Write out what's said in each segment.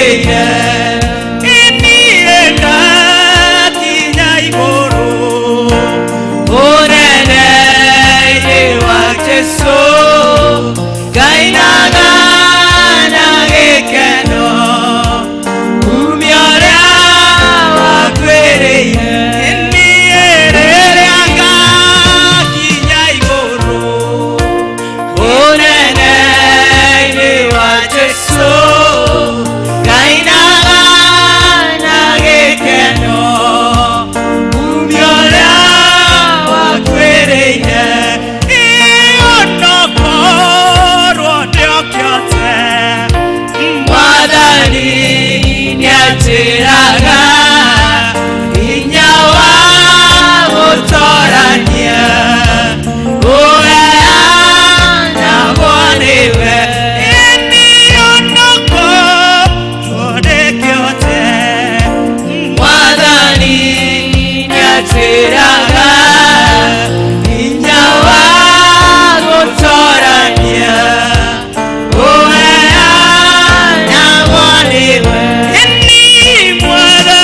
Wakwĩrĩire niĩ ngakinya igũrũ ũnene-inĩ wa Jesũ, ngainaga na gĩkeno umia ũrĩa wakwĩrĩire niĩ rĩrĩa ngakinya igũrũ ũnene-inĩ wa Jesũ, ngainaga na gĩkeno umia ũrĩa wakwĩrĩire. Onokorwo ndĩokĩote, Mwathani nĩanjĩraga hinya wa gũtorania ũheanagwo nĩwe. Onokorwo ndĩkĩote, Mwathani nĩanjĩraga hinya wa gũtorania ũheanagwo nĩwe. Ni Mwathani.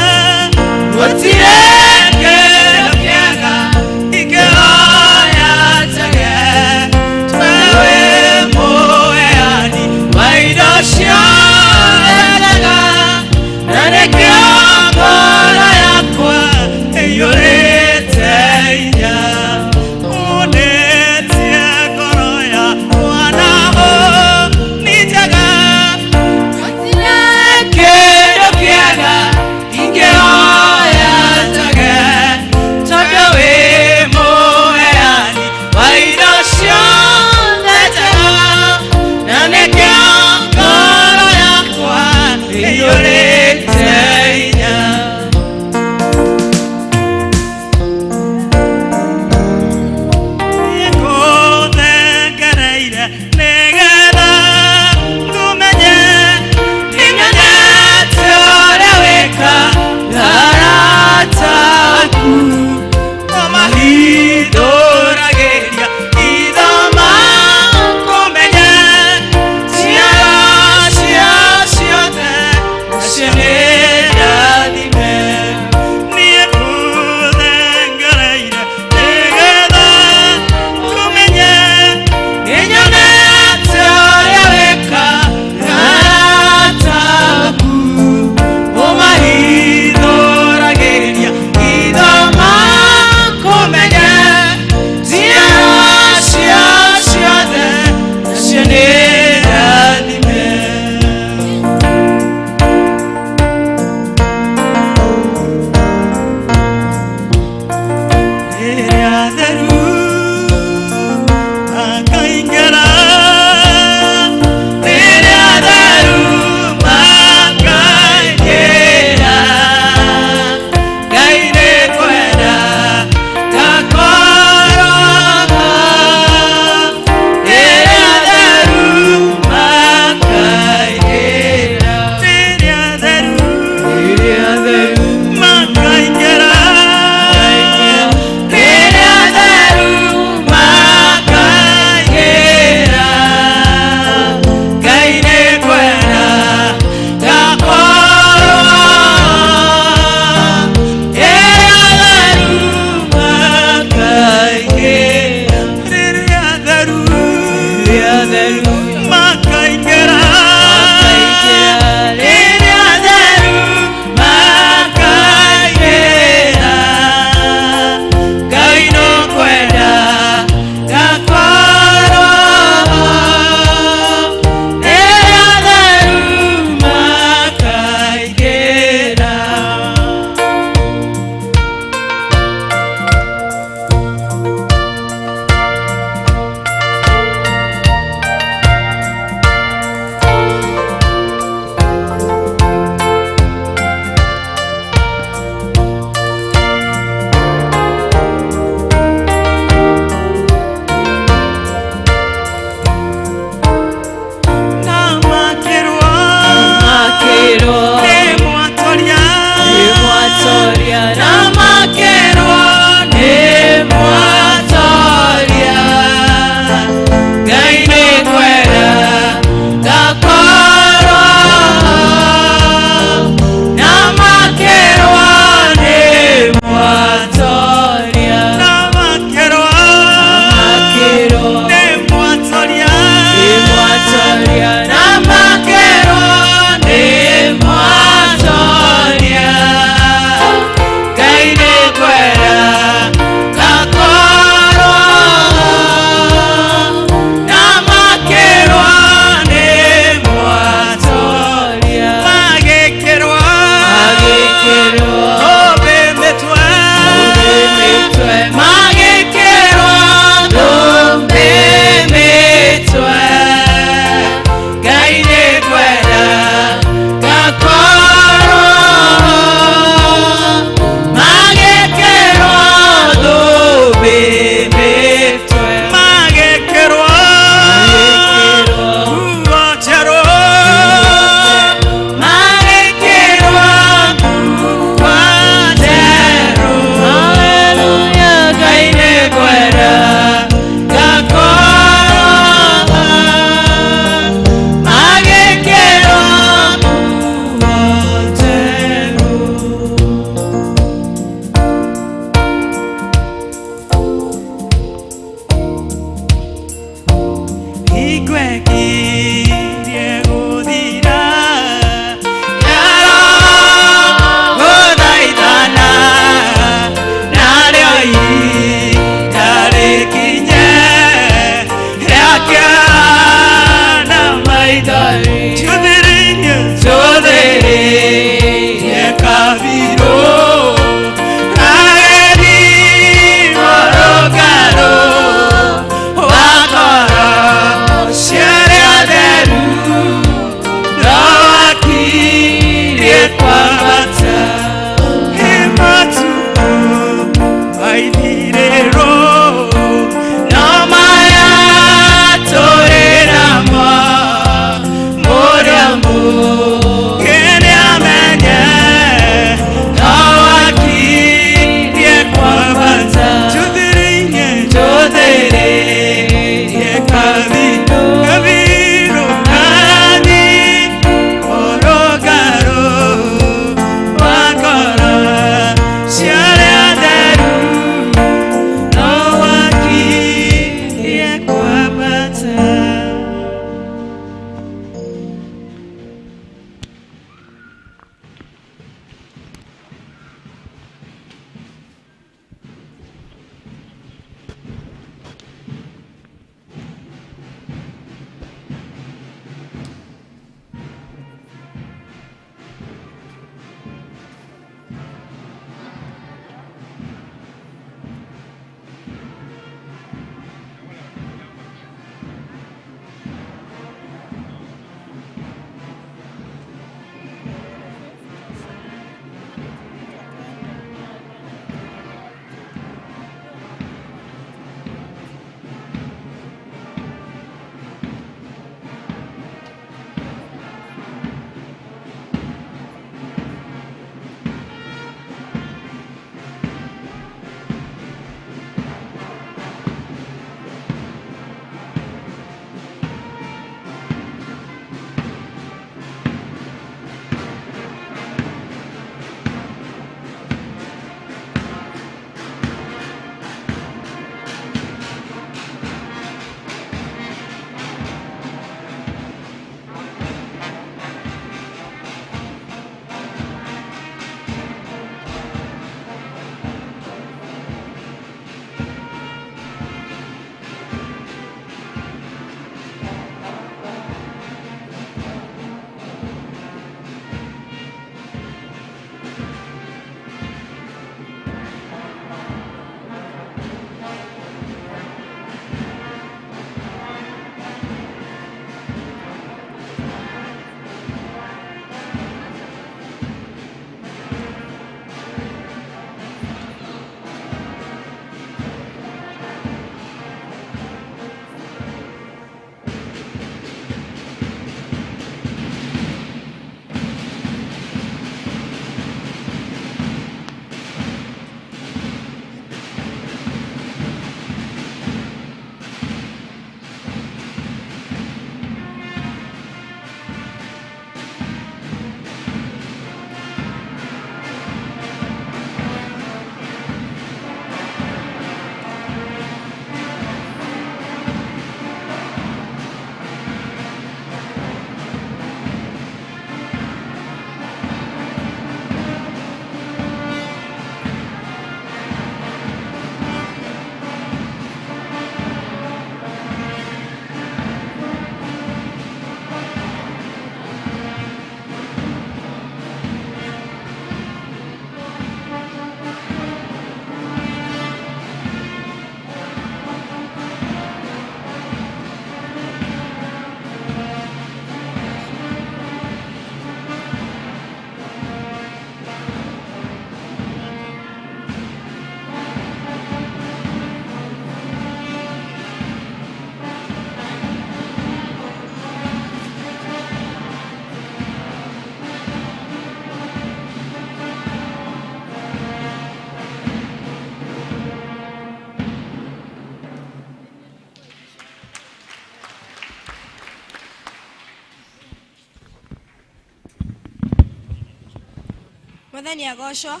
Mwathani agocwo.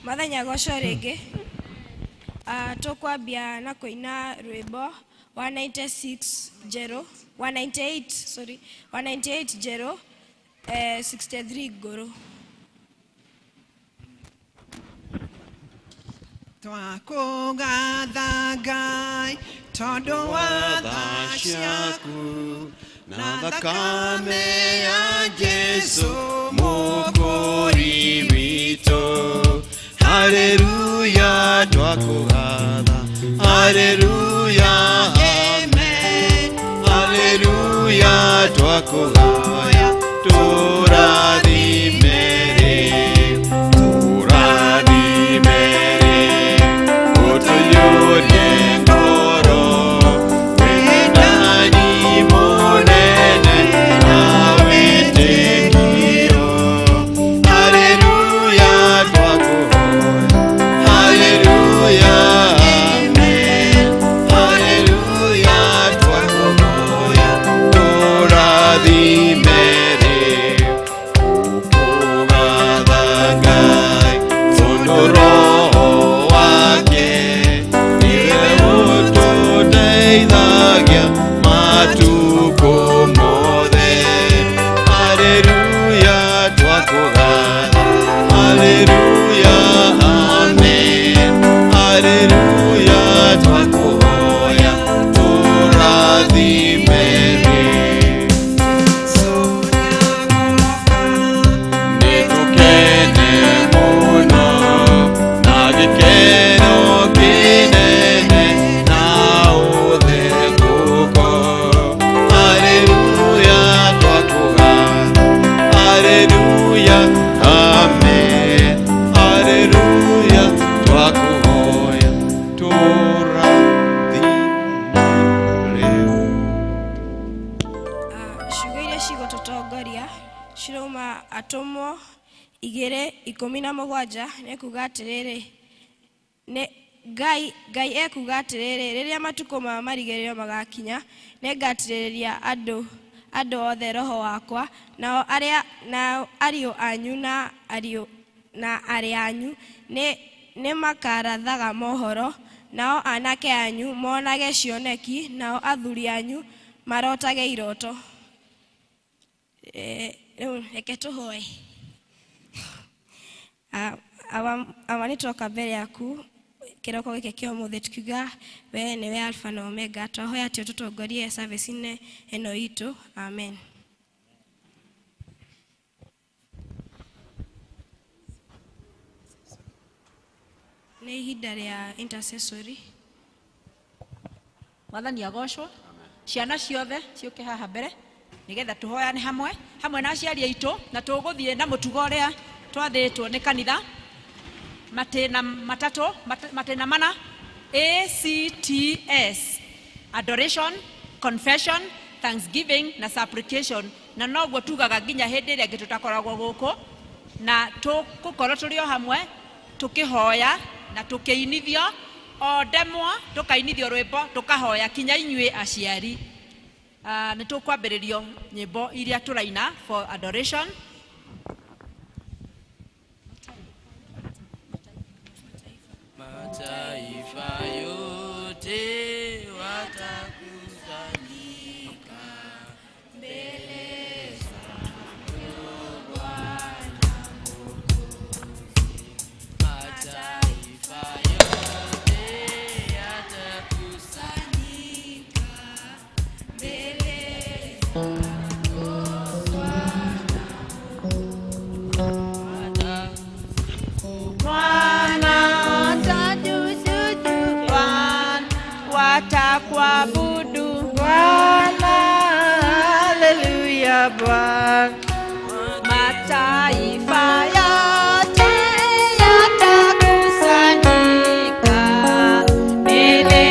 Mwathani agocwo rĩngĩ. Tũkwambia na kũina rwĩmbo 196 njerũ, 198, sorry, 198 njerũ, 63 ngũrũ. Twakũgatha Ngai tondũ wa tha ciaku na thakame ya Jesu Mũkũri witũ. Haleluya, twakũgatha. Haleluya, amen. Haleluya, twakũhoya tũrathime rĩu, tũrathime rĩu, ũtũiyũrie ngoro wendani mũnene na wĩtĩkio. Haleluya, twakũhoya. Haleluya, amen. Haleluya, twakũhoya tũrathime rĩu. Ũkũgatha Ngai tondũ Roho wake nĩwe ũtũteithagia matukũ mothe. Haleluya, twakũgatha. Haleluya, amen. Haleluya, twakũhoya tũrathime rĩu. Nĩtũkene mũno na gĩkeno kĩnene na ũthekũko. Haleluya, twakũgatha. Haleluya, amen. Haleluya, twakũhoya tũrathime rĩu. Ciugo iria cigũtũtongoria cirauma Atũmwo 2:17. Nĩ kuga atĩrĩrĩ, nĩ Ngai ekuga atĩrĩrĩ, rĩrĩa matukũ ma marigĩrĩrio magakinya, nĩngaitĩrĩria andũ othe roho wakwa, nao arĩa nao ariũ anyu na ariũ na arĩ anyu nĩ makarathaga mohoro, nao anake anyu monage cioneki, nao athuri anyu marotage iroto. Rĩu reke tũhoe. Awa, nĩ twoka mbere yaku kĩroko gĩkĩ kĩa ũmũthĩ, tukiuga we nĩwe Alpha na Omega. Twahoya atĩ ũtũtongorie service-inĩ ĩno itũ. Amen. Nĩ ihinda rĩa intercessory. Mwathani agocwo. Ciana ciothe ciũke haha mbere nĩgetha tũhoyane hamwe hamwe na aciari aitũ, na tũgũthiĩ na mũtugo ũrĩa twathĩtwo nĩ kanitha, matĩna matatũ, matĩna mana, ACTS: adoration, confession, thanksgiving na supplication. Na noguo tugaga nginya hĩndĩ ĩrĩa ĩngĩ tũtakoragwo gũkũ, na tũgũkorwo tũrĩ o hamwe tũkĩhoya na tũkĩinithio o ndemwa, tũkainithio rwĩmbo, tũkahoya kinya inyuĩ aciari. Nĩ tũkwambĩrĩrio nyĩmbo iria tũraina for adoration. Mataifa yote watakusanyika mbele zako Bwana Mwokozi. Mataifa yote yatakusanyika mbele zako Bwana. Bwana tatusujudu, Bwana watakuabudu. Bwana, haleluya, Bwana. Mataifa yote yatakusanyika mbele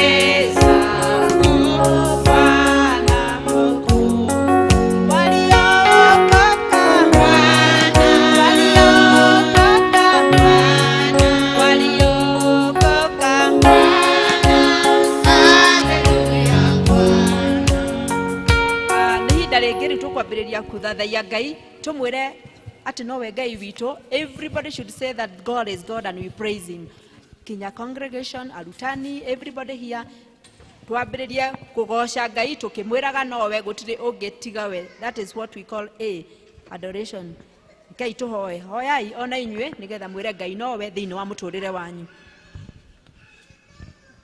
zako Bwana Mwokozi. Waliookoka Bwana, waliokoka Bwana, waliokoka Bwana, haleluya Bwana. Nĩ ihinda rĩngĩ rĩu tũkwambĩrĩria kũthathaiya Ngai, tũmwĩre Atĩ nowe Ngai witũ. Everybody should say that God is God and we praise him. Kinya congregation, arutani, everybody here, twambĩrĩrie kũgoca Ngai tũkĩmwĩraga nowe gũtirĩ ũngĩ tiga we. That is what we call a adoration. Ngai tũhoe, hoyai ona inyuĩ nĩgetha mwĩre Ngai nowe thĩinĩ wa mũtũrĩre wanyu.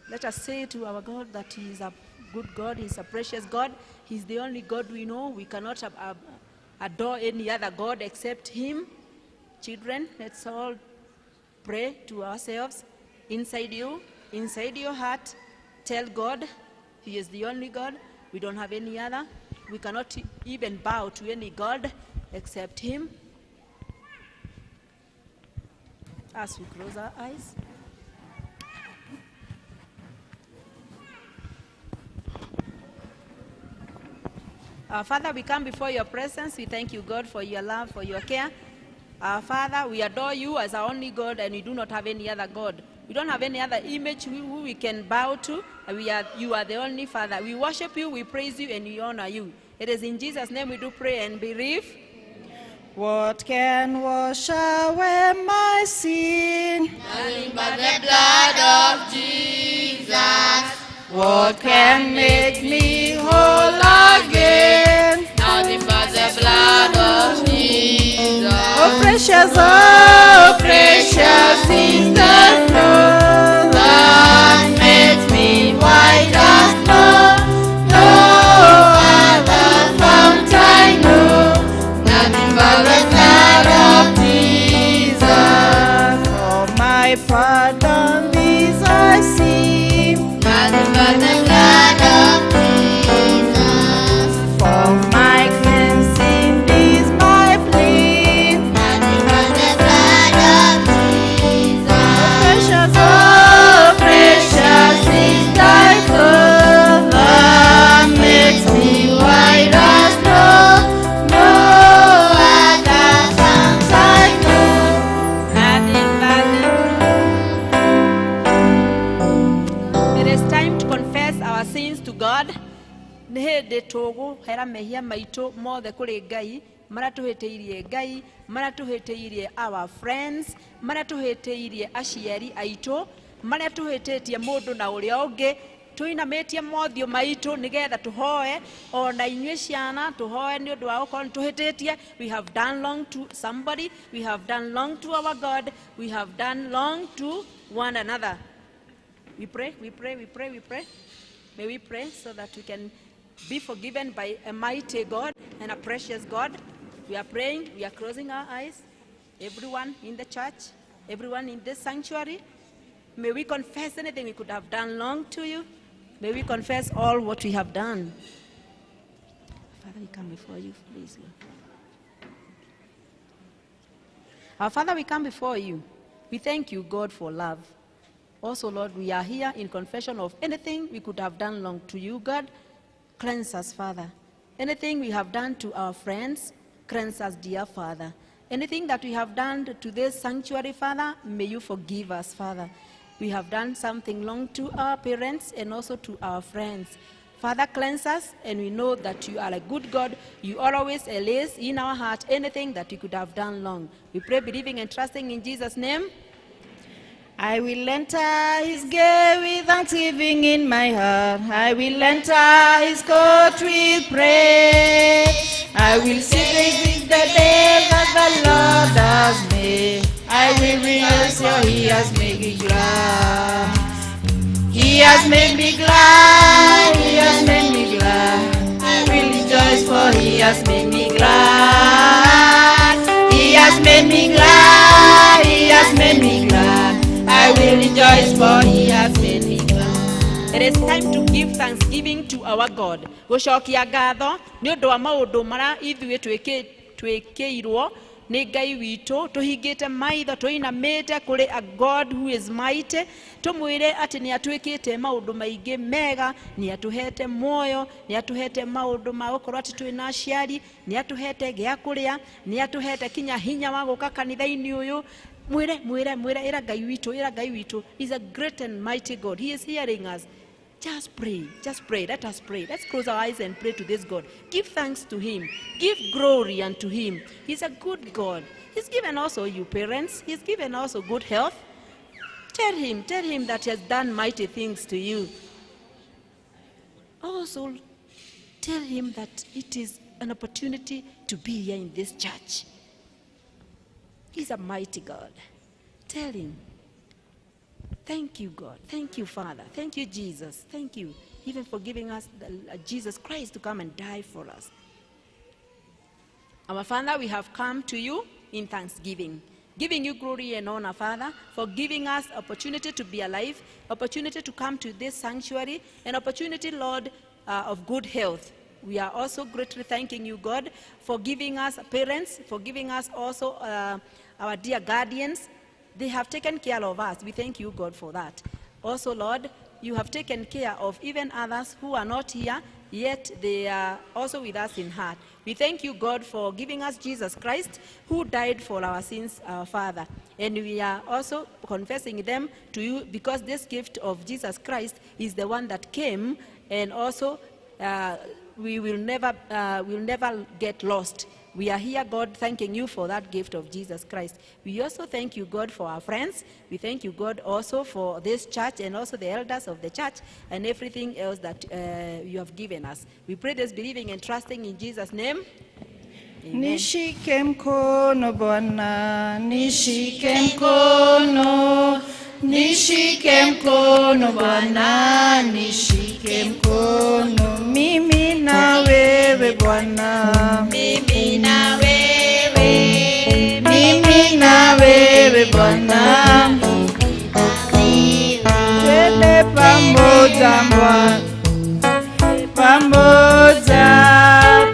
Let us say to our God that he is a good God, he is a precious God, he is the only God we know. We cannot adore any other God except him. Children, let's all pray to ourselves. Inside you, inside your heart, tell God he is the only God. We don't have any other. We cannot even bow to any God except him. As we close our eyes. Our Father, we come before your presence. We thank you, God, for your love, for your care. Our Father, we adore you as our only God, and we do not have any other God. We don't have any other image who we can bow to. You are the only Father. We worship you, we praise you, and we honor you. It is in Jesus' name we do pray and believe. What can wash away my sin? Nothing but the blood of Jesus. What can make me whole again? Nothing but the blood of Jesus. Oh precious is the flow that makes me white as snow. No other fount I know. Nothing but the blood of Jesus. For my pardon, this I see. Nothing but the blood of Jesus. For my cleansing, this my plea. Nothing but the blood of Jesus. Oh precious is thy flow that makes me white as snow. No other fount I know. Nothing but the It is time to confess our sins to God. Nĩ hĩndĩ tũgũhera mehia maitũ mothe kũrĩ Ngai, marĩa tũhĩtĩirie Ngai, marĩa tũhĩtĩirie our friends, marĩa tũhĩtĩirie aciari aitũ, marĩa tũhĩtĩtie mũndũ na ũrĩa ũngĩ, tũinamĩtie mothiũ maitũ nĩgetha tũhoe ona inyuĩ ciana tũhoe nĩ ũndũ wa gũkorwo nĩ tũhĩtĩtie. We have done wrong to somebody, we have done wrong to our God, we have done wrong to one another. We pray, we pray, we pray, we pray. May we pray so that we can be forgiven by a mighty God and a precious God. We are praying, we are closing our eyes. Everyone in the church, everyone in this sanctuary, may we confess anything we could have done wrong to you. May we confess all what we have done. Father, we come before you, please, Lord. Our Father, we come before you. We thank you, God, for love. Also, Lord, we are here in confession of anything we could have done wrong to you, God. Cleanse us, Father. Anything we have done to our friends, cleanse us, dear Father. Anything that we have done to this sanctuary, Father, may you forgive us, Father. We have done something wrong to our parents and also to our friends. Father, cleanse us, and we know that you are a good God. You always erase in our heart anything that we could have done wrong. We pray, believing and trusting in Jesus' name. I will enter his gate with thanksgiving in my heart. I will enter his court with praise. I will sing the day that the Lord has made. I will rejoice, for he has made me glad. He has made me glad. He has made me glad. I will rejoice, for he has made me glad. He has made me glad. He has made me glad. I will rejoice, for he has made me glad. It is time to give thanksgiving to our God. Gũcokia ngatho nĩ ũndũ wa maũndũ marĩa ithuĩ twĩkĩirwo nĩ Ngai witũ, tũhingĩte maitho, tũinamĩte kũrĩ a God who is mighty, tũmwĩre atĩ nĩ atwĩkĩte maũndũ maingĩ mega, nĩ atũhete muoyo, nĩ atũhete maũndũ ma gũkorwo atĩ twĩna aciari, nĩ atũhete gĩa kũrĩa, nĩ atũhete kinya hinya wa gũka kanitha-inĩ ũyũ. Mwĩre, mwĩre, mwĩre, ĩra Ngai witũ, ĩra Ngai witũ. He is a great and mighty God. He is hearing us. Just pray. Just pray. Let us pray. Let's close our eyes and pray to this God. Give thanks to him. Give glory unto him. He's a good God. He's given also you parents. He's given also good health. Tell him that he has done mighty things to you. Also, tell him that it is an opportunity to be here in this church. He's a mighty God. Tell him. Thank you, God. Thank you, Father. Thank you, Jesus. Thank you, even for giving us Jesus Christ to come and die for us. Our Father, we have come to you in thanksgiving, giving you glory and honor, Father, for giving us opportunity to be alive, opportunity to come to this sanctuary, and opportunity, Lord, of good health. We are also greatly thanking you, God, for giving us parents, for giving us also our dear guardians. They have taken care of us. We thank you, God, for that. Also, Lord, you have taken care of even others who are not here, yet they are also with us in heart. We thank you, God, for giving us Jesus Christ, who died for our sins, our Father. And we are also confessing them to you, because this gift of Jesus Christ is the one that came, and also we will never get lost. We are here, God, thanking you for that gift of Jesus Christ. We also thank you, God, for our friends. We thank you, God, also for this church and also the elders of the church and everything else that you have given us. We pray this believing and trusting in Jesus' name. Amen. Nishike mkono Bwana, nishike mkono, nishike mkono Bwana, nishike mkono, mimi na wewe Bwana, mimi na wewe, mimi na wewe Bwana, twende pamoja Bwana, pamoja,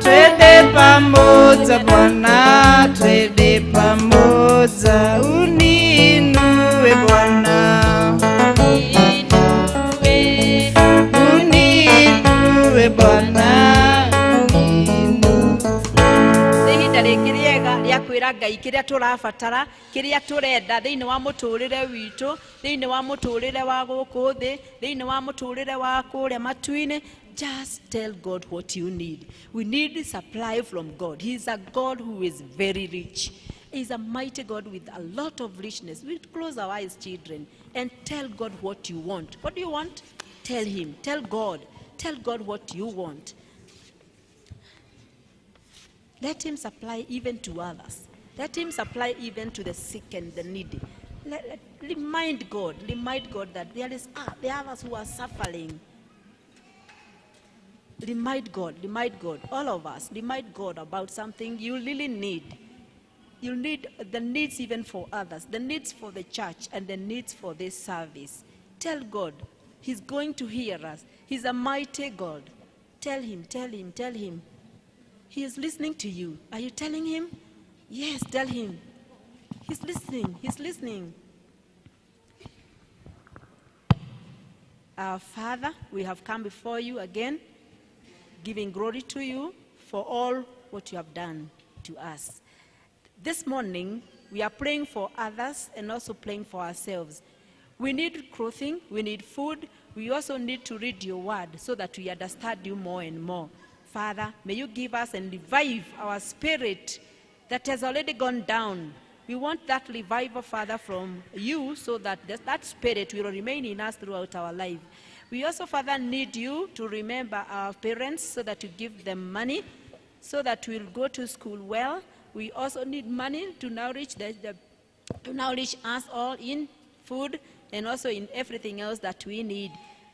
twende pamoja Bwana, twende pamoja, uniinue Bwana, uniinue Bwana. Nĩ ihinda rĩngĩ rĩega rĩa kwĩra Ngai kĩrĩa tũrabatara, kĩrĩa tũrenda thĩinĩ wa mũtũrĩre witũ, thĩinĩ wa mũtũrĩre wa gũkũ thĩ, thĩinĩ wa mũtũrĩre wa kũrĩa matu-inĩ. Just tell God what you need. We need supply from God. He is a God who is very rich. He is a mighty God with a lot of richness. We close our eyes, children, and tell God what you want. What do you want? Tell him. Tell God. Tell God what you want. Let him supply even to others. Let him supply even to the sick and the needy. Remind God. Remind God that there is the others who are suffering. Remind God, all of us, remind God about something you really need. You need the needs even for others, the needs for the church and the needs for this service. Tell God, he's going to hear us. He's a mighty God. Tell him, tell him, tell him. He is listening to you. Are you telling him? Yes, tell him. He's listening, he's listening. Our Father, we have come before you again, giving glory to you for all what you have done to us. This morning, we are praying for others and also praying for ourselves. We need clothing, we need food, we also need to read your word so that we understand you more and more. Father, may you give us and revive our spirit that has already gone down. We want that revival, Father, from you so that that spirit will remain in us throughout our life. We also, Father, need you to remember our parents so that you give them money, so that we'll go to school well. We also need money to nourish, to nourish us all in food and also in everything else that we need.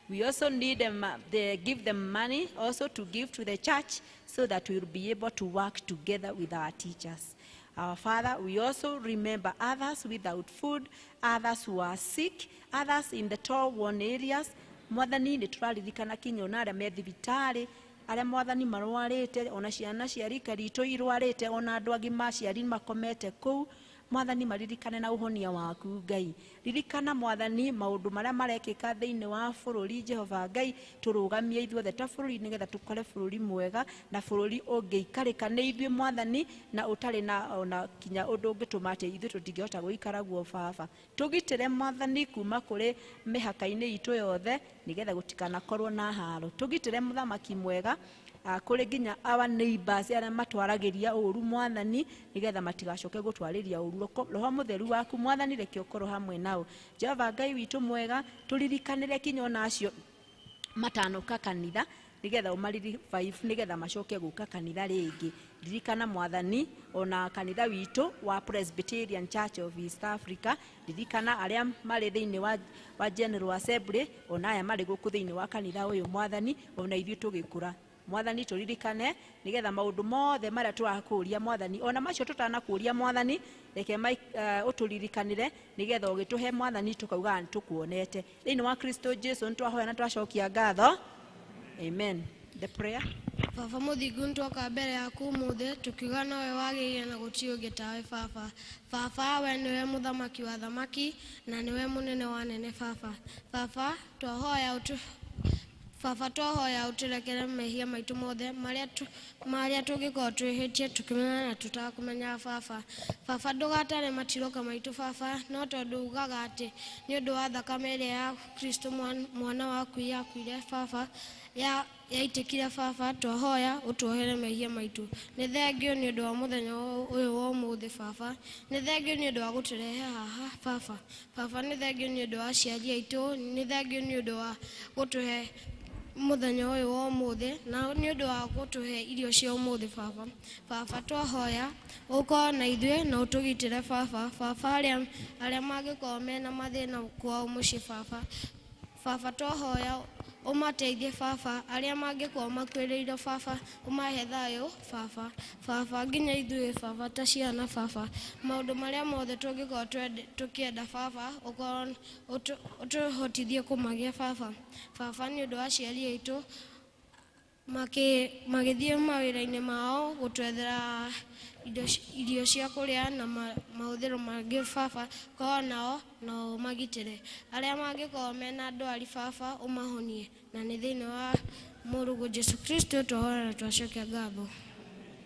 We also need them, give them money also to give to the church so that we'll be able to work together with our teachers. Our Father, we also remember others without food, others who are sick, others in the toll-worn areas. Mwathani nĩ tũraririkana kinya ona arĩa me thibitarĩ, arĩa mwathani marwarĩte, ona ciana cia rika ritũ irwarĩte, ona andũ agima aciari makomete kũu. Mwathani maririkane na ũhonia waku Ngai. Ririkana Mwathani maũndũ marĩa marekĩka thĩinĩ wa bũrũri Jehova Ngai, tũrũgamie ithuothe ta bũrũri nĩgetha tũkore bũrũri mwega na bũrũri ũngĩikarĩka nĩ ithuĩ Mwathani, na ũtarĩ na ona kinya ũndũ ũngĩtũma atĩ ithuĩ tũtingĩhota gũikara guo Baba. Tũgitĩre Mwathani kuma kũrĩ mĩhaka-inĩ itũ yothe nĩgetha gũtikanakorwo na haro. Tũgitĩre mũthamaki mwega kũrĩ nginya our neighbors arĩa matwaragĩria ũru Mwathani, nĩgetha matigacoke gũtwarĩria ũru. Roho mũtheru waku Mwathani reke ũkorwo hamwe nao. Jehova Ngai witũ mwega, tũririkanĩre kinya ona acio matanoka kanitha nĩgetha ũmarivive nĩgetha macoke gũka kanitha rĩngĩ. Ririkana Mwathani ona kanitha witũ wa Presbyterian Church of East Africa, ririkana arĩa marĩ thĩinĩ wa General Assembly, ona aya marĩ gũkũ thĩinĩ wa kanitha ũyũ Mwathani, ona ithuĩ tũgĩkũra Mwathani tũririkane nĩgetha maũndũ mothe marĩa tũrakũria Mwathani, ona macio tũtanakũria Mwathani, reke ũtũririkanĩre nĩgetha ũgĩtũhe Mwathani tũkauga nĩtũkuonete. Thĩinĩ wa Kristo Jesu nĩtwahoya na twacokia ngatho. Amen. The prayer. Baba mũthingu, nĩtwoka mbere yaku ũmũthĩ tũkiuga nowe wagĩrĩire na gũtirĩ ũngĩ tawe Baba. Baba, we nĩwe mũthamaki wa thamaki na nĩwe mũnene wa nene Baba. Baba, twahoya ũtũ Baba twahoya ũtũrekere mehia maitũ mothe marĩa tũngĩkorwo twĩhĩtie tũkĩmenya na tũtakũmenya Baba. Baba ndũgatare matiroka maitũ Baba, no tondũ ugaga atĩ nĩ ũndũ wa thakame ĩrĩa ya Kristo mwana waku yakuire Baba, yaitĩkire Baba, twahoya ũtuohere mehia maitũ. Nĩ thengio nĩ ũndũ wa mũthenya ũyũ wa ũmũthĩ Baba, nĩ thengio nĩ ũndũ wa gũtũrehe haha Baba. Baba nĩ thengio nĩ ũndũ wa aciari aitũ, nĩ thengio nĩ ũndũ wa gũtũhe mũthenya ũyũ wa ũmũthĩ na nĩ ũndũ wa gũtũhe irio cia ũmũthĩ Baba. Baba twahoya ũkorwo na ithuĩ na ũtũgitĩre Baba. Baba arĩa mangĩkorwo mena mathĩna kwao mũciĩ Baba, Baba twahoya ũmateithie Baba, arĩa mangĩkorwo makuĩrĩirwo Baba, ũmahe thayũ Baba. Baba nginya ithuĩ Baba ta ciana Baba, maũndũ marĩa mothe tũngĩkorwo tũkĩenda Baba, ũkorwo ũtũhotithie kũmagĩa Baba. Baba nĩ ũndũ wa aciari aitũ magĩthiĩ mawĩra-inĩ mao gũtwethera irio cia kũrĩa na mahũthĩro mangĩ Baba, korwo nao na ũmagitĩre. Arĩa mangĩkorwo mena ndwari Baba, ũmahonie, na nĩ thĩinĩ wa mũrũguo Jesu Kristo twahoya na twacokia ngatho.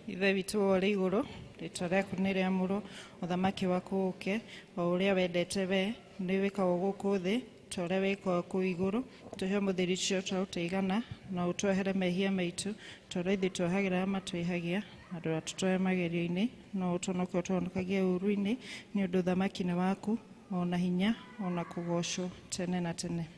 Ithe witũ ũrĩ igũrũ, rĩtwa rĩaku nĩ rĩamũrwo, ũthamaki waku ũke, o ũrĩa wendete we nĩ wĩkagwo gũkũ thĩ ta ũrĩa wĩkagwo kũu igũrũ. Tũhe ũmũthĩ irio cia ũtũigana, na ũtuohere mehia maitũ ta ũrĩa ithuĩ tuohagĩra arĩa matwĩhagia, na ndũgatũtware magerio-inĩ, no ũtũhonokie ũtũhonokagie ũũru-inĩ, nĩ ũndũ ũthamaki nĩ waku, ona hinya, ona kũgoocwo tene na tene.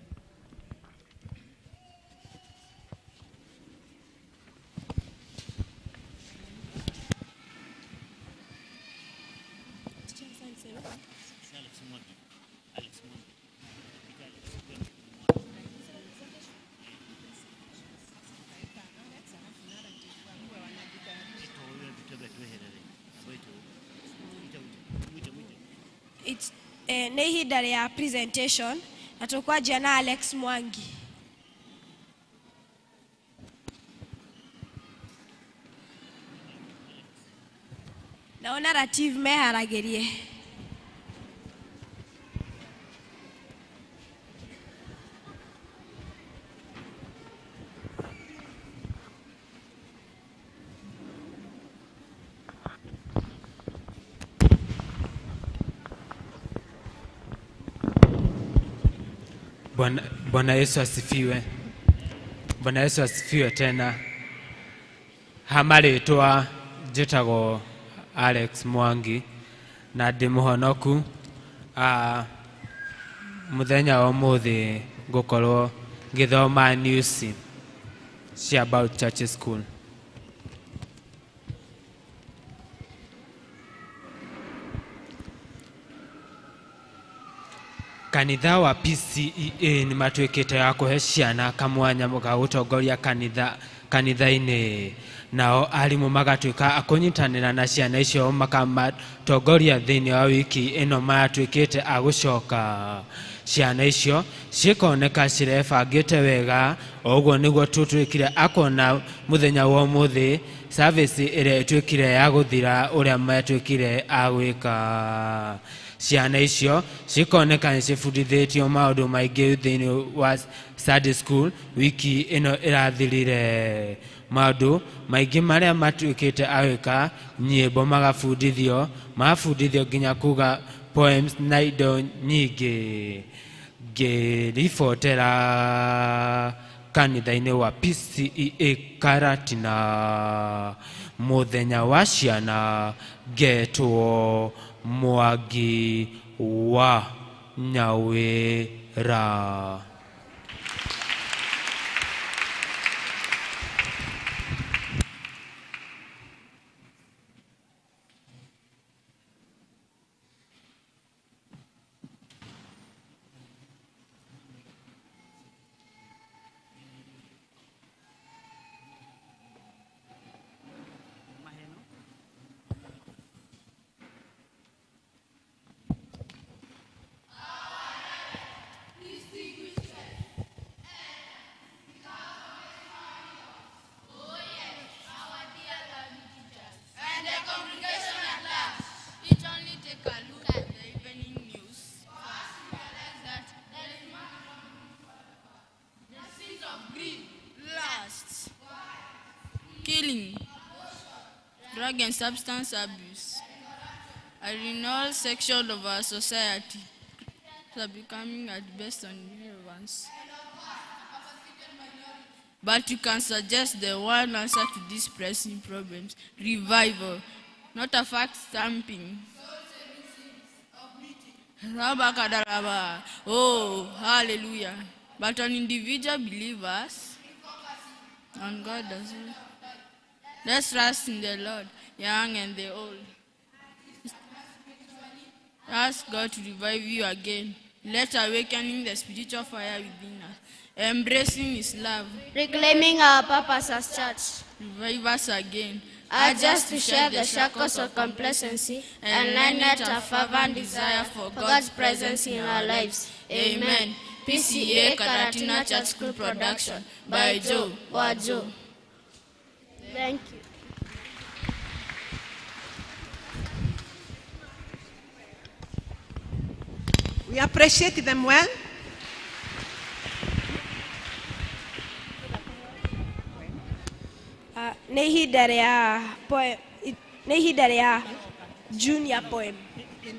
It's nĩ ihinda rĩa presentation na tũkwanjia na Alex Mwangi. Naona Rativ meharagĩrie. Bwana Yesu asifiwe. Bwana Yesu asifiwe tena. Hamarĩtwa njĩtagwo Alex Mwangi na ndĩ mũhonoku. Mũthenya wa ũmũthĩ ngũkorwo ngĩthoma news cia about church school. Kanitha wa PCEA nĩ matuĩkĩte ya kũhe ciana kamwanya ga gũtongoria kanitha-inĩ, nao arimũ magatuĩka a kũnyitanĩra na ciana icio makamatongoria thĩinĩ wa wiki ĩno maratuĩkĩte a gũcoka. Ciana icio cikoneka cirebangĩte wega, o ũguo nĩguo tũtuĩkire a kuona mũthenya wa ũmũthĩ Service ĩrĩa ĩtuĩkire ya gũthira ũrĩa matuĩkire a gwĩka. Ciana icio cikoneka nĩ cibundithĩtio maũndũ maingĩ thĩinĩ wa Sunday school wiki ĩno ĩrathirire. Maũndũ maingĩ marĩa matuĩkĩte a gwĩka, nyĩmbo magabundithio, magabundithio nginya kuga poems na indo nyingĩ. Ngĩribotera kanitha-inĩ wa PCEA Karatina mũthenya wa ciana, ngetwo Mwangi wa Nyawĩra. And the congregation at large. It only take a look at the evening news for us to realize that there is much wrong in this world. The sins of greed, lust, killing, drug and substance abuse are in all sections of our society are becoming at best irrelevant. But you can suggest the one answer to these pressing problems: revival, not a fact stamping. Rabakadalaba. Oh, hallelujah. But on individual believers, on God as well. Let's trust in the Lord, young and the old. Ask God to revive you again. Let awakening the spiritual fire within us, embracing His love. Reclaiming our purpose as church. Revive us again. Urge us to share the shackles of complacency and ignite a fervent desire for God's presence in our lives. Amen. PCEA Karatina Church School Production by Joe Wajo. Thank you. We appreciate them well. Nĩ ihinda rĩa poem, nĩ ihinda rĩa junior poem,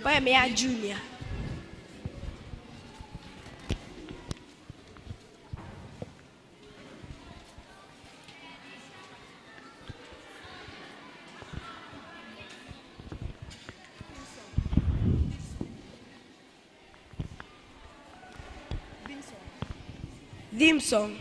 poem ya junior. Theme song.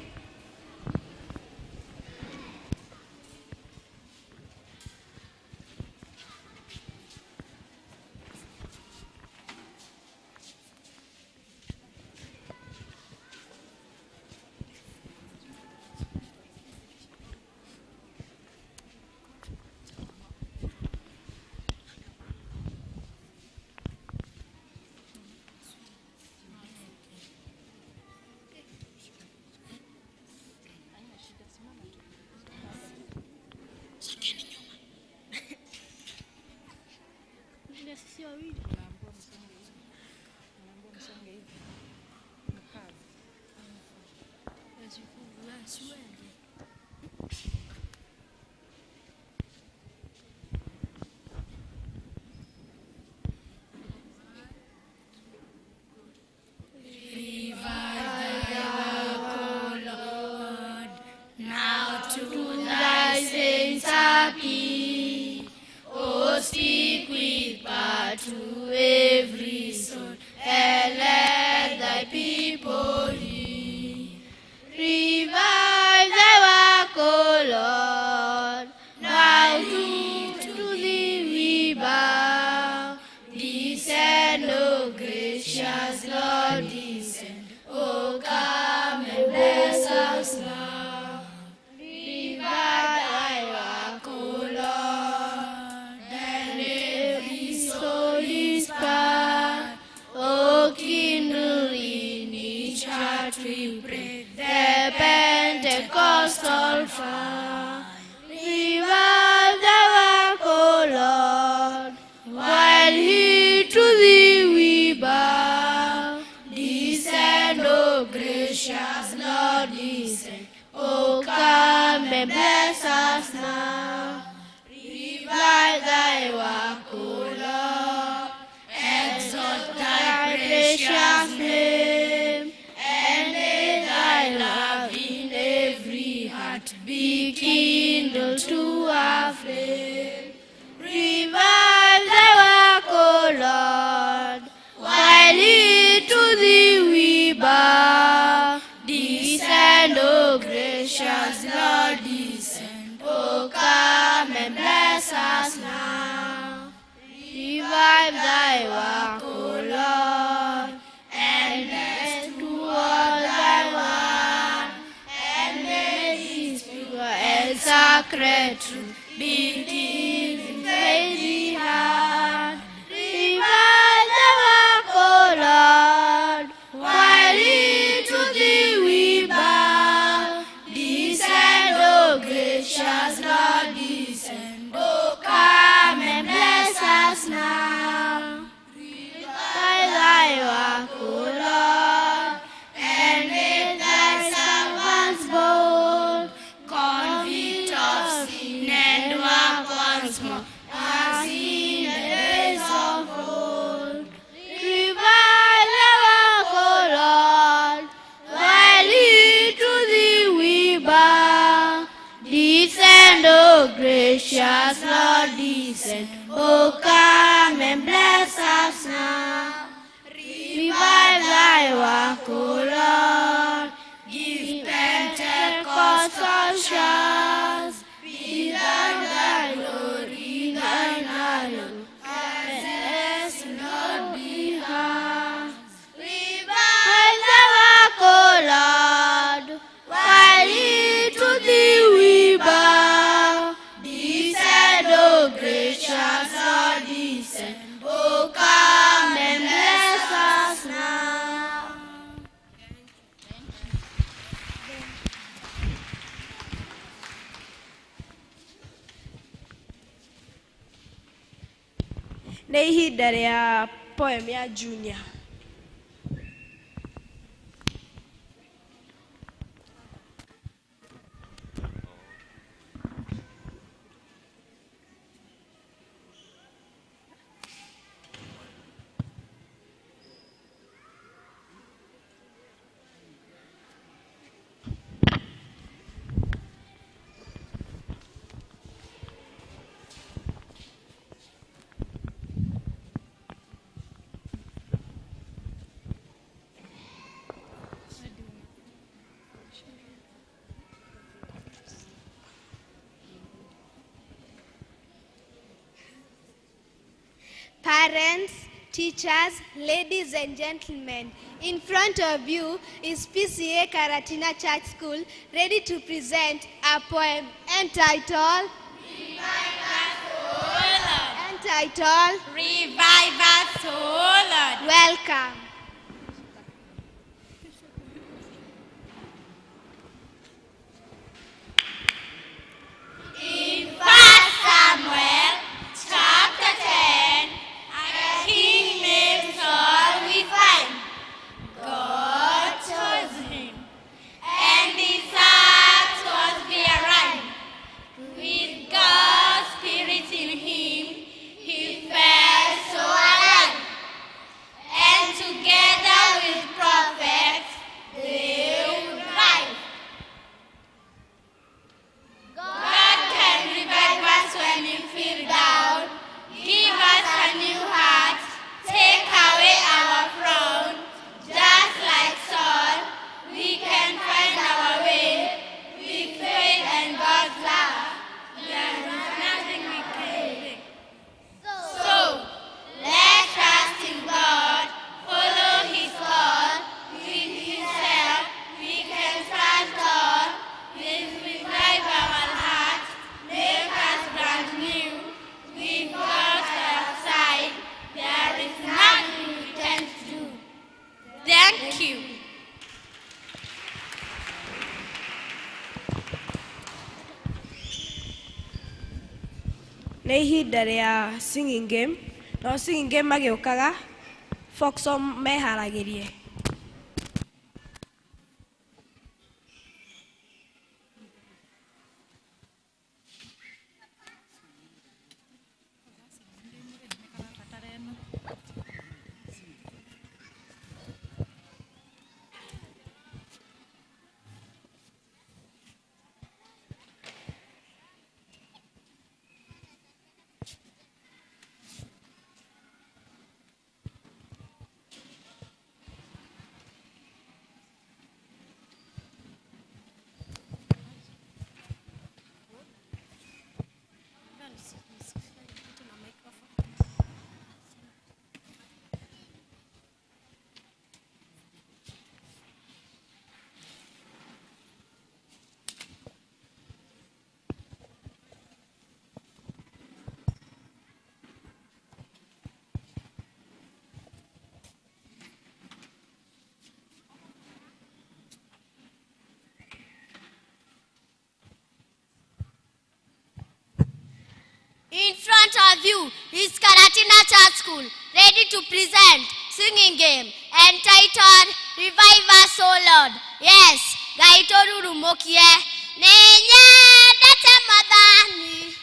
Now to thy saints appeal, O speak with power to every soul, and let thy people hear. Revive thy work, O Lord, now to thee we bow. Descend, O gracious Lord, descend, O come and bless us now. Revive thy work, O Lord, and every soul is power. O kindle in each heart, we pray, the Pentecostal fire. Revive O gracious Lord, descend. O come and bless us now. Revive thy work, O Lord. Exalt thy precious name. And may thy love in every heart be kindled to a flame. Revive thy work, O Lord, while it to thee we bow. Descend, O gracious Lord, descend. O come and bless us now. Revive thy work, O Lord, and bless to all thy word, and may this pure and sacred truth be given faith heart. Revive the work, O Lord, while it to thee we bow. Descend, O gracious Lord, descend. O come and bless us now. Revive thy work, O Lord, and make thy servants bold. Convict of sin and work once more, as in the days of old. Revive the work, O Lord, while it to thee we bow. Descend, O gracious Lord, descend. O come and bless us now. Revive thy work, O Lord. Give Pentecostal shouts. Be thou thy glory, thine alone. Bless not be heard. Revive the work, O Lord, while it to thee we bow. Descend, O gracious Lord, descend. O come and bless us now. Nĩ ihinda rĩa poem ya junior. Parents, teachers, ladies and gentlemen, in front of you is PCA Karatina Church School, ready to present a poem entitled entitled Revive us, O Lord. Welcome. In 1 Samuel chapter 10, a king named Saul we find. God chose him, and his heart was realigned. With God's spirit in him, he felt so alive. And together with prophets, they would rise. God can revive us when we feel down, give us a new heart, take away our frown. Just like Saul, we can find our way with faith and God's love. There is nothing we can do. So, let's trust in God, follow His call. With His help, we can stand tall. Will revive our hearts, make us brand new. With God at our side, there is nothing we can't do. Thank you. Nĩ ihinda rĩa singing game, no singing game magĩũkaga, Foxo meharagĩrie. of you is Karatina Church School, ready to present singing game entitled Revive Us, O Lord. Yes, Ngai tũrurumũkie. Nĩ nyendete Mwathani.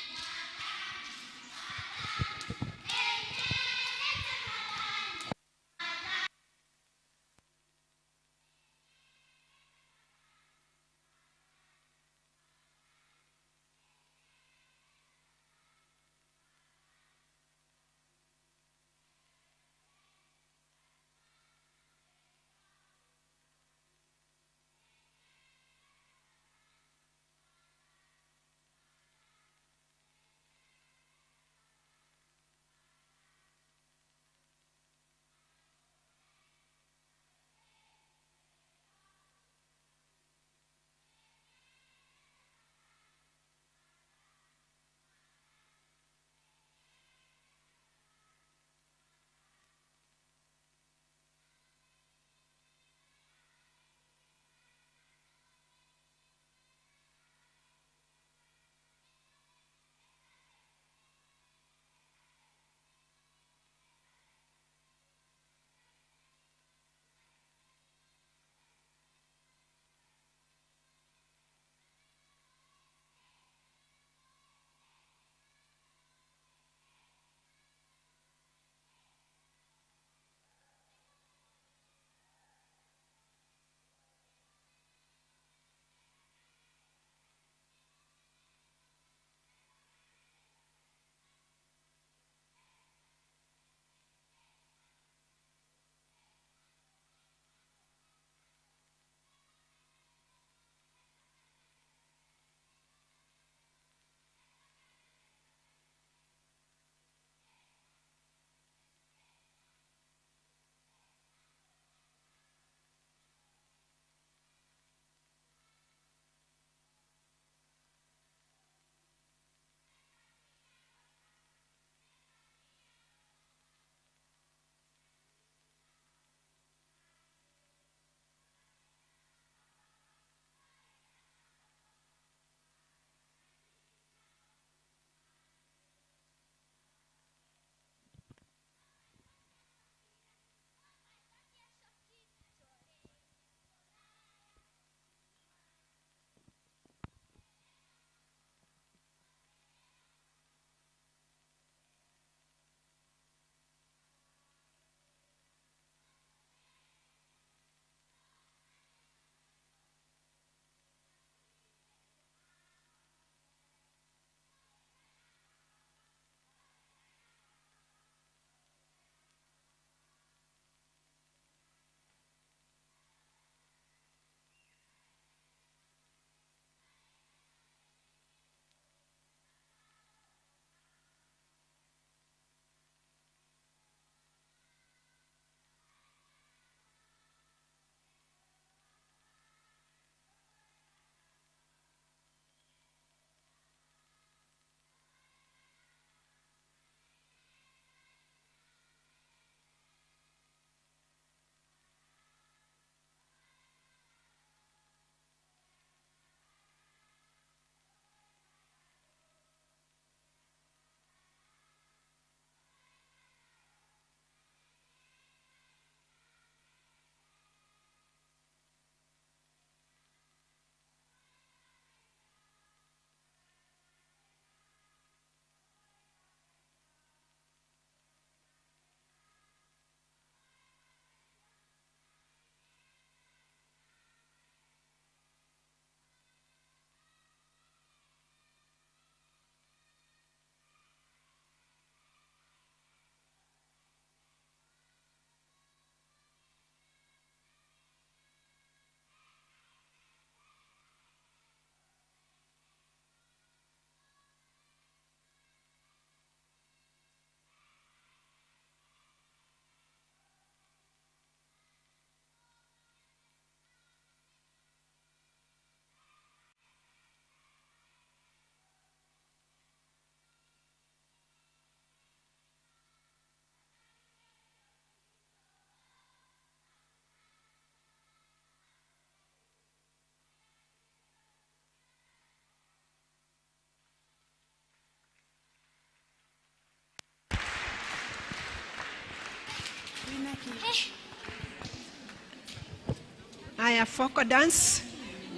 Aya foko dance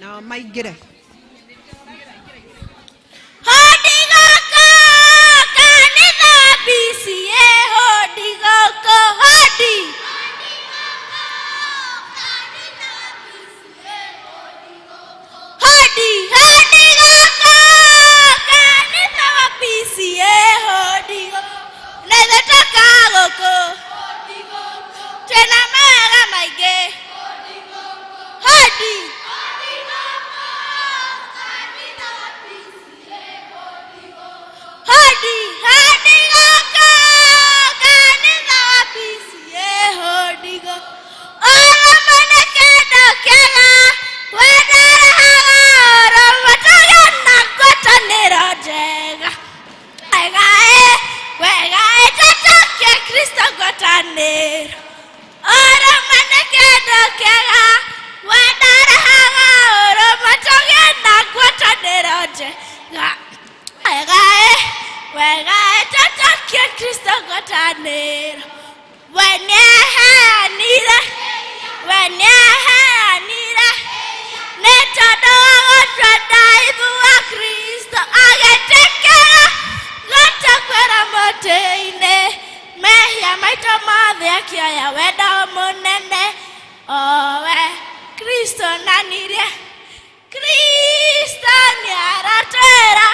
nao maingĩre. Hodi gũkũ kanitha wa PCEA, hodi gũkũ, hodi. Hodi, hodi gũkũ kanitha wa PCEA, hodi gũkũ. Na ithuĩ tũka gũkũ twĩna mawega maingĩ. Hodi. Hodi, hodi gũkũ kanitha wa PCEA, hodi gũkũ. Ũrũmwe nĩ kĩndũ kĩega, wenderehaga ũrũmwe, tũgĩe na ngwatanĩro njega. Wega ĩ, wega ĩ, tũtũkie Kristo ngwatanĩro. Ũrũmwe nĩ kĩndũ kĩega, wenderehaga ũrũmwe, tũgĩe na ngwatanĩro njega. Wega ĩ, wega ĩ, tũtũkie Kristo ngwatanĩro. We nĩaheanire, we nĩaheanire, nĩ tondũ wa gũtwenda ithuĩ Kristo agĩtĩkĩra gũtũkuĩra mũtĩ-inĩ. Mehia maitũ mothe akĩoya wendo mũnene, owe Kristo nanirie. Kristo nĩaratwĩra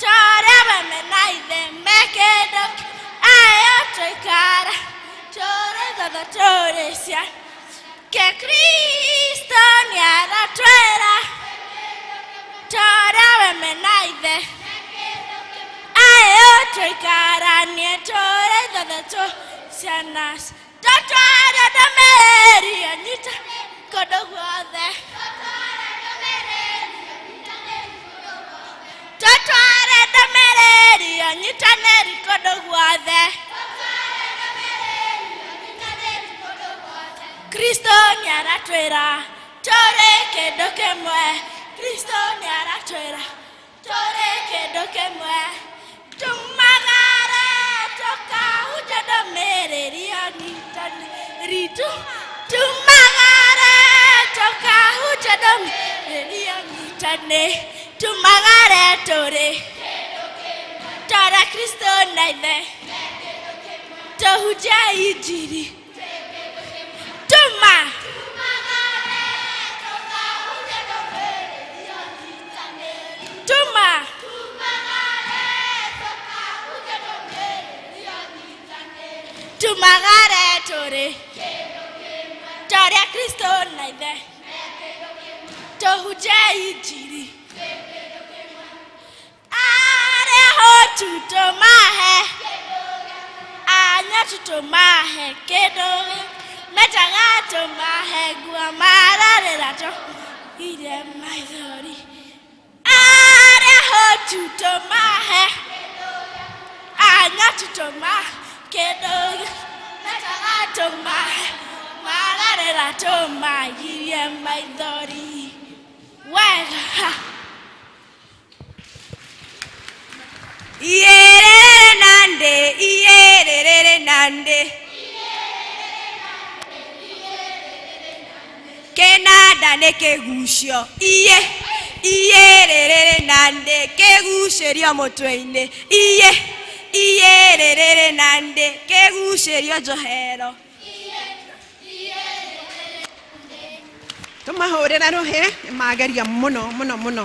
tũrĩa we na ithe me kĩndũ ayo tũikara tũrĩ thotho tũrĩ cia ke Kristo nĩaratwĩra tũrĩa we na ithe ayo tũikaranie tũrĩ thotho tũ ciana tũtware ndũmĩrĩri nyita kũndũ guothe, tũtware ndũmĩrĩri nyitanĩri kũndũ guothe. Kristo nĩaratwĩra tũrĩ kĩndũ kĩmwe. Kristo nĩaratwĩra tũrĩ kĩndũ kĩmwe. Tumagare tũkahunjia ndũmĩrĩri nyitanĩri tu, tumagare tũkahunjia ndũmĩrĩri nyitanĩ, tumagare tũrĩ tũrĩa Kristo na ithe tũhunjia injiri tuma. Tuma. Tumagare tũrĩ tũrĩa Kristo na ithe tũhunjia injiri arĩa hotu tũmahe anyotu tũmahe kĩndũ metaga tũmahe nguo mararĩra tũ irie maithori arĩa hotu tũmahe anyotu tũmahe kĩndũ metaga tũmahe mararĩra tũmagirie maithori wega. Iyerere nande, iyerere nande. Kĩnanda nĩ kĩgucio, iye, iyerere nande, kĩgucĩrio mũtwe-inĩ, iye, iyerere nande, kĩgucĩrio njohero. Tũmahũrĩre rũhĩ, nĩ mageria mũno mũno mũno.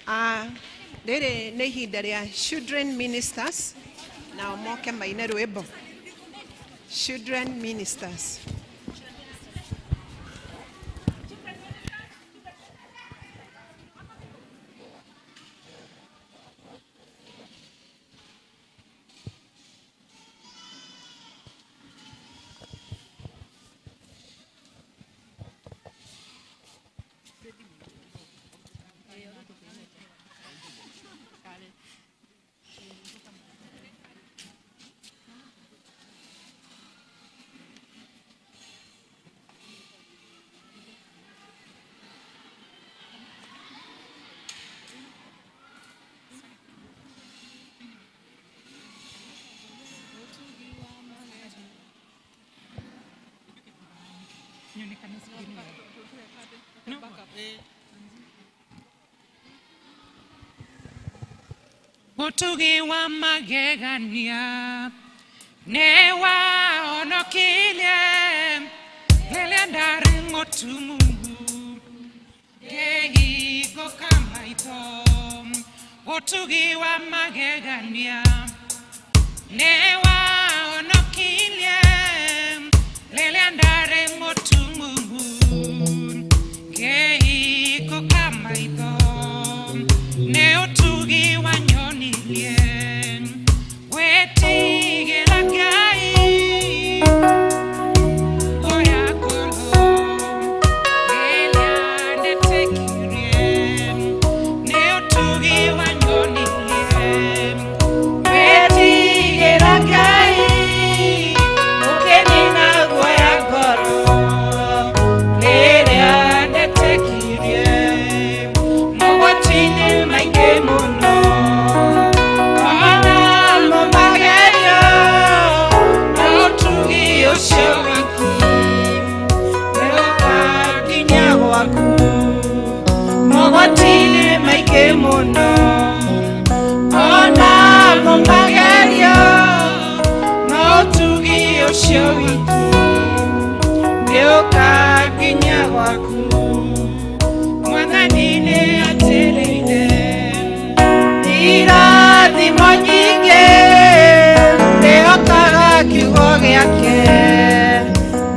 Ah, rĩrĩ nĩ ihinda rĩa children ministers, nao moke maine rwĩmbo. Children ministers. Ũtugi wa magegania nĩwahonokirie rĩrĩa ndarĩ mũtumumu ngĩhingũka maitho. Ũtugi wa magegania nĩwahonokirie rĩrĩa ndarĩ mũtumumu ngĩhingũka maitho. Nĩ ũtugi wanyonirie gwĩtigĩra Ngai oya ngoro rĩrĩa ndetĩkirie. Nĩ ũtugi wanyonirie gwĩtigĩra Ngai ũkĩnina guoya ngoro rĩrĩa ndetĩkirie. Mogwati-inĩ maingĩ mũno ona mo magerio na ũtugi ũcio wiki nĩũka nginya gwaku. Mogwati-inĩ maingĩ mũno ona mo magerio na ũtugi ũcio wiki nĩũka nginya gwaku. Mwathani nĩ atĩrĩire irathimo nyingĩ ndĩhokaga kiugo gĩake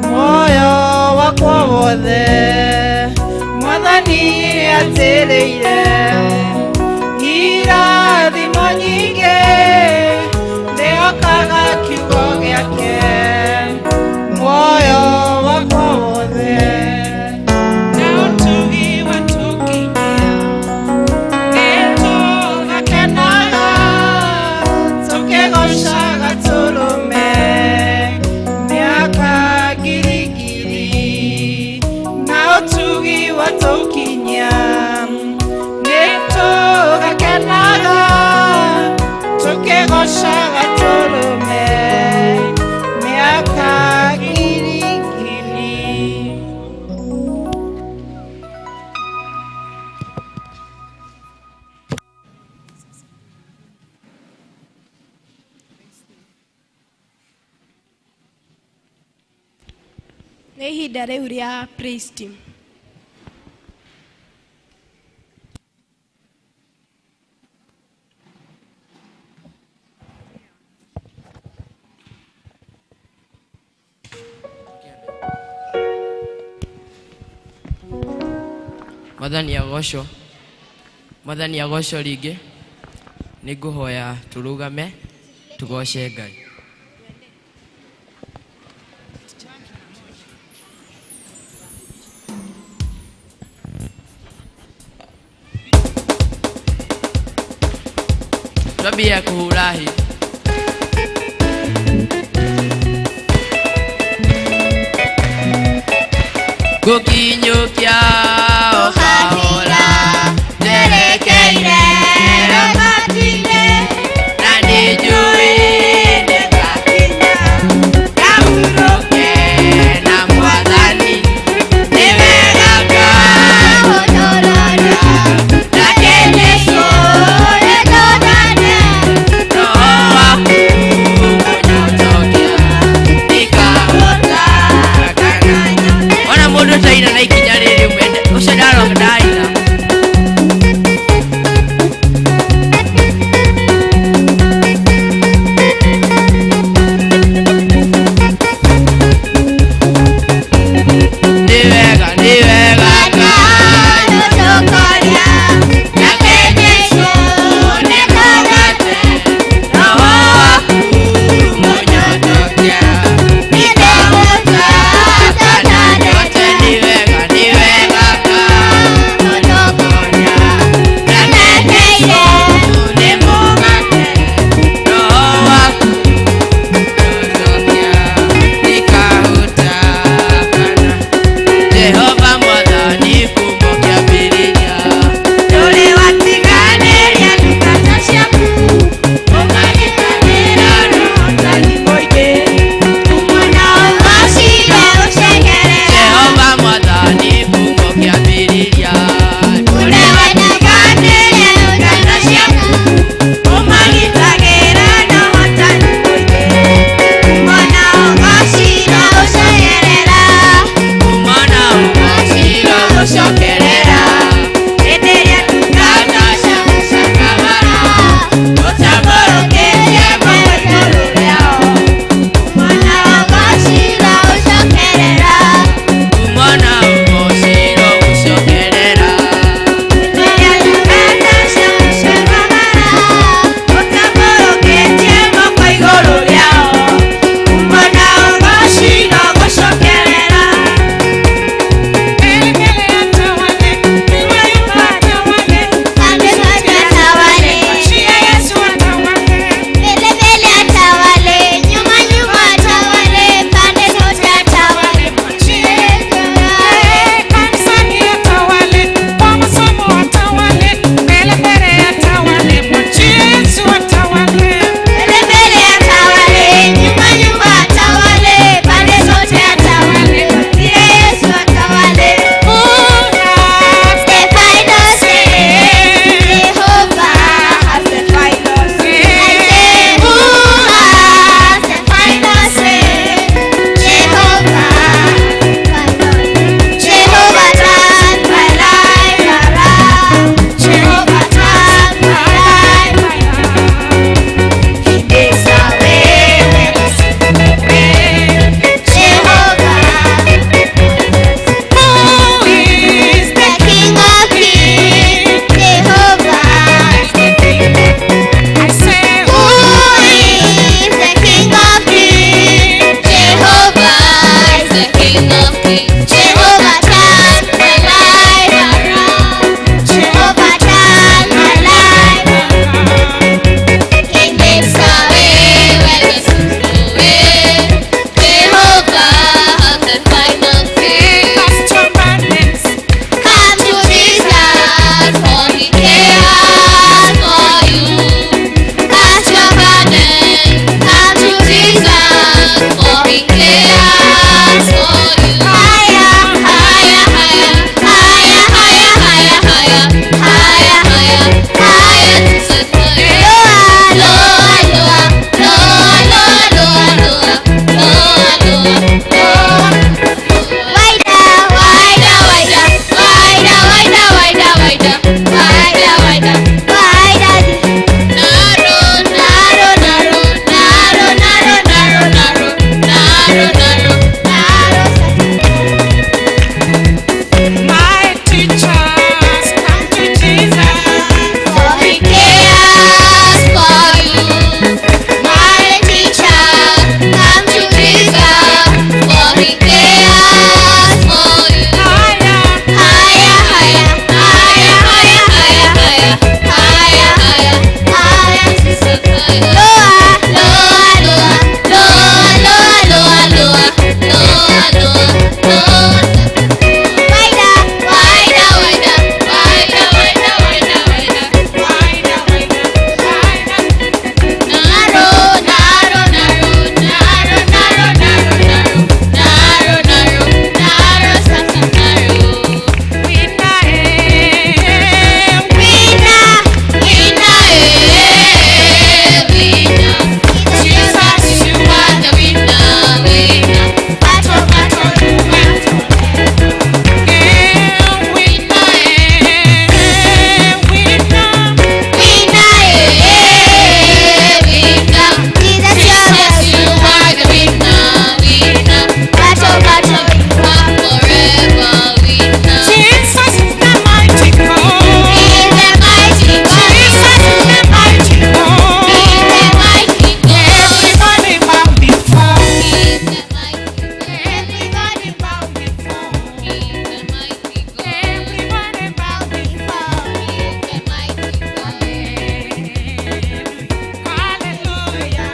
muoyo wakwa wothe. Mwathani atĩrĩire irathimo nyingĩ ndĩhokaga kiugo gĩake muoyo wakwa wothe. Na ũtugi watũkinyia nĩtũgakenaga tũkĩgocaga tũrũme mĩaka ngiri ngiri. Na ũtugi watũkinyia nĩtũgakenaga tũkĩgocaga tũrũme mĩaka ngiri ngiri. Nĩ ihinda rĩu rĩa praise team. Mwathani agocwo, Mwathani agocwo rĩngĩ. Nĩ ngũhoya tũrũgame tũgoce Ngai. Twambie kũhũra hĩ. Gũkinyũkia o kahora njerekeire matu-inĩ na nĩnjũĩ nĩngakinya ngahurũke na Mwathani. Nĩ wega Ngai nake Jesũ nĩtũtane Roho waku kũnyotokia ndikahota kana. Ona mũndũ taina na ikinya rĩrĩ. the King of Kings. Jehovah turn my life around. Jehovah turn my life around. He makes a way where there seems no way. Jehovah has the final say. Come to Jesus, for He cares for you. Cast your burden, come to Jesus, for He cares for you. Higher, higher, higher, higher, higher, higher, higher, higher, higher, higher, Jesus, higher. Lower, lower, lower, lower, lower, lower, lower, lower, lower. Wider, wider, wider, wider, wider, wider, wider, wider, wider, wider. Narrow, narrow, narrow, narrow, narrow, narrow, narrow, narrow, narrow, narrow. My teachers, come to Jesus. For He cares for you. My teacher, come to Jesus. For He cares for you. Higher, higher, higher, higher, higher, higher, higher, higher, higher, Jesus, higher. Lower, lower, lower, lower, lower, lower, lower, lower, lower, lower. Wider, wider, wider, wider, wider, wider, wider, wider, wider, wider. Narrow, narrow, narrow, narrow, narrow, narrow, narrow, narrow, narrow, narrow, sasa narrow. Winner, winner, eh, winner. Jesus, you are the winner, winner. Battle, battle, battle. Winner, eh, winner. Jesus, you are the winner, winner. Battle, battle, forever, winner. Jesus is the mighty God. He's the mighty God. Jesus is the mighty God. He's the mighty God. Everybody bow before. He's the mighty God. Everybody bow before. He's the mighty God. Everybody bow before. He's the mighty God. Hallelujah.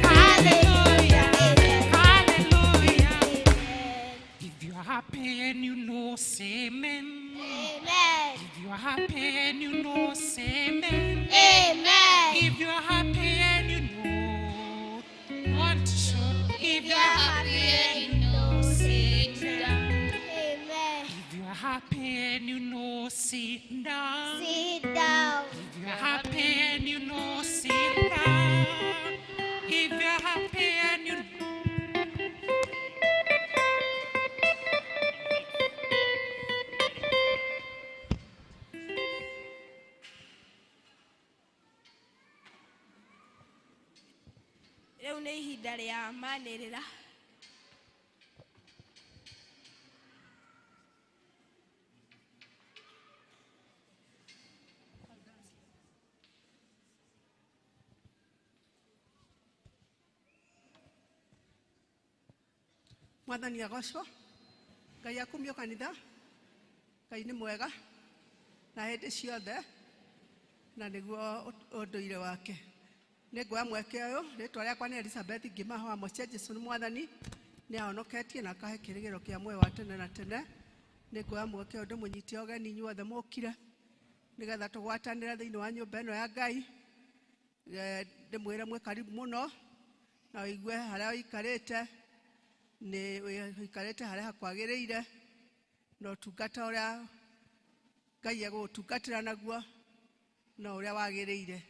Hallelujah. Hallelujah. If you're happy and you know, say amen. Amen. If you're happy and you know, say amen. Amen. If you're happy and you know, want to show. If you're Happy and you know, sit down. Amen. If you're happy and you know, sit down. Sit down. If you're happy and you know, sit down. If you're happy and you Rĩu nĩ ihinda rĩa manĩrĩra. Mwathani agocwo, Ngai akumio kanitha. Ngai nĩ mwega na hĩndĩ ciothe, na nĩguo ũndũire wake. Nĩ nguoya mweke ũyũ, rĩtwa rĩakwa nĩ Elizabeth Ngĩmaho wa Moche. Jesu nĩ Mwathani, nĩ ahonoketie na akahe kĩrĩgĩrĩro kĩa muoyo wa tene na tene. Nĩ nguoya mweke ũyũ ndĩmũnyite ũgeni inyuothe mũkire, nĩgetha tũgwatanĩre thĩinĩ wa nyũmba ĩno ya Ngai. Ndĩmwĩre mwĩ karibu mũno, na ũigue harĩa ũikarĩte nĩ ũikarĩte harĩa hakwagĩrĩire, na ũtungata ũrĩa Ngai egũgũtungatĩra naguo na ũrĩa wagĩrĩire.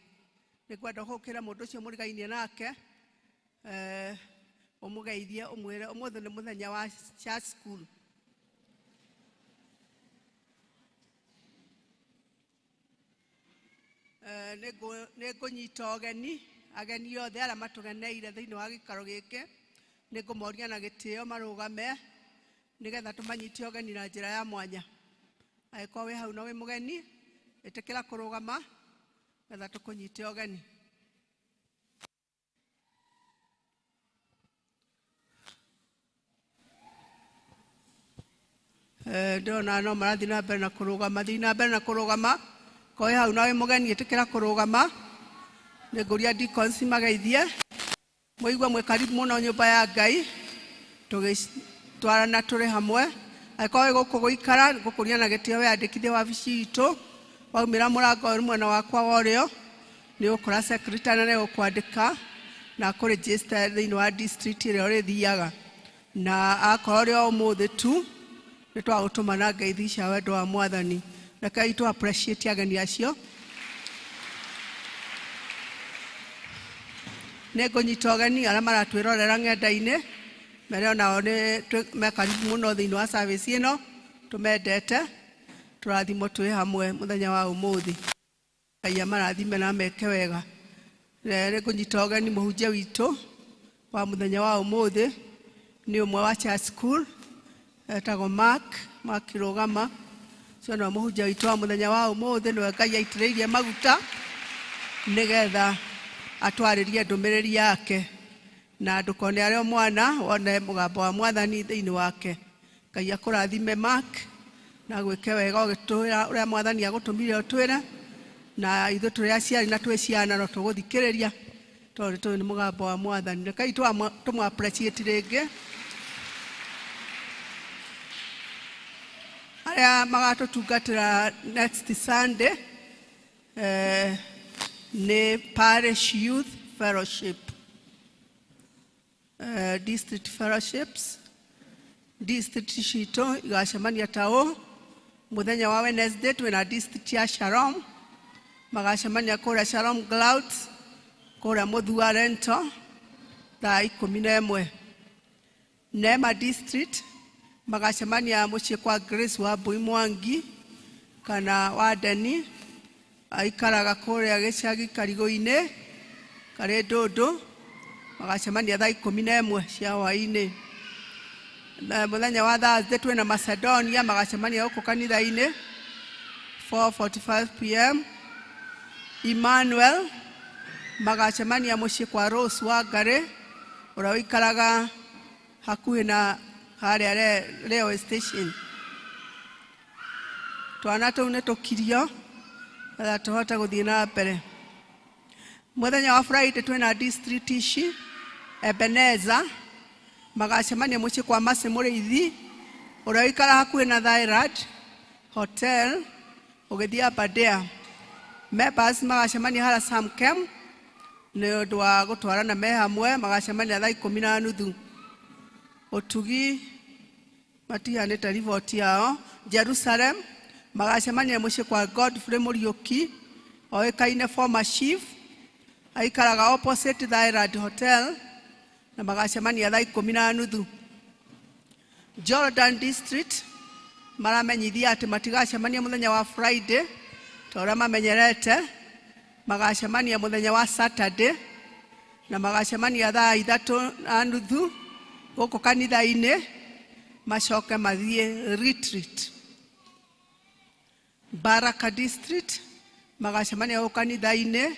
Nĩ ngwenda gũkĩra mũndũ ũcio mũrigainie nake, ũmũgeithie, ũmwĩre ũmũthĩ nĩ mũthenya wa church school. Nĩ ngũnyita ũgeni ageni othe arĩa matũgeneire thĩinĩ wa gĩikaro gĩkĩ, nĩ ngũmoria na gĩtĩo marũgame nĩgetha tũmanyite ũgeni na njĩra ya mwanya. Angĩkorwo wĩ hau na wĩ mũgeni, ĩtĩkĩra kũrũgama nĩgetha tũkũnyite ũgeni. Ndĩrona no marathiĩ na mbere na kũrũgama, thiĩ na mbere na kũrũgama. Koĩ hau nawe mũgeni ĩtĩkĩra kũrũgama. Nĩngũria deacons mageithie. Mũigue mwĩ karibu mũno nyũmba ya Ngai, tũgĩtwarana tũrĩ hamwe. Angĩkorwo wĩ gũkũ gũikara, ngũkũria na gĩtĩo wĩyandĩkithie wabici itũ. Waumĩra mũrango ũyũ mwena wakwa wa ũrĩo, nĩ ũgũkora secretary na nĩegũkwandĩka na akũregister thĩinĩ wa district ĩrĩa ũrĩthiaga. Na akorwo ũrĩ o ũmũthĩ tu, nĩ twagũtũma na ngeithi cia wendo wa Mwathani. Rekei tũ appreciate ageni acio. Nĩ ngũnyita ũgeni arĩa maratwĩrorera ng'enda-inĩ, mere onao nĩ me karibu mũno thĩinĩ wa service ĩno, tũmendete, tũrathimwo twĩ hamwe mũthenya wa ũmũthĩ. Ngai amarathime na ameke wega. Nĩ ngũnyita ũgeni mũhunjia witũ wa mũthenya wa ũmũthĩ, nĩ ũmwe wa church school, etagwo Mark, Mark Rũgama. Ũcio nĩwe mũhunjia witũ wa mũthenya wa ũmũthĩ, nĩwe Ngai aitĩrĩirie maguta nĩgetha atwarĩrie ndũmĩrĩri yake, na ndũkone arĩ o mwana, wone mũgambo wa Mwathani thĩinĩ wake. Ngai akũrathime Mark, na gwĩke wega ũgĩtwĩra ũrĩa Mwathani agũtũmire ũtwĩre, na ithuĩ tũrĩ aciari na twĩ ciana no tũgũthikĩrĩria tondũ nĩ tũĩ nĩ mũgambo wa Mwathani. Rekei tũmũ appreciate rĩngĩ. Arĩa magatũtungatĩra next Sunday, nĩ Parish Youth Fellowship, district fellowships, district citũ igacemania ta ũũ. Mũthenya wa Wednesday twĩna district ya Shalom, magacemania kũrĩa Shalom Clouds, kũrĩa Mũthua Rento, thaa 11. Neema District magacemania mũciĩ kwa Grace wa Mbui Mwangi kana wa Deni, aikaraga kũrĩa gĩcagi Karigũ-inĩ karĩ Ndũndũ, magacemania thaa 11 cia hwaĩ-inĩ. Na mũthenya wa Thursday twĩna Macedonia, magacemania gũkũ kanitha-inĩ 4:45 p.m. Emmanuel magacemania mũciĩ kwa Rose wa Ngarĩ, ũrĩa ũikaraga hakuhĩ na harĩa railway station. Twana tũu nĩ tũkirio getha tũhote gũthiĩ na mbere. Mũthenya wa Friday twĩna district ici: Ebeneza magacemania mũciĩ kwa Mercy Mũrĩithi, ũrĩa ũikara hakuhĩ na Thailand Hotel ũgĩthiĩ Aberdare. Members magacemania harĩa Samkem nĩ ũndũ wa gũtwarana me hamwe, magacemania thaa 10:30. Ũtugi matihanĩte riboti yao. Jerusalem magacemania mũciĩ kwa Godfrey Mũriũki, oĩkaine former chief, aikaraga opposite Thailand Hotel, na magacemania thaa 10:30. Jordan District maramenyithia atĩ matigacemania mũthenya wa Friday ta ũrĩa mamenyerete, magacemania mũthenya wa Saturday, na magacemania thaa 3:30 gũkũ kanitha-inĩ, macoke mathiĩ retreat. Baraka District magacemania gũkũ kanitha-inĩ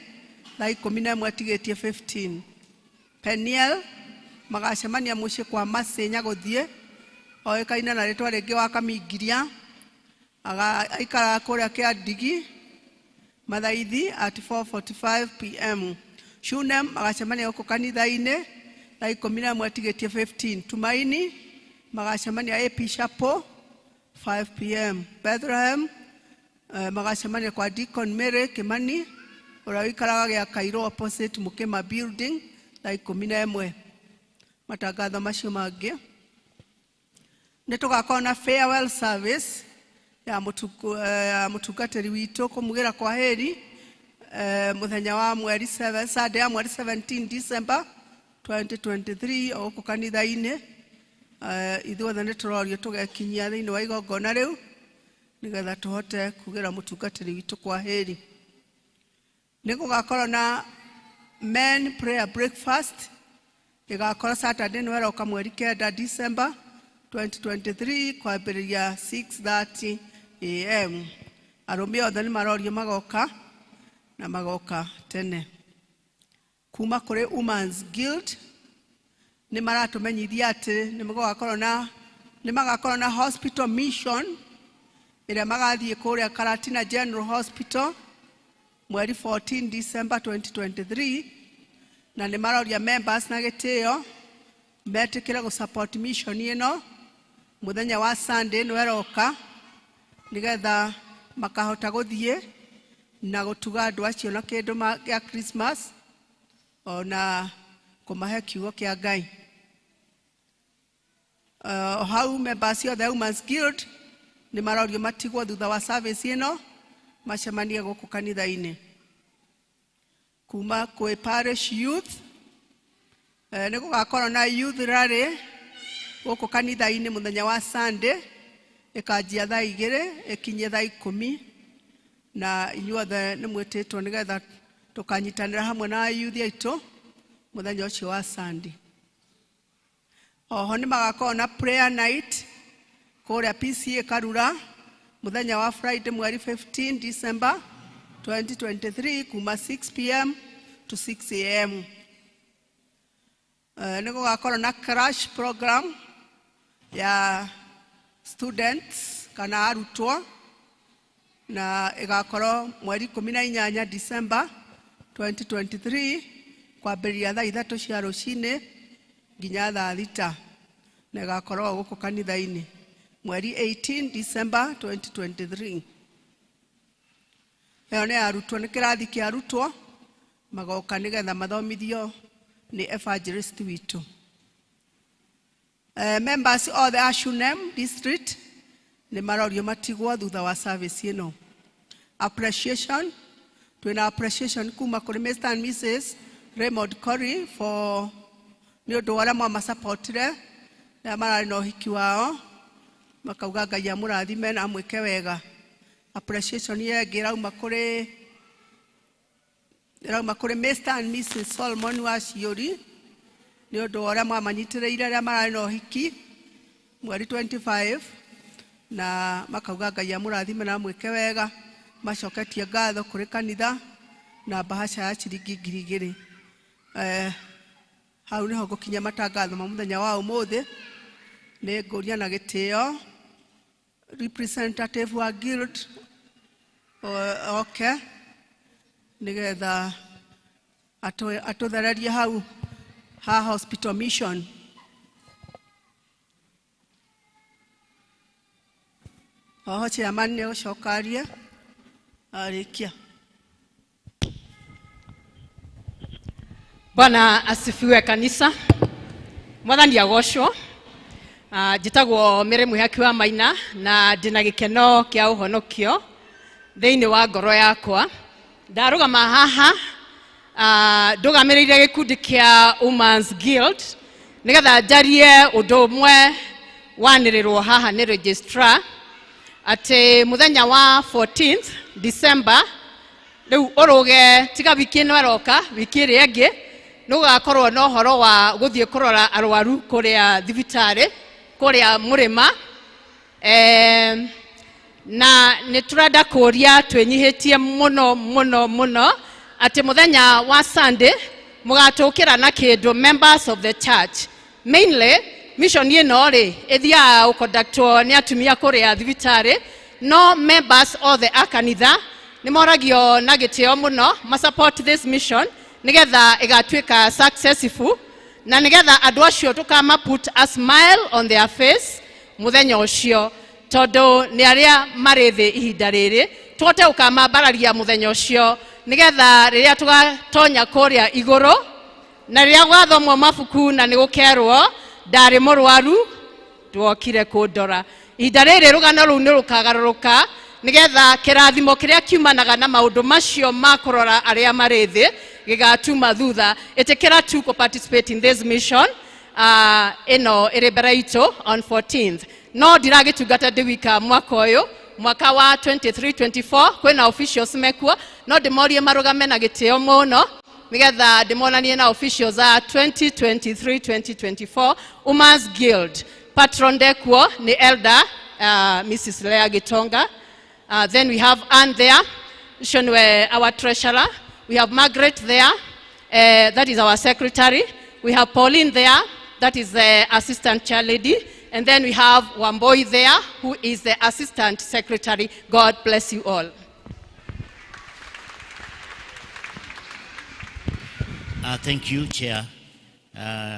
thaa 11 tigĩtie 15. Peniel magacemania mũciĩ kwa Mercy Nyagũthiĩ, oĩkaine na rĩtwa rĩngĩ wa Kamingiria, aikaraga kũrĩa Kĩandigi Mathaithi at 4:45 p.m. Shunem magacemania gũkũ kanitha-inĩ thaa 11 tigĩtie 15. Tumaini magacemania AP Chapel 5 p.m. Bethlehem magacemania kwa Deacon Mary Kimani, ũrĩa ũikaraga gĩa Kairũ opposite Mukima Building, thaa 11. Matangatho macio mangĩ, nĩ tũgakorwo na farewell service ya mũtungatĩri witũ kũmugĩra kwa heri, mũthenya wa mweri 7, Sunday ya mweri 17 December 2023, o gũkũ kanitha-inĩ. Ithuothe nĩ tũrorio tũgekinyia thĩinĩ wa igongona rĩu nĩgetha tũhote kugĩra mũtungatĩri witũ kwa heri. Nĩ gũgakorwo na men prayer breakfast, ĩgakorwo Saturday nĩ weroka mweri 9 December 2023, kwambĩrĩria 6:30 a.m. Arũme othe nĩ marorio magoka na magoka tene. Kuma kũrĩ Women's Guild nĩ maratũmenyithia atĩ nĩ gũgakorwo na Nĩ magakorwo na hospital mission ĩrĩa magathiĩ kũrĩa Karatina General Hospital mweri 14 December 2023, na nĩ maroria members na gĩtĩo metĩkĩre gũ support mission ĩno mũthenya wa Sunday ĩno ĩroka, nĩgetha makahota gũthiĩ na gũtuga andũ acio na kĩndũ gĩa Christmas ona kũmahe kiugo kĩa Ngai. O hau members othe a Women's Guild nĩ marorio matigwo thutha wa service ĩno macemanie gũkũ kanitha-inĩ. Kuma kwĩ parish youth, nĩ gũgakorwo na youth rally gũkũ kanitha-inĩ mũthenya wa Sunday, ĩkanjia thaa 2 ĩkinye thaa 10, na inyuothe nĩ mwĩtĩtwo nĩgetha tũkanyitanĩra hamwe na youth aitũ mũthenya ũcio wa Sunday. Oho nĩ magakorwo na prayer night kũrĩa PCEA Karura mũthenya wa Friday mweri 15 December 2023 kuma 6 p.m. to 6 a.m. Nĩ gũgakorwo na crash program ya students kana arutwo, na ĩgakorwo mweri 18 December 2023 kwambĩrĩria thaa 3 cia rũcinĩ nginya thaa 6, na ĩgakorwo gũkũ kanitha-inĩ mweri 18 December 2023. Ĩyo nĩ arutwo, nĩ kĩrathi kĩa arutwo magoka nĩgetha mathomithio nĩ evangelist witũ. Members othe a Shunem district nĩ marorio matigwo thutha wa service ĩno. Appreciation, twĩna appreciation kuma kũrĩ Mr. and Mrs. Raymond Corey for nĩ ũndũ wa ũrĩa mwamasupportire rĩrĩa mararĩ na ũhiki wao, makauga Ngai amũrathime na amwĩke wega. Appreciation ĩyo ĩngĩ ĩrauma kũrĩ Mr. and Mrs. Solomon wa Ciũri nĩ ũndũ wa ũrĩa mwamanyitĩrĩire rĩrĩa mararĩ na ũhiki mweri 25, na makauga Ngai amũrathime na amwĩke wega. Macoketie ngatho kũrĩ kanitha na bahasha ya ciringi 2000. Hau nĩho ngũkinyia matangatho ma mũthenya wa ũmũthĩ. Nĩ ngũria na gĩtĩo representative wa guild oke nĩgetha atũthererie hau ha hospital mission. Oho chairman nĩ egũcoka arie arĩkia. Bwana asifiwe kanisa. Mwathani agocwo. Njĩtagwo Mary Mwihaki wa Maina na ndĩna gĩkeno kĩa ũhonokio thĩinĩ wa ngoro yakwa. Ndarũgama haha ndũgamĩrĩire gĩkundi kĩa Women's Guild nĩgetha njarie ũndũ ũmwe wanĩrĩrwo haha nĩ registrar atĩ mũthenya wa 14th December rĩu ũrũge tiga wiki ĩno ĩroka, wiki ĩrĩa ĩngĩ, nĩ gũgakorwo na ũhoro wa gũthiĩ kũrora arwaru kũrĩa thibitarĩ kũrĩa mũrĩma. Na nĩ tũrenda kũria twĩnyihĩtie mũno mũno mũno atĩ mũthenya wa Sunday mũgatũkĩra na kĩndũ, members of the church mainly. Mission ĩno rĩ ĩthiaga gũconductwo nĩ atumia kũrĩa thibitarĩ, no members othe a kanitha nĩ moragio na gĩtĩo mũno ma support this mission nĩgetha ĩgatuĩka successful na nĩgetha andũ acio tũkama put a smile on their face mũthenya ũcio, tondũ nĩ arĩa marĩ thĩ ihinda rĩrĩ tũhote gũkamambararia mũthenya ũcio, nĩgetha rĩrĩa tũgatonya kũrĩa igũrũ na rĩrĩa gwathomwo mabuku na nĩ gũkerwo ndarĩ mũrwaru ndwokire kũndora. Ihinda rĩrĩ rũgano rũu nĩ rũkagarũrũka, nĩgetha kĩrathimo kĩrĩa kiumanaga na maũndũ macio ma kũrora arĩa marĩ thĩ gĩgatuma thutha. Ĩtĩkĩra tu kũ participate in this mission ĩno ĩrĩ mbere itũ on 14th. No ndiragĩtungata ndĩ wika mwaka ũyũ, mwaka wa 2324 kwĩna officials mekuo, no ndĩmorie marũgame na gĩtĩo mũno nĩgetha ndĩmonanie na officials a 2023 2024 Women's Guild. Patron ndekuo nĩ elder Mrs. Lea Gitonga. Then we have Ann there, ũcio nĩwe our treasurer. We have Margaret there, that is our secretary. We have Pauline there, that is the assistant chair lady. And then we have Wamboi there, who is the assistant secretary. God bless you all. Thank you, Chair,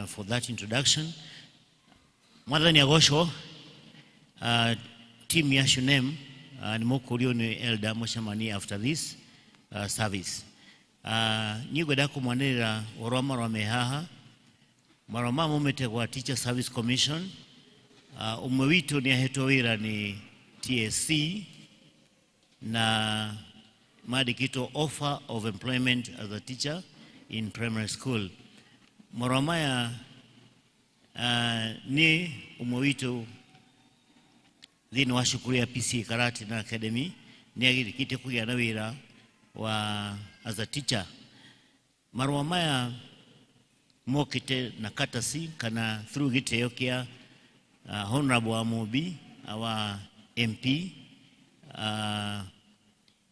for that introduction. Mwathani agocwo, team ya Shunem, nĩ mũkũrio nĩ elder mũcemanie after this service. Niĩ ngwenda kũmwanĩrĩra ũhoro wa marũa me haha. Marũa maya maumĩte gwa Teacher Service Commission. Ũmwe witũ nĩ ahetwo wĩra nĩ TSC na mandĩkĩtwo offer of employment as a teacher in primary school. Marũa maya nĩ ũmwe witũ thĩinĩ wa cukuru ya PCEA Karatina Academy nĩ agĩrĩkĩtie kũgĩa na wĩra wa as a teacher. Marũa maya mokĩte na courtesy kana through gĩtĩo kĩa Honorable Amobi, our MP, na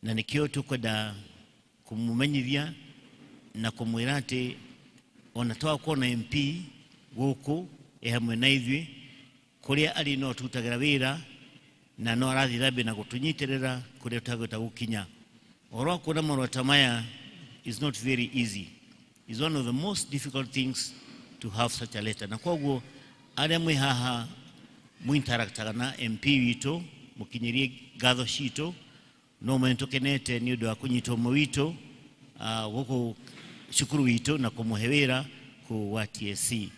nĩkĩo tũkwenda kũmũmenyithia na kũmwĩra atĩ ona twakorwo na MP gũkũ ĩ hamwe na ithuĩ kũrĩa arĩ no tũrutagĩra wĩra na no arathiĩ na mbere na gũtũnyitĩrĩra kũrĩa tũtangĩhota gũkinya. Ũhoro wa kuona marũa ta maya is not very easy. It's one of the most difficult things to have such a letter. Na koguo arĩa mwĩ haha mwinteractaga na MP witũ mũkinyĩrie ngatho citũ no mwe tũkenete nĩ ũndũ wa kũnyitwo ũmwe witũ gũkũ cukuru witũ na kũmũhe wĩra kũu gwa TSC.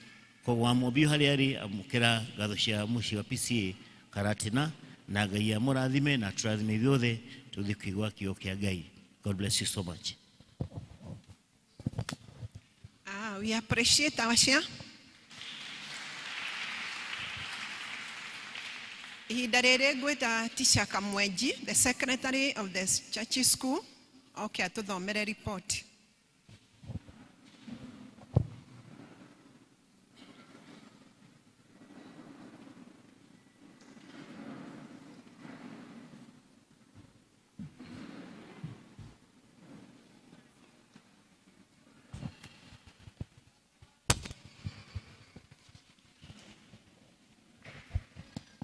Koguo Wamũmbi harĩa arĩ amũkĩra ngatho cia mũciĩ wa PCEA Karatina na Ngai amũrathime na atũrathime ithuothe tũthiĩ kũigua kiugo kĩa Ngai. God bless you so much. We appreciate our share. Ihinda rĩrĩ ngwĩta Tisha Kamwenji, the secretary of the church school, oke atũthomere report.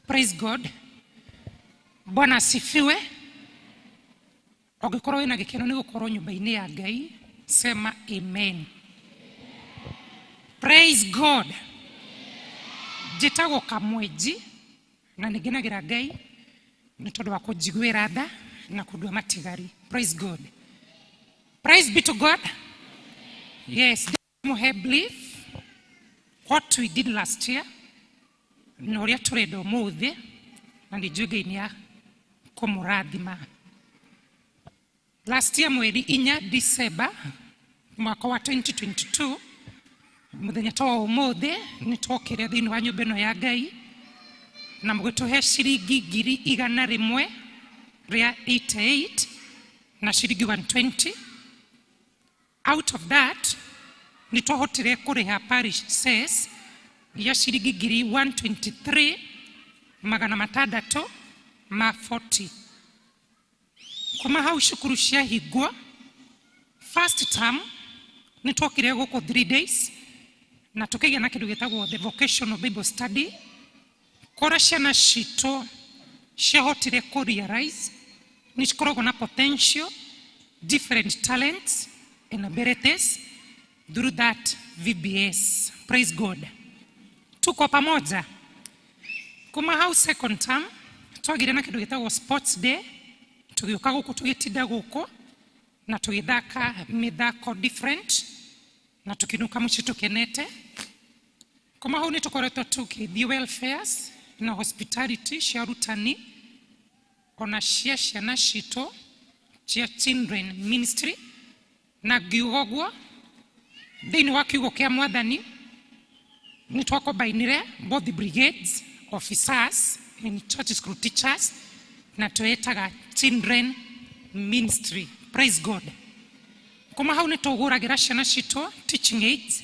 Praise God. Bwana asifiwe. Ũngĩkorwo wĩna gĩkeno nĩ gũkorwo nyũmba-inĩ ya Ngai, sema amen. Praise God. Njĩtagwo Kamwenji na nĩ ngenagĩra Ngai nĩ tondũ wa kũnjiguĩra tha na kũndua matigari. Praise God. Praise be to God. Yes, mũhe belief what we did last year na ũrĩa tũrenda ũmũthĩ na nĩ njũĩ Ngai nĩ akũmũrathima. Last year mweri 4 December mwaka wa 2022 mũthenya ta wa ũmũthĩ nĩ twokire thĩinĩ wa nyũmba ĩno ya Ngai na mũgĩtũhe ciringi 188 na ciringi 120. Out of that nĩ twahotire kũrĩha parish cess ya ciringi 123,640. Kuma hau cukuru ciahingwo first term nĩ twokire gũkũ 3 days na tũkĩgĩa na kĩndũ gĩtagwo the vocational Bible study kũrĩa ciana citũ ciahotire kũ realize nĩ cikoragwo na potential, different talents and abilities through that VBS. Praise God. Tuko pamoja. Kuma hau second term twagire na kĩndũ gĩtagwo sports day, tũgĩũka gũkũ tũgĩtinda gũkũ na tũgĩthaka mĩthako different na tũkĩinũka mũciĩ tũkenete. Kuma hau nĩ tũkoretwo tũgĩthiĩ welfares na hospitality cia arutani ona cia ciana citũ cia children ministry, na ngiuga ũguo thĩinĩ wa kiugo kĩa Mwathani nĩ twakombainire both brigades officers and church school teachers na twĩtaga children ministry. Praise God. Kuma hau nĩ tũgũragĩra ciana citũ teaching aids,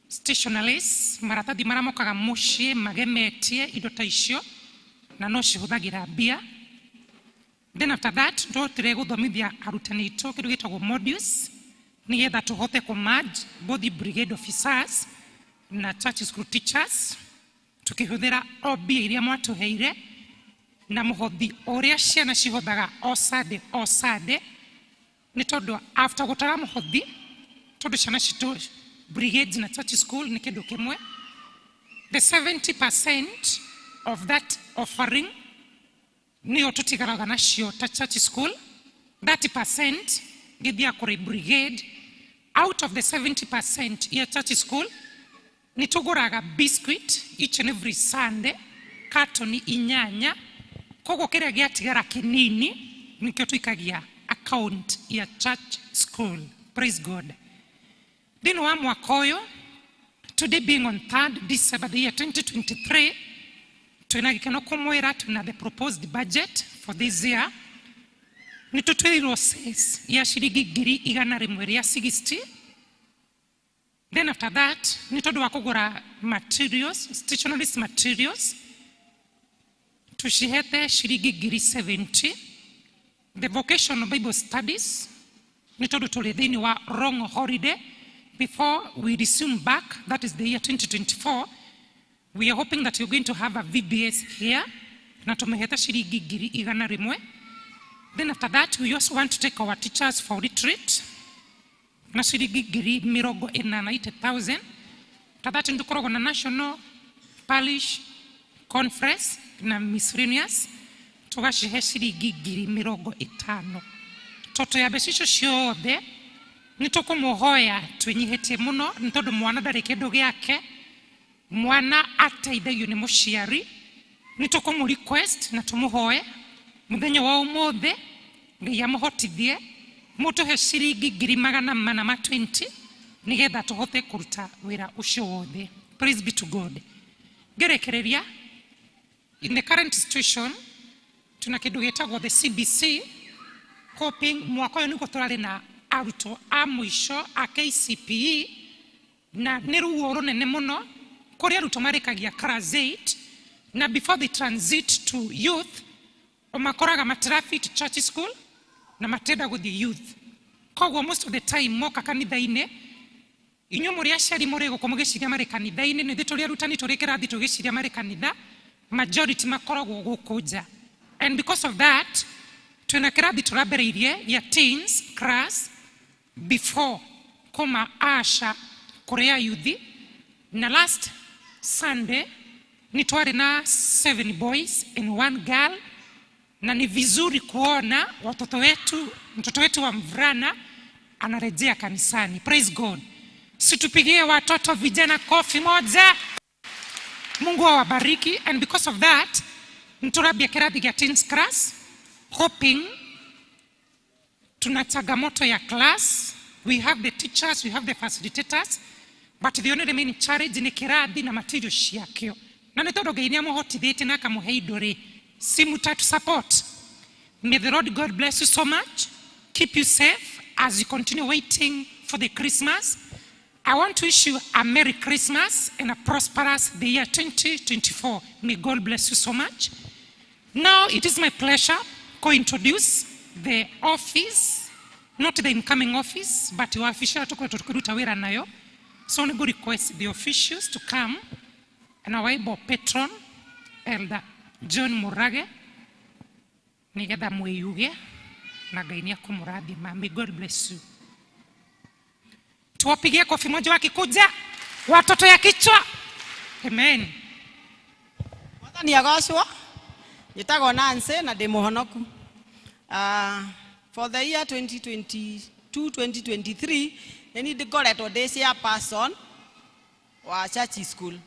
stationaries, maratathi marĩa mokaga mũciĩ magemetie indo ta icio na no cihũthagĩra mbia. Then after that twahotire gũthomithia arutani aitũ kĩndũ gĩtagwo modules nĩgetha tũhote kũ merge both brigade officers na church school teachers. Tukĩhũthĩra o mbia iria mwatũheire na mũhothi ũrĩa ciana cihothaga o Sunday o Sunday, nĩ tondũ after gũtara mũhothi, tondũ ciana citũ brigades na church school nĩ kĩndũ kĩmwe, the 70% of that offering nĩyo tũtigaraga nacio ta church school. 30% gĩthiaga kũrĩ brigade. Out of the 70% ya church school, nĩ tũgũraga biscuit each and every Sunday, katoni 8. Koguo kĩrĩa gĩatigara kĩnini nĩkĩo tũikagia account ya church school. Praise God. Thĩinĩ wa mwaka ũyũ, today being on 3rd December, the year 2023, twĩna gĩkeno kũmwĩra twĩna the proposed budget for this year. Nĩ tũtwĩrirwo cess ya ciringi 160,000. Then after that, nĩ tondũ wa kũgũra materials, stationery materials, tucihete ciringi 70,000. The vocational Bible studies, nĩ tondũ tũrĩ thĩinĩ wa long holiday before we resume back, that is the year 2024, we are hoping that you're going to have a VBS here, na tumehete ciringi 100,000. Then after that, we also want to take our teachers for retreat na ciringi 80,000, 80,000. After that, nĩtũkoragwo na national parish conference na miscellaneous, tũgacihe ciringi 50,000. Toto ya mbeca icio ciothe, nĩ tũkũmũhoya twĩnyihĩtie mũno, nĩ tondũ mwana ndarĩ kĩndũ gĩake, mwana ateithagio nĩ mũciari. Nĩ tũkũmũ request na tũmũhoe mũthenya wa ũmũthĩ, Ngai amũhotithie, mũtũhe ciringi 420,000 nĩgetha tũhote kũruta wĩra ũcio wothe. Praise be to God. Ngĩrĩkĩrĩria, in the current situation, tuna kĩndũ gĩtagwo the CBC, hoping mwaka ũyũ nĩguo tũrarĩ na arutwo a mũico a KCPE, na nĩ ruo rũnene mũno kũrĩa arutwo marĩkagia class 8 na before they transit to youth, makoraga matirafit church school na matenda gũthiĩ youth. Koguo most of the time moka kanitha-inĩ, inyuĩ mũrĩ aciari mũrĩ gũkũ mũgĩciria marĩ kanitha-inĩ, nĩ ithuĩ tũrĩ arutani tũrĩ kĩrathi tũgĩciria marĩ kanitha, majority makoragwo gũkũ nja. And because of that, twĩna kĩrathi tũrambĩrĩirie gĩa teens class before kũma asha kũrĩ ayuthi, na last Sunday nĩ twarĩ na seven boys and one girl, na ni vizuri kuona watoto wetu, mtoto wetu wa mvulana anarejea kanisani. Praise God. Situpigie watoto vijana kofi moja. Mungu awabariki. And because of that, nturambia kĩrathi gĩa teens class, hoping tuna changamoto ya class. We have the teachers, we have the facilitators, but the only remaining challenge nĩ kĩrathi na material ciakĩo. Na nĩ tondũ Ngai nĩ amũhotithĩtie na akamũhe indo rĩ, si mutatu support. May the Lord God bless you so much, keep you safe as you continue waiting for the Christmas. I want to wish you a Merry Christmas and a prosperous the year 2024. May God bless you so much. Now it is my pleasure to introduce the office, not the incoming office, but your official tukoretwo tukiruta wĩra nayo. So nĩngũ request the officials to come and our able patron, Elder John Murage, nĩgetha mwĩyuge na Ngai nĩ akũmũrathima. May God bless you. Tuwapigie kofi moja wakikuja, watoto ya kichwa. Amen. Mwathani agocwo. Njĩtagwo Nancy na ndĩ mũhonoku. For the year 2022 2023, nĩ niĩ ndĩkoretwo ndĩ chairperson wa church school.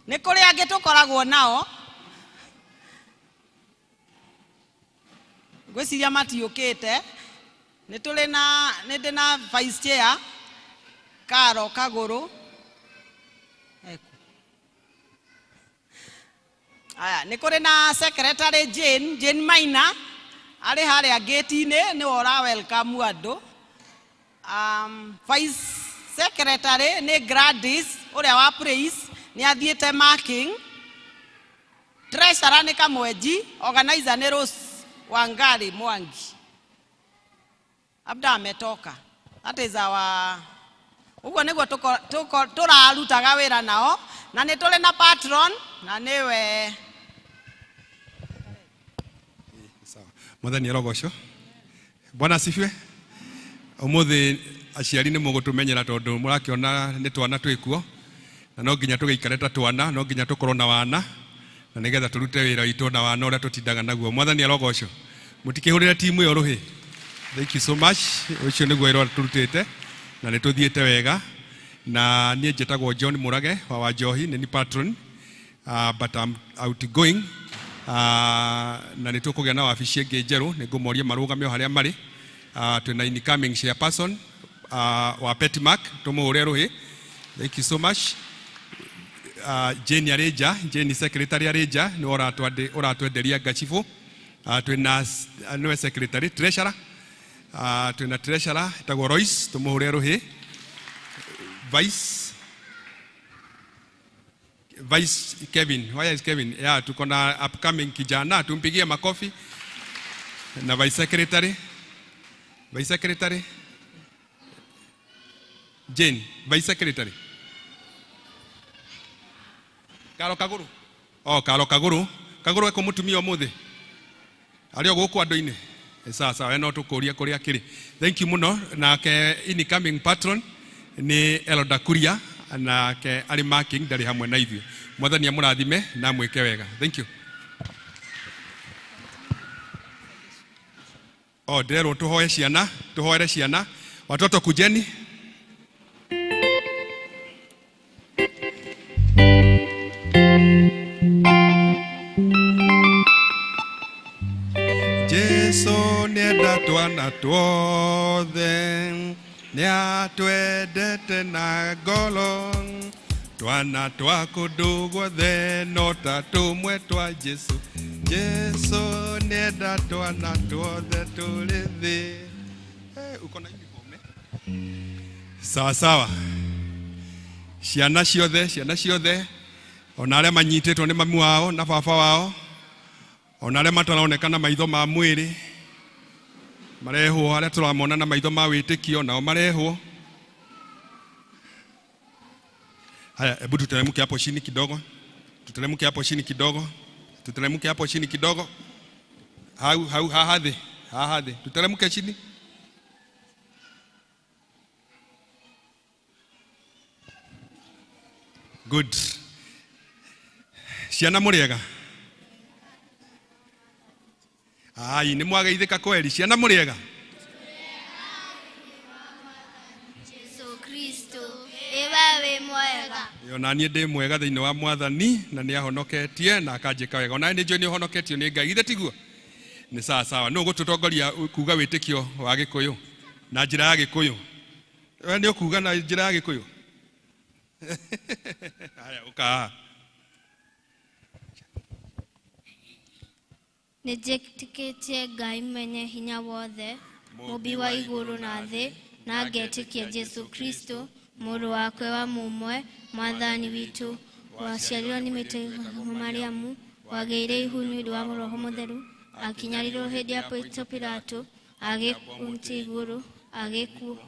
Nĩ kũrĩ angĩ tũkoragwo nao, ngwĩciria matiũkĩte. Nĩ tũrĩ na, nĩ ndĩ na vice chair Karo Kagũrũ. Eku. Aya, nĩ kũrĩ na secretary Jane, Jane Maina, arĩ harĩa gate-inĩ, nĩwe ũra welcome andũ. Vice secretary nĩ Gladys ũrĩa wa praise, nĩ athiĩte marking. Treasurer nĩ Kamwenji, organizer nĩ Rose Wangari Mwangi. Labda ametoka. That is our Ũguo nĩguo tũrarutaga wĩra nao, na nĩ tũrĩ na patron na nĩwe Mwathani arogocwo. Bwana asifiwe. Umuthi aciari nĩ mũgũtũmenyera tondũ mũrakĩona nĩ twana twĩkuo, na no nginya tũgĩikare ta twana, no nginya tũkorwo na wana, na nĩgetha tũrute wĩra witũ na wana ũrĩa tũtindaga naguo. Mwathani arogocwo. Mũtikĩhũrĩre timu ĩyo rũhĩ. Thank you so much. Ũcio nĩguo wĩra ũrĩa tũrutĩte na nĩ tũthiĩte wega. Na niĩ njĩtagwo John Mũrage wa Wanjohi, nĩ ni patron, but I'm outgoing. Na nĩ tũkũgĩa na wabici ĩngĩ njerũ, nĩ ngũmoria marũgame o harĩa marĩ. Twĩna incoming chairperson wa Petmark, tũmũhũre rũhĩ. Thank you so much. Jane arĩ nja, Jane secretary arĩ nja, nĩwe ũratwenderia ngacibũ. Twĩna nĩwe secretary, treasurer. Twĩna treasurer etagwo Royce, tũmũhũre rũhĩ. Vice Kevin, where is Kevin? Yeah, tuko na upcoming kijana, tumpigie makofi. Na vice secretary, vice secretary Jane, vice secretary Karo Kaguru. Oh, Karo Kaguru. Kaguru eko mutumia umuthi. Ari o guku andu-ini. Sawa sawa, no tukuria kuria kiri. Thank you muno. Nake incoming patron ni Elda Kuria, nake ari marking ndari hamwe na ithuĩ. Mwathani amũrathime na amwĩke wega. Thank you. Oh, ndĩrerwo tũhoe ciana, tũhoere ciana. Watoto kujeni. Jesu nĩenda twana tuothe, nĩatwendete na ngoro, twana twa kũndũ guothe no ta tũmwe twa Jesu. Jesu nĩenda twana tuothe tũrĩ thĩ. Uko na uniform, eh? Sawa sawa. Ciana ciothe, ciana ciothe, ona arĩa manyitĩtwo nĩ mami wao na baba wao, ona arĩa mataraoneka na maitho ma mwĩrĩ marehwo, arĩa tũramona na maitho ma wĩtĩkio nao marehwo. Haya, hebu tuteremke hapo chini kidogo, tuteremke hapo chini kidogo, tuteremke hapo chini kidogo. Hau, hau, haha thĩ, haha thĩ, tuteremke chini. Good. Ciana mũrĩega? Ai, nĩ mwageithĩka kweri. Ciana mũrĩega? Jesu Kristo, ĩwe wĩ mwega. Yo, na niĩ ndĩ mwega thĩinĩ wa Mwathani, na nĩ ahonoketie na akanjĩka wega. Ona nĩ njũĩ nĩ ũhonoketio nĩ Ngai, githĩ tiguo? Nĩ sawa sawa. Nũ ũgũtũtongoria kuga wĩtĩkio wa Gĩkũyũ na njĩra ya Gĩkũyũ? We nĩ ũkuga na njĩra ya Gĩkũyũ? Haya, ũka haha. Nĩ njĩtĩkĩtie Ngai mwenye hinya wothe, mũmbi wa igũrũ na thĩ, na ngetĩkia Jesu Kristo, mũrũ wakwe wa mũmwe, Mwathani witũ, waciarirwo nĩ mĩtĩ Mariamu, wagĩire ihu nĩ ũndũ wa Roho Mũtheru, akinyarirwo hĩndĩ ya Pontio Pilato, agĩkũnjwo igũrũ, agĩkuo,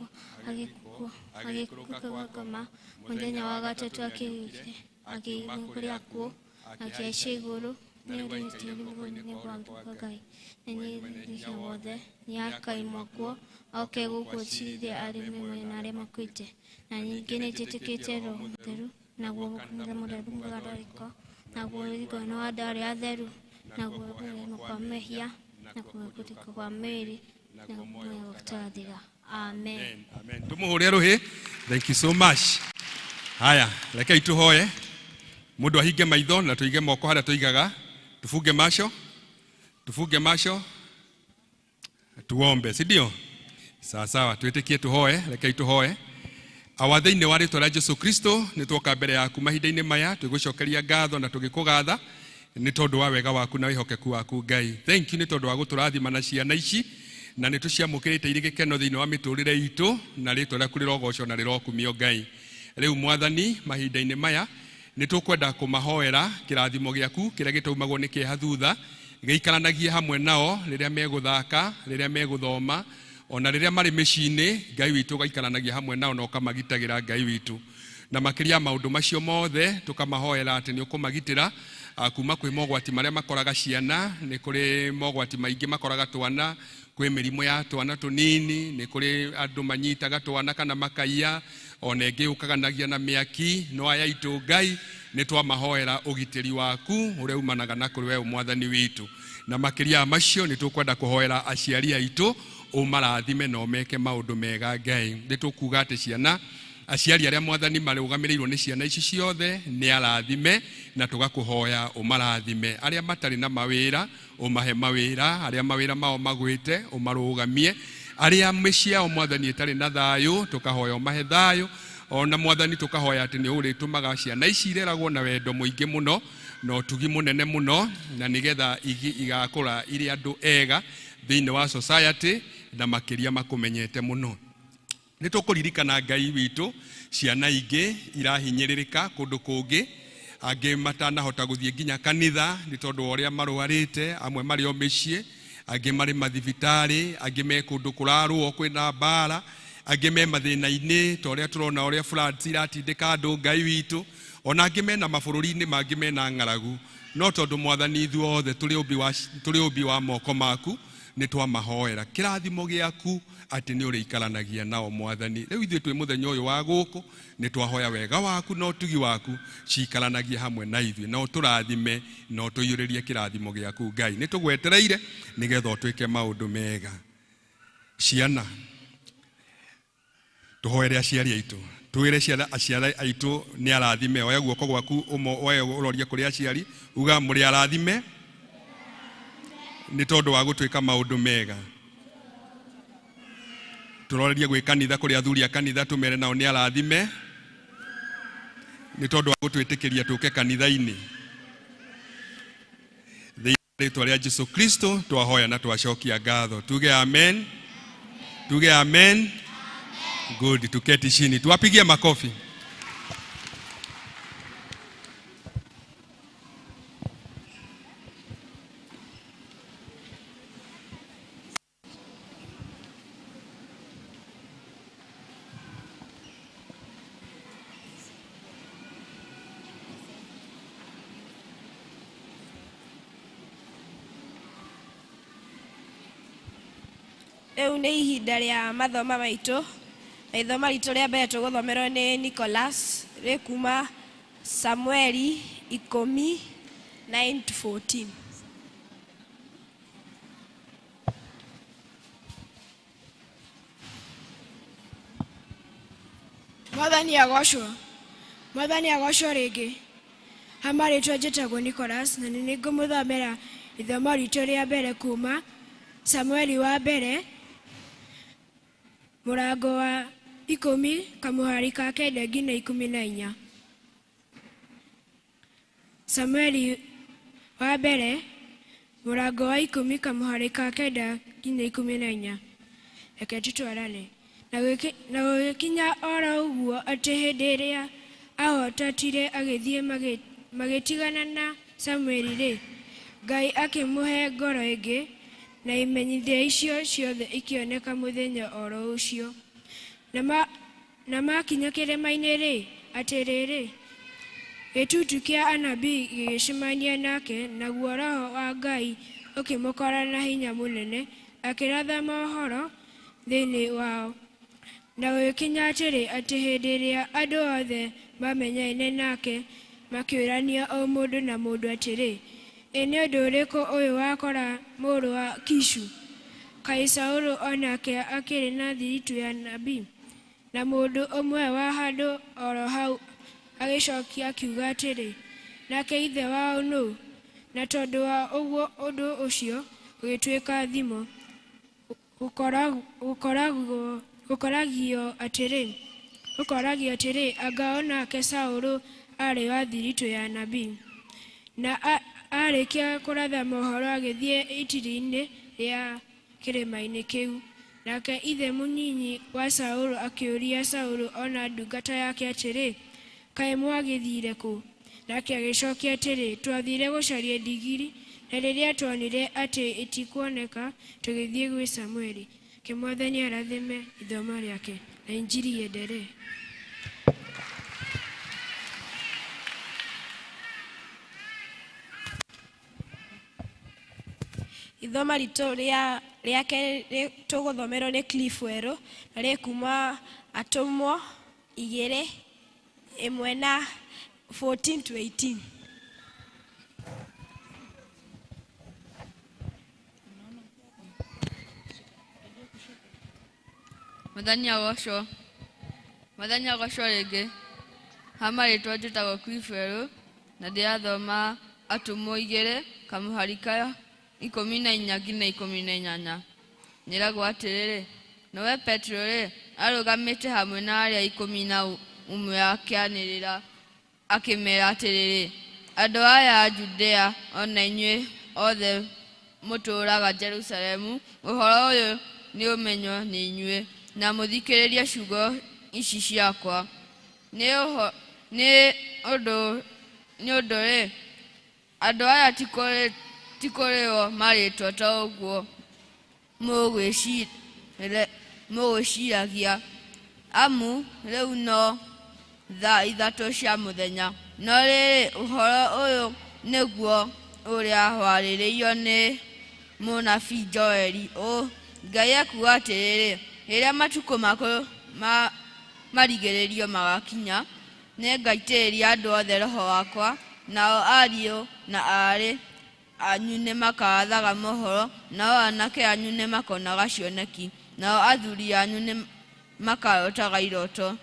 agĩkuo, agĩikũrũka kwa ngoma, mũthenya wa gatatũ akĩriũkire, akĩigwo kũrĩa akuũ, akĩhaica igũrũ, nĩ ũrĩtie guoko-inĩ kwa Ngai, na nĩ hinya wothe, nĩ akaimwo kuo, oke gũkũ acirithie arĩa me muoyo na arĩa makuĩte. Na ningĩ nĩ njĩtĩkĩtie Roho Mũtheru, naguo kanitha mũtheru Mũgatolika, naguo ũringano wa andũ arĩa atheru, naguo kũreherwo kwa mehia, naguo kũrutĩka kwa mĩĩrĩ, naguo muoyo ũtarathira. Amen. Amen. Tumuhure ruhi. Thank you so much. Haya, rekei tuhoe. Mundu ahinge maitho na tuige moko haria tuigaga. Tufunge macho. Tufunge macho. Tuombe, si ndio? Sawa sawa, twitikie tuhoe, rekei tuhoe. Awa thĩinĩ wa rĩtwa rĩa Jesu Kristo nĩ twoka mbere yaku mahinda-inĩ maya twĩgũcokeria ngatho na tũgĩkũgatha nĩ tondũ wa wega waku na wĩhokeku waku Ngai. Thank you nĩ tondũ wa gũtũrathima na ciana ici na nĩ tũciamũkĩrĩte irĩ gĩkeno thĩinĩ wa mĩtũrĩre itũ na rĩtwa rĩaku rĩrogocwo na rĩrokumio Ngai. Rĩu Mwathani mahinda-inĩ maya nĩ tũkwenda kũmahoera kĩrathimo gĩaku kĩrĩa gĩtaumagwo nĩ kĩeha thutha gĩikaranagie hamwe nao rĩrĩa megũthaka, rĩrĩa megũthoma, Ona rĩrĩa marĩ mĩciĩ-inĩ, Ngai witũ ũgaikaranagia hamwe nao na ũkamagitagĩra Ngai witũ. Na makĩria ya maũndũ macio mothe, tũkamahoera atĩ nĩ ũkũmagitĩra kuma kwĩ mogwati marĩa makoraga ciana. Nĩ kũrĩ mogwati maingĩ makoraga twana, kwĩ mĩrimũ ya twana tũnini, nĩ kũrĩ andũ manyitaga twana kana makaiya, ona ĩngĩ yũkaganagia na mĩaki. No aya aitũ Ngai, nĩ twamahoera ũgitĩri waku ũrĩa umanaga na kũrĩ we Mwathani witũ. Na makĩria ya macio, nĩ tũkwenda kũhoera aciari aitũ, ũmarathime na ũmeke maũndũ mega Ngai. Nĩ tũkuga atĩ ciana, aciari arĩa Mwathani marũgamĩrĩirwo nĩ ciana ici ciothe nĩ arathime, na tũgakũhoya ũmarathime. Arĩa matarĩ na mawĩra ũmahe mawĩra, arĩa mawĩra mao magwĩte ũmarũgamie, arĩa mĩciĩ yao Mwathani ĩtarĩ na thayũ tũkahoya ũmahe thayũ. Ona Mwathani tũkahoya atĩ nĩ ũrĩtũmaga ciana ici ireragwo na wendo mũingĩ mũno na ũtugi mũnene mũno, na nĩgetha igakũra irĩ andũ ega thĩinĩ wa society na makĩria makũmenyete mũno. Nĩ tũkũririkana Ngai witũ ciana ingĩ irahinyĩrĩrĩka kũndũ kũngĩ, angĩ matanahota gũthiĩ nginya kanitha nĩ tondũ wa ũrĩa marwarĩte, amwe marĩ o mĩciĩ, angĩ marĩ mathibitarĩ, angĩ me kũndũ kũrarũo kwĩna mbara, angĩ me mathĩna-inĩ ta ũrĩa tũrona ũrĩa floods iratindĩka andũ Ngai witũ, ona angĩ mena mabũrũri-inĩ mangĩ mena ng'aragu. No tondũ Mwathani ithuothe tũrĩ ũmbi wa moko maku, nĩ twamahoera kĩrathimo gĩaku atĩ nĩ ũrĩikaranagia nao Mwathani. Rĩu ithuĩ twĩ mũthenya ũyũ wa gũkũ, nĩ twahoya wega waku na ũtugi waku cikaranagie hamwe na ithuĩ, na ũtũrathime na ũtũiyũrĩrie kĩrathimo gĩaku Ngai. Nĩ tũgwetereire nĩgetha ũtwĩke maũndũ mega. Ciana, tũhoere aciari aitũ, twĩre ciana aciari aitũ nĩ arathime. Oya guoko gwaku oe ũrorie kũrĩ aciari, uga mũrĩ arathime nĩ tondũ wa gũtwĩka maũndũ mega. Tũrorerie gwĩ kanitha kũrĩ athuri a kanitha, tũmere nao nĩ arathime nĩ tondũ wa gũtwĩtĩkĩria tũke kanitha-inĩ. Thĩinĩ wa rĩtwa rĩa Jesu Kristo twahoya na twacokia ngatho. Tuge amen, tuge amen. Good, tuketi chini, tuwapigie makofi. Rĩu nĩ ihinda rĩa mathoma maitũ, na ithoma ritũ rĩa mbere tũgũthomerwo nĩ Nicholas, rĩ kuma Samueli 10, 9 to 14. Mwathani agocwo. Mwathani agocwo rĩngĩ. Ha marĩtwa njĩtagwo Nicholas na nĩ nĩngũmũthomera ithomo ritũ rĩa mbere kuma Samueli wa mbere mũrango wa 10 kamũhari ka 9 nginya 14. Samueli wa mbere mũrango wa 10 kamũhari ka 9 nginya 14. Reke tũtwarane. Na gũgĩkinya oro ũguo atĩ hĩndĩ ĩrĩa ahotatire agĩthiĩ magĩtigana na Samueli-rĩ, Ngai akĩmũhe ngoro ĩngĩ, na imenyithia icio ciothe ikĩoneka mũthenya oro ũcio. Na maakinya kĩrĩma-inĩ-rĩ, atĩrĩrĩ, gĩtutu kĩa anabii gĩgĩcemania nake, naguo Roho wa Ngai ũkĩmũkora na hinya mũnene, akĩratha mohoro thĩinĩ wao. Na gũgĩkinya atĩrĩ, atĩ hĩndĩ ĩrĩa andũ othe maamenyaine nake, makĩũrania o mũndũ na mũndũ atĩrĩ, Ĩ nĩ ũndũ ũrĩkũ ũyũ wakora mũrũ wa Kishu? Kaĩ Saũlũ o nake akĩrĩ na thiritũ ya anabii? Na mũndũ ũmwe wa handũ oro hau agĩcokia akiuga atĩrĩ, Nake ithe wao nũ? Na tondũ wa ũguo ũndũ ũcio ũgĩtuĩka thimo, gũkoragio atĩrĩ, Anga o nake Saũlũ aarĩ wa thiritũ ya anabii? Na aarĩkia kũratha mohoro agĩthiĩ itiri-inĩ rĩa kĩrĩma-inĩ kĩu. Nake ithe mũnyinyi wa Saũlũ akĩũria Saũlũ o na ndungata yake atĩrĩ, Kaĩ mwagĩthiire kũ? Nake agĩcokia atĩrĩ, Twathiire gũcaria ndigiri, na rĩrĩa tuonire atĩ ĩtikuoneka, tũgĩthiĩ gwĩ Samueli. Reke Mwathani arathime ithomo rĩake na injiri iendelee. Ithoma ritũ rĩa rĩake tũgũthomerwo nĩ Cliff Werũ na rĩkuma atũmwo igĩrĩ ĩmwe na 14 to 18. Mwathani agocwo. Mwathani agocwo rĩngĩ. Ha marĩtwa njĩtagwo Cliff Werũ na ndĩrathoma atũmwo igĩrĩ kamũhari ka 14 nginya 18. Nyĩragwo atĩrĩrĩ, nowe Petero-rĩ, arũgamĩte hamwe na arĩa 11 akĩanĩrĩra akĩmera atĩrĩrĩ, andũ aya a Judea ona inyuĩ othe mũtũũraga Jerusalemu, ũhoro ũyũ nĩũmenywo nĩ inyuĩ na mũthikĩrĩrie ciugo ici ciakwa. Nĩ ũndũ-rĩ, andũ aya ti kũrĩo marĩtwo ta ũguo mũgwĩciragia, amu rĩu no thaa 3 cia mũthenya. No rĩrĩ, ũhoro ũyũ nĩguo ũrĩa warĩrĩirio nĩ mũnabii Joeli ũũ, Ngai ekuuga atĩrĩrĩ, rĩrĩa matukũ ma marigĩrĩrio magakinya, nĩngaitĩrĩria andũ othe roho wakwa, nao ariũ na aarĩ anyu nĩmakarathaga mohoro, nao anake anyu nĩmakonaga cioneki, nao athuri anyu nĩmakarotaga iroto.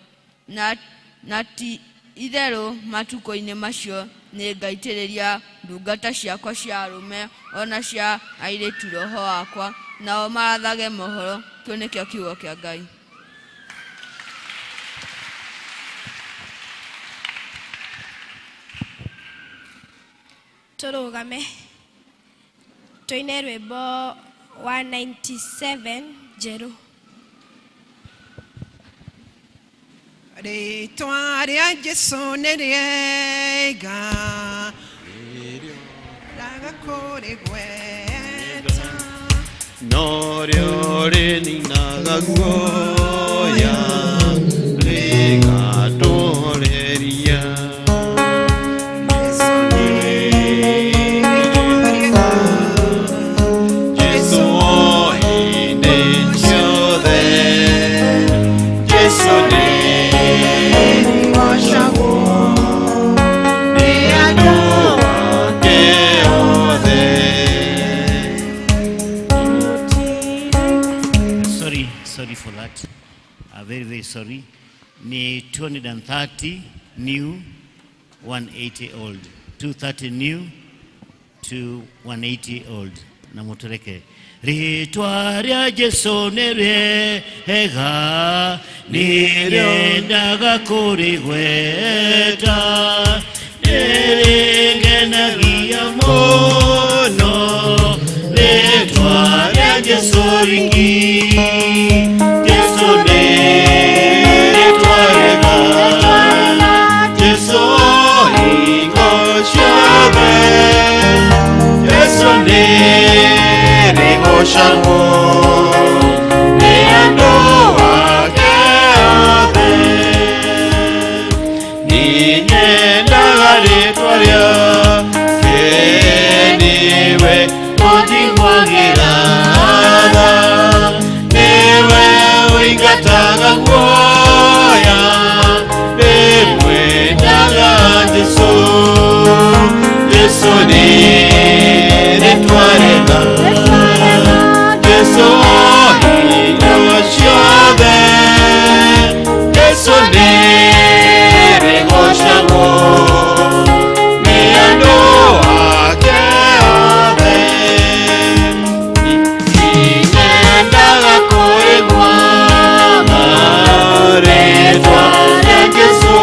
Na ti itherũ matukũ-inĩ macio nĩngaitĩrĩria ndungata ciakwa cia arũme ona cia airĩtu roho wakwa, nao marathage mohoro. Kĩu nĩkĩo kiugo kĩa Ngai. Tũrũgame tũine rwĩmbo 197 njerũ. Rĩtwa rĩa Jesũ nĩ rĩega, ndaga kũrĩgweta. Norĩo rĩninaga guoya rĩgatũhoreria. Jesũ hĩndĩ ciothe, Jesũ nĩgocagwo nĩ andũ ake othe. Sorry, sorry for that. Very, very sorry. Ni 230 new, 180 old. 230 new to 180 old. Na mutureke. Rĩtwa rĩa Jesũ nĩ rĩega, nĩrĩendaga kũrĩgweta, nĩrĩngenagia mũno, rĩtwa rĩa Jesũ riki. Jesũ nĩ rĩtwa rĩega, Jesũ hingo ciothe, Jesũ nĩ rĩgocagwo nĩ andũ ake othe. Nĩnyendaga rĩtwa rĩake, nĩwe ũnjiguagĩra tha, nĩwe ũingataga guoya, ndĩmwendaga Jesũ. Jesũ nĩ rĩtwa rĩega, Jesũ hingo ciothe, Jesũ nĩ rĩgocagwo nĩ andũ ake othe. Nĩnyendaga kũigua rĩtwa rĩa Jesũ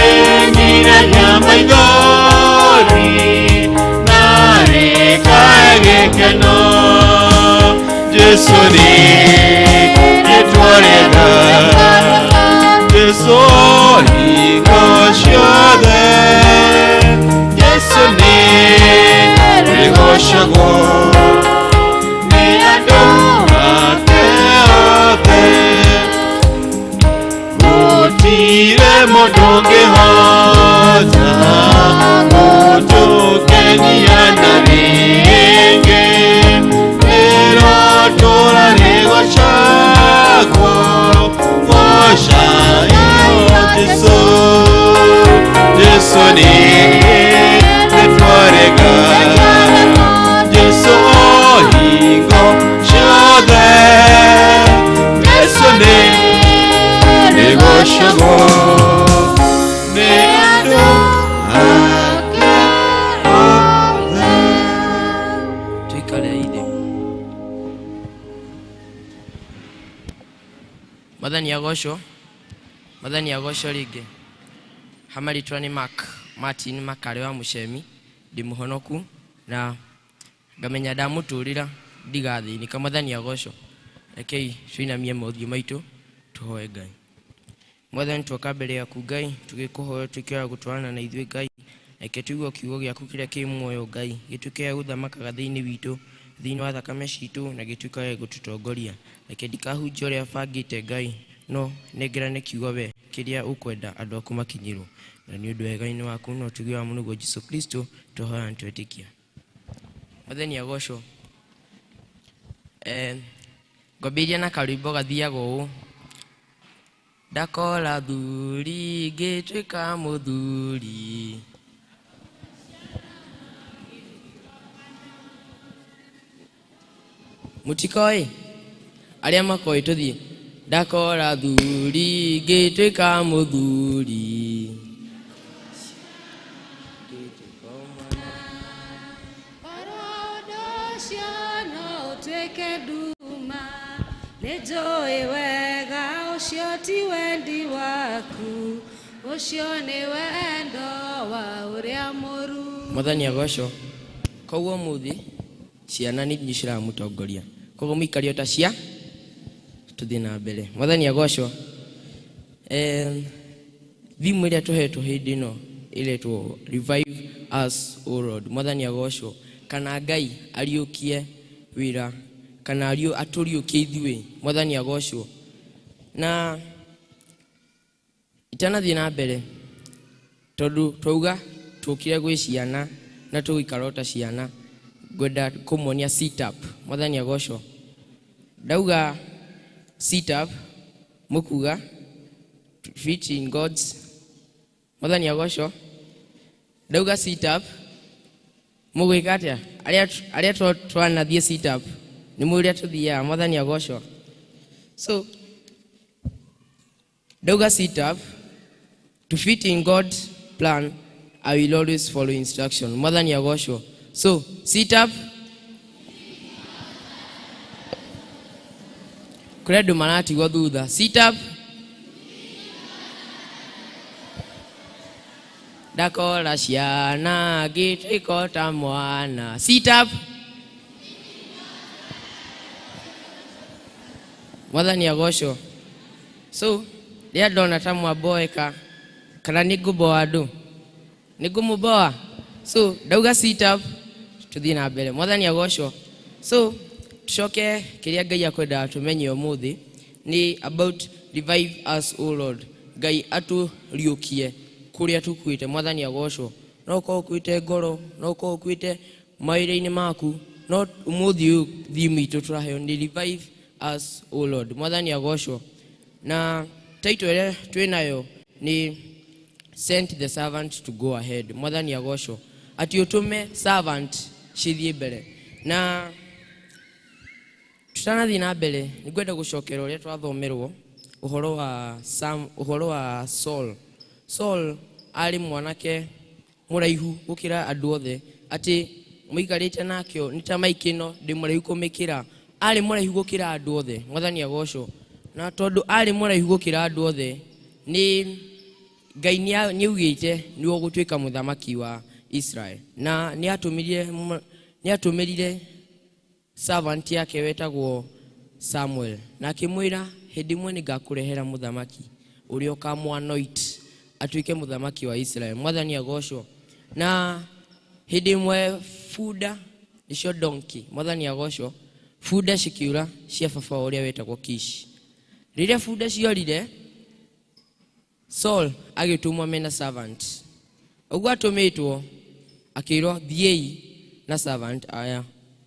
nĩrĩnyiragia maithori na rĩkae gĩkeno. Jesũ nĩ rĩtwa rĩega, Jesũ hingo ciothe, Jesũ nĩ rĩgocagwo Gũtirĩ mũndũ ũngĩhota gũtũkenia na rĩngĩ. Rĩrotũra rĩgocagwo, gocaio Jesũ. Jesũ nĩ nĩtwarega, Jesũ o hingo ciothe. Jesũ nĩ rĩgocagwo nĩ andũ ake othe. Tuikare ithe. Mwathani agocwo. Mwathani agocwo rĩngĩ. Hamaritwa nĩ Mark Martin Makare wa Mũcemi, ndĩ mũhonoku na ngamenya ndamũtũrĩra ndigathĩnĩka. Mwathani agocwo. Rekei tũinamie mothiũ maitũ tũhoe Ngai. Mwathani, twoka mbere yaku Ngai, tũgĩkũhoya ũtuĩke wa gũtwarana na ithuĩ Ngai. Reke tũigue kiugo gĩaku kĩrĩa kĩ muoyo Ngai, gĩtuĩke gĩa gũthamakaga thĩinĩ witũ, thĩinĩ wa thakame citũ, na gĩtuĩke gĩa gũtũtongoria. Reke ndikahunjie ũrĩa bangĩte Ngai, no nengerane kiugo we kĩrĩa ũkwenda andũ aku makinyĩrwo. Na nĩ ũndũ wega-inĩ waku na ũtugi wa Mũrũguo Jesũ Kristo twahoya na twetĩkia. Mwathani agocwo. Ngwambĩrĩria na karwĩmbo gathiaga ũũ. Ndakora thuri ngĩtuĩka mũthuri. Mũtikoĩ? Arĩa makoĩ tũthiĩ. Ndakora thuri ngĩtuĩka mũthuri. Ũcio no ũtuĩke nduma, nĩnjũĩ wega ũcio ti wendi waku, ũcio nĩ wendo wa ũrĩa mũru. Mwathani agocwo. Koguo ũmũthĩ ciana nĩ inyuĩ ciramũtongoria. Koguo mũikare o ta cia tũthiĩ na mbere. Mwathani agocwo. Thimũ ĩrĩa tũhetwo hĩndĩ ĩno ĩretwo Revive Us O Lord. Mwathani agocwo. Kana Ngai ariũkie wĩra, kana atũriũkie ithuĩ. Mwathani agocwo. Na itanathiĩ na mbere, tondũ twauga tũkire gwĩ ciana na tũgũikara o ta ciana, ngwenda kũmuonia sit up. Mwathani agocwo. Ndauga sit up, mũkuga fit in God's. Mwathani agocwo. Ndauga sit up, mũgwĩka atĩa? Arĩa twanathiĩ sit up, nĩ mũĩ ũrĩa tũthiaga. Mwathani agocwo. So ndauga sit up, to fit in God's plan, I will always follow instruction. Mwathani agocwo. So sit up. Kũrĩ andũ maratigwo thutha. Sit up. Ndakora ciana ngĩtuĩka ta mwana. Sit up. Mwathani agocwo. So rĩrĩa ndona ta mwamboeka, kana nĩ ngũmboa andũ, nĩ ngũmũmboa. So ndauga sit up, tũthiĩ na mbere. Mwathani agocwo. So tucoke kĩrĩa Ngai akwendaga tũmenye ũmũthĩ nĩ about revive us O Lord. Ngai atũriũkie kũrĩa tũkuĩte. Mwathani agocwo. No ũkorwo ũkuĩte ngoro, no ũkorwo ũkuĩte mawĩra-inĩ maku, no ũmũthĩ ũyũ theme itũ tũraheo nĩ revive us O Lord. Mwathani agocwo. Na title ĩrĩa twĩnayo nĩ send the servant to go ahead. Mwathani agocwo. Atĩ ũtũme servant cithiĩ mbere. Na tutanathiĩ na mbere, nĩngwenda gũcokera ũrĩa twathomerwo ũhoro wa Sam, ũhoro wa Saul. Saul arĩ mwanake mũraihu gũkĩra andũ othe, atĩ mũikarĩte nake nĩ ta maiki ĩno ndĩ mũraihu kũmĩkĩra. Arĩ mũraihu gũkĩra andũ othe. Mwathani agocwo. Na tondũ arĩ mũraihu gũkĩra andũ othe, nĩ Ngai nĩaugĩte nĩwe ũgũtuĩka mũthamaki wa Israel. Na nĩatũmĩrire servant yake wetagwo Samuel, na akĩmwĩra hĩndĩ ĩmwe nĩngakũrehera mũthamaki ũrĩa ũkamũanoint atuĩke mũthamaki wa Israel. Mwathani agocwo. Na hĩndĩ ĩmwe bunda nĩcio donkey, Mwathani agocwo, bunda cikiura cia baba ũrĩa wetagwo Kish. Rĩrĩa bunda ciorire, Saul agĩtũmwo mena servant. Ũguo atũmĩtwo akĩrwo thiĩi na servant aya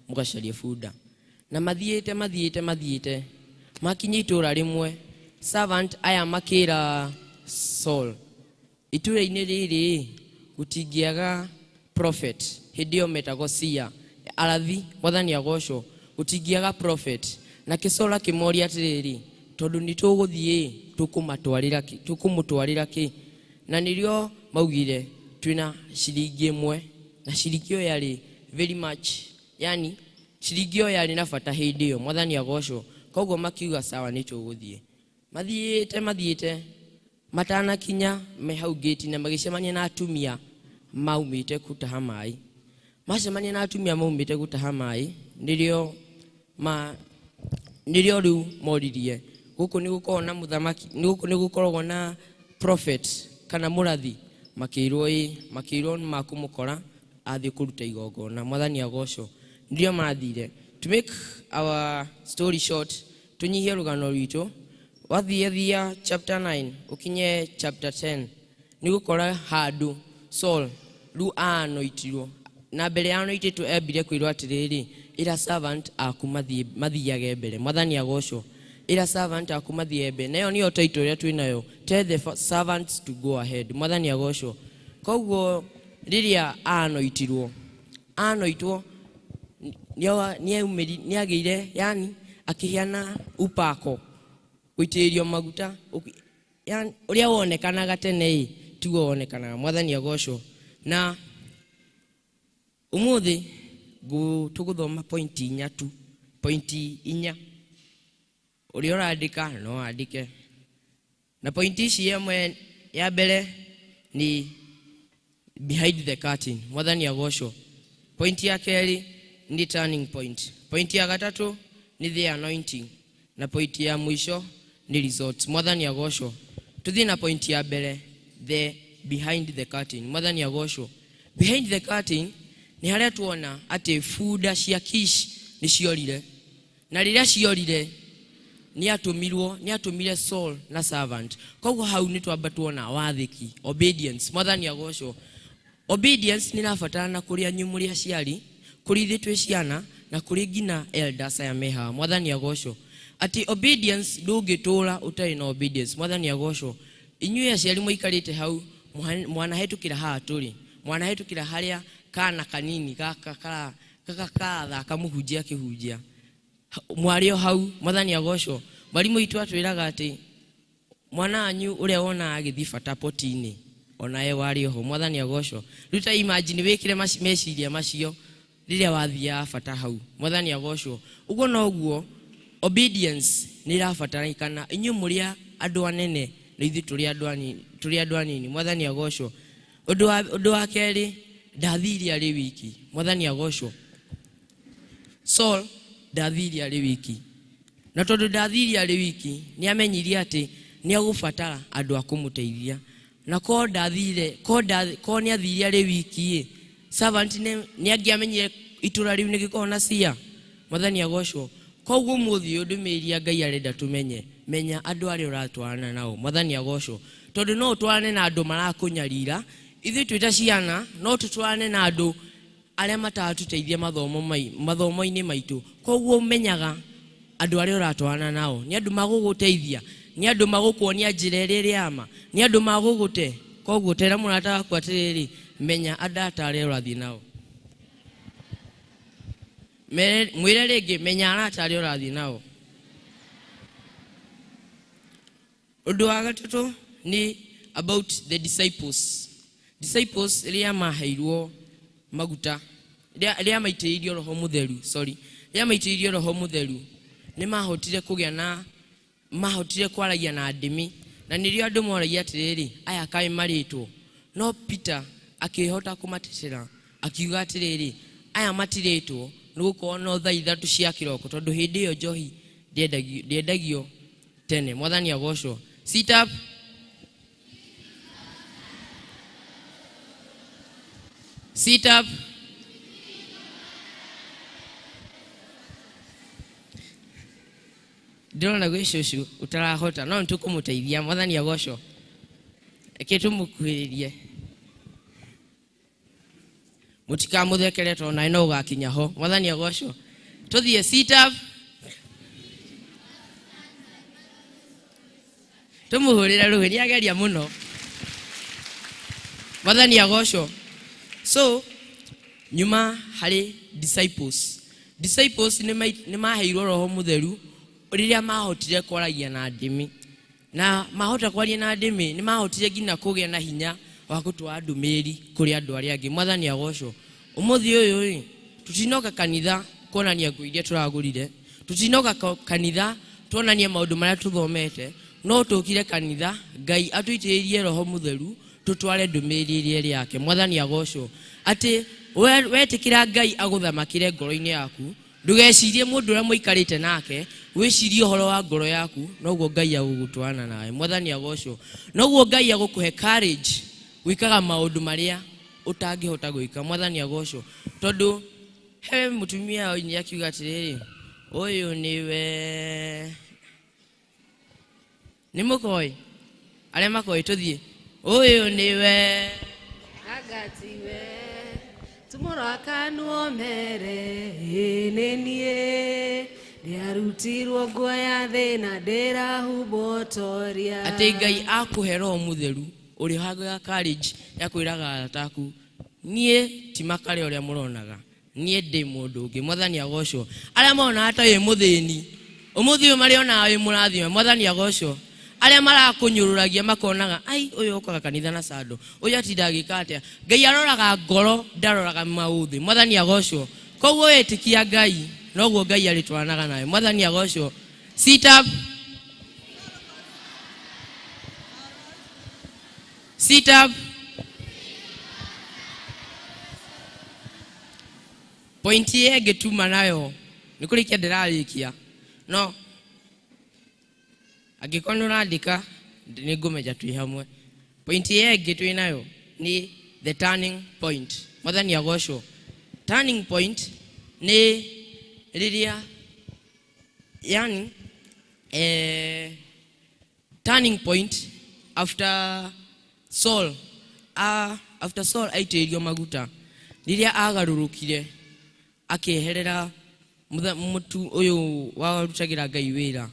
mũgacarie bunda. Na mathiĩte mathiĩte mathiĩte makinya itũra rĩmwe, servant aya makĩra Saul, itũra-inĩ rĩrĩ gũtingĩaga prophet. Hĩndĩ ĩyo metagwo sia arathi, mwathani agocwo, gũtingĩaga prophet. Nake Saul akĩmoria atĩrĩrĩ, tondũ nĩ tũgũthiĩ tũkũmatwarĩra kĩ, tũkũmũtwarĩra kĩ? Na nĩrĩo maugire twĩna ciringi ĩmwe, na ciringi ĩyo yarĩ very much, yani ciringi ĩyo yarĩ na bata hĩndĩ ĩyo, mwathani agocwo. Koguo makiuga sawa, nĩ tũgũthiĩ. Mathiĩte mathiĩte matanakinya me hau gate na magĩcemania na atumia maumĩte gũtaha maĩ. Macemania na atumia maumĩte gũtaha maĩ, nĩrĩo ma nĩrĩo rĩu moririe gũkũ nĩ gũkoragwo na mũthamaki, gũkũ nĩ gũkoragwo na prophet kana mũrathi. Makĩrwo ĩ, makĩrwo nĩ makũmũkora athiĩ kũruta igongona, mwathani agocwo. Nĩrĩo mathire. To make our story short, tũnyihie rũgano rwitũ, wathiĩ thia chapter 9 ũkinye chapter 10, nĩ gũkora handũ Saul rĩu anoitirwo. Na mbere ya anoitĩtwo embire kwĩrwo atĩrĩrĩ, ĩra servant aku mathiage mbere, mwathani agocwo. Ĩra servant aku mathiage mbere, na ĩyo nĩyo title ĩrĩa twĩ nayo, tell the servants to go ahead, mwathani agocwo. Koguo rĩrĩa anoitirwo, anoitwo nĩagĩire, yani akĩheana upako, gũitĩrĩrio maguta, yani ũrĩa wonekanaga tene ĩ tiguo wonekanaga, mwathani agocwo. Na ũmũthĩ tũgũthoma pointi inya tu, pointi inya. Ũrĩa ũrandĩka no andĩke. Na pointi ici ĩmwe ya mbere ni behind the curtain, mwathani agocwo. Pointi ya kerĩ ni turning point. Pointi ya gatatũ ni the anointing, na pointi ya mũico ni results, mwathani agocwo. Tuthiĩ na pointi ya mbere, the behind the curtain, mwathani agocwo. Behind the curtain nĩ harĩa tuona atĩ bunda cia Kish nĩ ciorire, na rĩrĩa ciorire nĩ atũmire Saul na servant. Koguo hau nĩ twamba tuona wathĩki, obedience, mwathani agocwo. Obedience nĩ ĩrabatarana kũrĩ anyu mũrĩ aciari, kũrĩ ithuĩ twĩ ciana, na kũrĩ nginya elders aya me haha, mwathani agocwo. Atĩ obedience ndũngĩtũra ũtarĩ na obedience, mwathani agocwo. Inyuĩ aciari mũikarĩte hau, mwanahĩtũkĩra haha tũrĩ, mwanahĩtũkĩra harĩa kana kanini gaka gaka karathaka mũhunjia akĩhunjia, mwarĩ o hau, mwathani agocwo. Mwarimũ witũ atwĩraga atĩ mwana wanyu ũrĩa wonaga agĩthiĩ bata poti-inĩ onawe warĩ oho, mwathani agocwo. Rĩu ta imagine wĩkĩre meciria macio rĩrĩa wathiaga bata hau, mwathani agocwo. Ũguo noguo obedience nĩ ĩrabatarĩkana inyuĩ mũrĩ andũ anene na ithuĩ tũrĩ andũ anini, tũrĩ andũ anini, mwathani agocwo. Ũndũ wa kerĩ, ndathire arĩ wiki, mwathani agocwo. Saul ndathire arĩ wiki, na tondũ ndathire arĩ wiki nĩ amenyirie atĩ nĩ agũbatara andũ a kũmũteithia. Na ko ndathire, ko ko nĩ athire arĩ wiki ĩ, servant nĩ angĩamenyire itũra rĩu nĩ gĩkoragwo na cia, mwathani agocwo. Koguo ũmũthĩ ũyũ ndũmĩrĩri ya Ngai arenda tũmenye, menya andũ arĩa ũratwarana nao, mwathani agocwo. Tondũ no ũtwarane na andũ marakũnyarira, ithuĩ twĩ ta ciana no tũtwarane na andũ arĩa mataratũteithia mathomo-inĩ maitũ. Koguo menyaga andũ arĩa ũratwarana nao nĩ andũ magũgũteithia, nĩ andũ magũkuonia njĩra ĩrĩa ĩrĩ ya ma, nĩ andũ magũgũte. Koguo tera mũrata waku atĩrĩrĩ, menya andũ ata arĩa ũrathiĩ nao. Mwĩre rĩngĩ, menya arata arĩa ũrathiĩ nao. Ũndũ wa gatatũ nĩ about the disciples. Disciples rĩrĩa maheirwo maguta, rĩrĩa maitĩrĩirio Roho Mũtheru, sorry, rĩrĩa maitĩrĩirio Roho Mũtheru, nĩ mahotire kũgĩa na, mahotire kwaragia na ndĩmĩ. Na nĩrĩo andũ moragia atĩrĩrĩ, aya kaĩ marĩtwo? No Peter akĩhota kũmatetera, akiuga atĩrĩrĩ, aya matirĩtwo, nĩ gũkorwo no thaa 3 cia kĩroko, tondũ hĩndĩ ĩyo njohi ndĩendagio tene. Mwathani agocwo. Sit up. Sit up. Ndĩrona gwĩ cũcũ ũtarahota, no nĩtũkũmũteithia, mwathani agocwo. Reke tũmũkuhĩrĩrie. Mũtikamũthekere tondũ nawe no ũgakinya ho. Mwathani agocwo. Tũthiĩ sit up. Tũmũhũrĩre rũhĩ, nĩ ageria mũno. Mwathani agocwo. So, nyuma harĩ disciples. Disciples nĩ maheirwo roho mũtheru rĩrĩa mahotire kwaragia na ndĩmĩ. Na mahota kwaria na ndĩmĩ, nĩ mahotire nginya kũgĩa na hinya wa gũtwara ndũmĩrĩri kũrĩ andũ arĩa angĩ. Mwathani agocwo. Ũmũthĩ ũyũ rĩ, tũtinoka kanitha kuonania nguo iria tũragũrire, tũtinoka kanitha tuonanie maũndũ marĩa tũthomete, no tũkire kanitha Ngai atũitĩrĩrie roho mũtheru tũtware ndũmĩrĩri ĩrĩa ĩrĩ yake. Mwathani agocwo. Atĩ wetĩkĩra Ngai agũthamakĩre ngoro-inĩ yaku, ndũgecirie mũndũ ũrĩa mũikarĩte nake, wĩcirie ũhoro wa ngoro yaku, noguo Ngai agũgũtwarana nawe. Mwathani agocwo. Noguo Ngai agũkũhe courage gwĩkaga maũndũ marĩa ũtangĩhota gwĩka. Mwathani agocwo. Tondũ he mũtumia oimire akiuga atĩrĩrĩ, ũyũ nĩwe nĩ mũkoĩ arĩa makoĩ tũthiĩ, ũyũ nĩwe Agatiwe tumoro akanuo mere ĩ nĩ niĩ ndĩarutirwo nguo ya thĩna ndĩrahumbwo toria. Atĩ Ngai akũhe roho mũtheru ũrĩhagaga courage ya kwĩraga arata aku, niĩ ti makare ũrĩa mũronaga, niĩ ndĩ mũndũ ũngĩ. Mwathani agocwo. Arĩa monaga ta wĩ mũthĩni, ũmũthĩ ũyũ marĩonaga wĩ mũrathime. Mwathani agocwo. Arĩa marakũnyũrũragia makonaga, ai ũyũ okaga kanitha na sando, ũyũ atindaga agĩka atĩa. Ngai aroraga ngoro, ndaroraga maũthĩ. Mwathani agocwo. Koguo wetĩkia Ngai, noguo Ngai arĩtwaranaga nawe. Mwathani agocwo. Sit up. Sit up. Point ĩyo ĩngĩ tuma nayo nĩ kũrĩkia ndĩrarĩkia, no angĩkorwo nĩ ũrandĩka nĩ ngũmenya twĩ hamwe. Point ĩyo ĩngĩ twĩ nayo nĩ the turning point. Mwathani agocwo. Turning point nĩ rĩrĩa, yani, turning point after Saul, after Saul aitĩrĩrio maguta, rĩrĩa agarũrũkire akĩeherera mũtu ũyũ warutagĩra Ngai wĩra,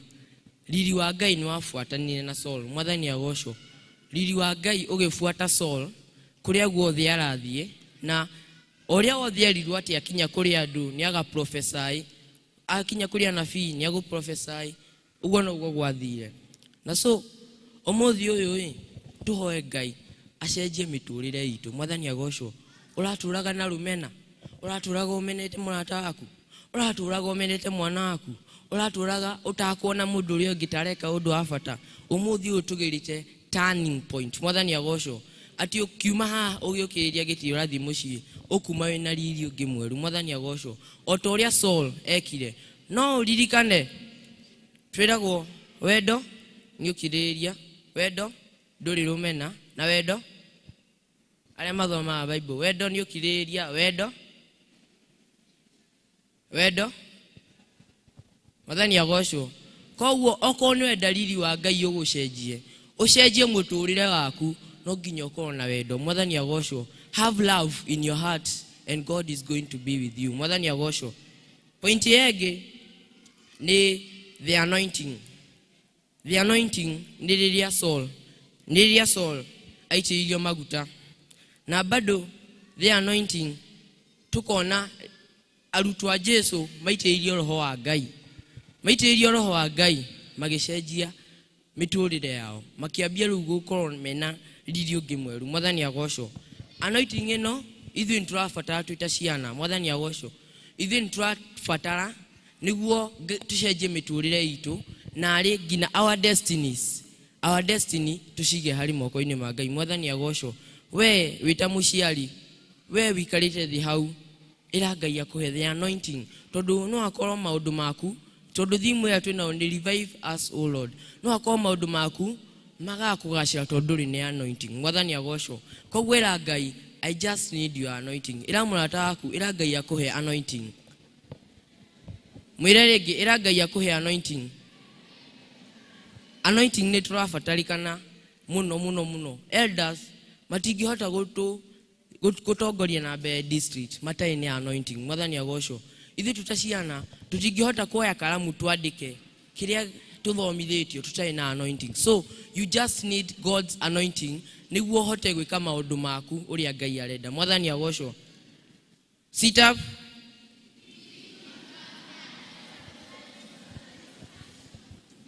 riri wa Ngai nĩ wabuatanire na Saul. Mwathani agocwo. Riri wa Ngai ũgĩbuata Saul kũrĩa guothe arathiĩ, na ũrĩa wothe erirwo atĩ akinya kũrĩ andũ nĩ aga prophesy, akinya kũrĩ anabii nĩ agũ prophesy, ũguo noguo gwathire. Na so ũmũthĩ ũyũ ĩ, tũhoe Ngai acenjie mĩtũrĩre itũ. Mwathani agocwo. Ũratũraga na rũmena, ũratũraga ũmenete mũrata waku, ũratũraga ũmenete mwana waku, ũratũraga ũtakuona mũndũ ũrĩa ũngĩ ta areka ũndũ wa bata. Ũmũthĩ ũyũ tũgĩrĩte turning point. Mwathani agocwo. Atĩ ũkiuma haha ũgĩũkĩrĩria gĩtĩ ũrathiĩ mũciĩ, ũkuma wĩna riri ũngĩ mwerũ. Mwathani agocwo. O ta ũrĩa Saul ekire. No ũririkane twĩragwo wendo nĩ ũkirĩrĩria, wendo ndũrĩ rũmena, na wendo, arĩa mathomaga Bible, wendo nĩ ũkirĩrĩria, wendo, wendo. Mwathani agocwo. Koguo okorwo nĩ wenda riri wa Ngai ũgũcenjie, ũcenjie mũtũrĩre waku, no nginya ũkorwo na wendo. Mwathani agocwo. Have love in your heart and God is going to be with you. Mwathani agocwo. Point ĩyo ĩngĩ nĩ the anointing. The anointing nĩ rĩrĩa Saul, nĩ rĩrĩa Saul aitĩrĩirio maguta. Na bado the anointing tukona arutwo a Jesu maitĩrĩirio roho wa Ngai. Maitĩrĩirio roho wa Ngai magĩcenjia mĩtũrĩre yao, makĩambia rĩu gũkorwo mena riri ũngĩ mwerũ. Mwathani agocwo. Anointing ĩno ithuĩ nĩ tũrabatara twĩ ta ciana. Mwathani agocwo. Ithuĩ nĩ tũrabatara nĩguo tũcenjie mĩtũrĩre itũ, na arĩ nginya our destinies, our destiny tũcige harĩ moko-inĩ ma Ngai. Mwathani agocwo. We wĩ ta mũciari, we wĩikarĩte thĩ hau, ĩra Ngai akũhe the anointing, tondũ no akorwo maũndũ maku, tondũ theme ĩrĩa twĩnayo nĩ revive us O Lord, no akorwo maũndũ maku magakũgacĩra tondũ ndũrĩ nĩ anointing. Mwathani agocwo. Koguo ĩra Ngai, I just need your anointing. Ĩra mũrata waku, ĩra Ngai akũhe anointing. Mwĩre rĩngĩ, ĩra Ngai akũhe anointing. Anointing nĩ tũrabatarĩkana Muno muno muno. Elders matingĩhota gũtongoria na mbere district matarĩ na anointing. Mwathani agocwo. Ithuĩ tũta ciana tũtingĩhota kuoya karamu twandĩke kĩrĩa tũthomithĩtio tũtarĩ na anointing. So you just need God's anointing nĩguo ũhote gwĩka maũndũ maku ũrĩa Ngai arenda. Mwathani agocwo. Sit up.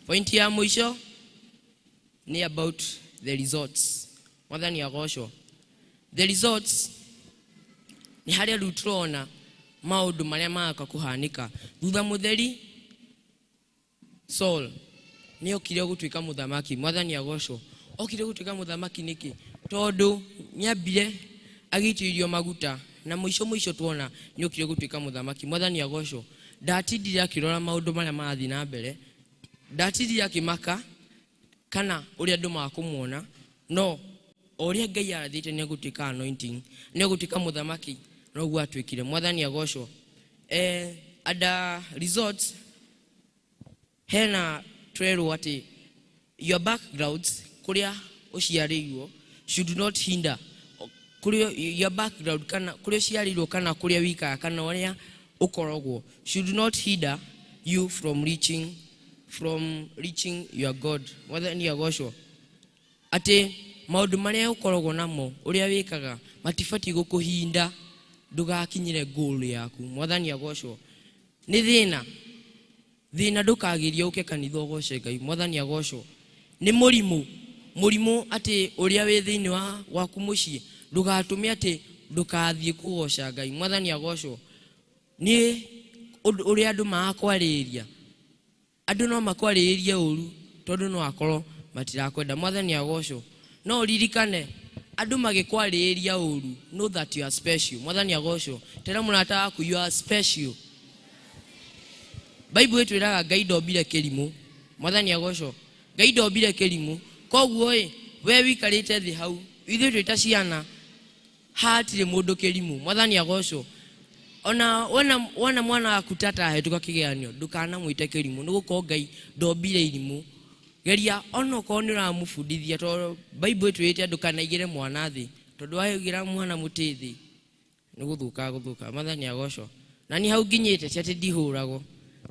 Point ya mũico nĩ about the results. Mwathani agocwo. The results nĩ harĩa rĩu tũrona maũndũ marĩa magoka kũhanĩka thutha mũtheri. Saul nĩ okire gũtuĩka mũthamaki. Mwathani agocwo. Okire gũtuĩka mũthamaki nĩkĩ? Tondũ nĩambire agĩitĩrĩrio maguta na mũico mũico tuona nĩ okire gũtuĩka mũthamaki. Mwathani agocwo. Ndatindire akĩrora maũndũ marĩa marathiĩ na mbere, ndatindire akĩmaka kana ũrĩa andũ makũmuona, no o ũrĩa Ngai arathĩte nĩ egũtuĩka anointing, nĩ egũtuĩka mũthamaki, noguo atuĩkire. Mwathani agocwo. Under results hena twerwo atĩ your backgrounds, kũrĩa ũciarĩirwo, should not hinder kũrĩa your background kana kũrĩa ũciarĩirwo kana kũrĩa wĩikaga kana ũrĩa ũkoragwo should not hinder you from reaching your God. Mwathani agocwo. Atĩ maũndũ marĩa ũkoragwo namo ũrĩa wĩkaga matibatiĩ gũkũhinda ndũgakinyĩre goal yaku. Mwathani agocwo. Nĩ thĩna thĩna ndũkagirie ũke kanitha ũgoce Ngai. Mwathani agocwo. Nĩ mũrimũ mũrimũ atĩ ũrĩa wĩ thĩinĩ wa gwaku mũciĩ ndũgatũme atĩ ndũkathiĩ kũgoca Ngai. Mwathani agocwo. Nĩ ũndũ ũrĩa andũ marakwarĩria, andũ no makwarĩrie ũru tondũ no akorwo matirakwenda. Mwathani agocwo. No ũririkane andũ magĩkwarĩria ũru, know that you are special. Mwathani agocwo. Tera mũrata waku, you are special. Bible ĩtwĩraga Ngai ndombire kĩrimũ. Mwathani agocwo. Ngai ndombire kĩrimũ. Koguo ĩ we wikarĩte thĩ hau, ithuĩ twĩ ta ciana, hatirĩ mũndũ kĩrimũ. Mwathani agocwo. Ona wona mwana waku tata ahĩtũka kĩgeranio, ndũkanamwĩte kĩrimũ, nĩ gũkorwo Ngai ndombire irimũ. Geria ona okorwo nĩ ũramũbundithia, tondũ Bible ĩtwĩrĩte ndũkanaigĩre mwana thĩ, tondũ waigĩra mwana mũtĩ thĩ nĩ gũthũka gũthũka. Mwathani agocwo. Na niĩ hau nginyĩte ti atĩ ndihũragwo,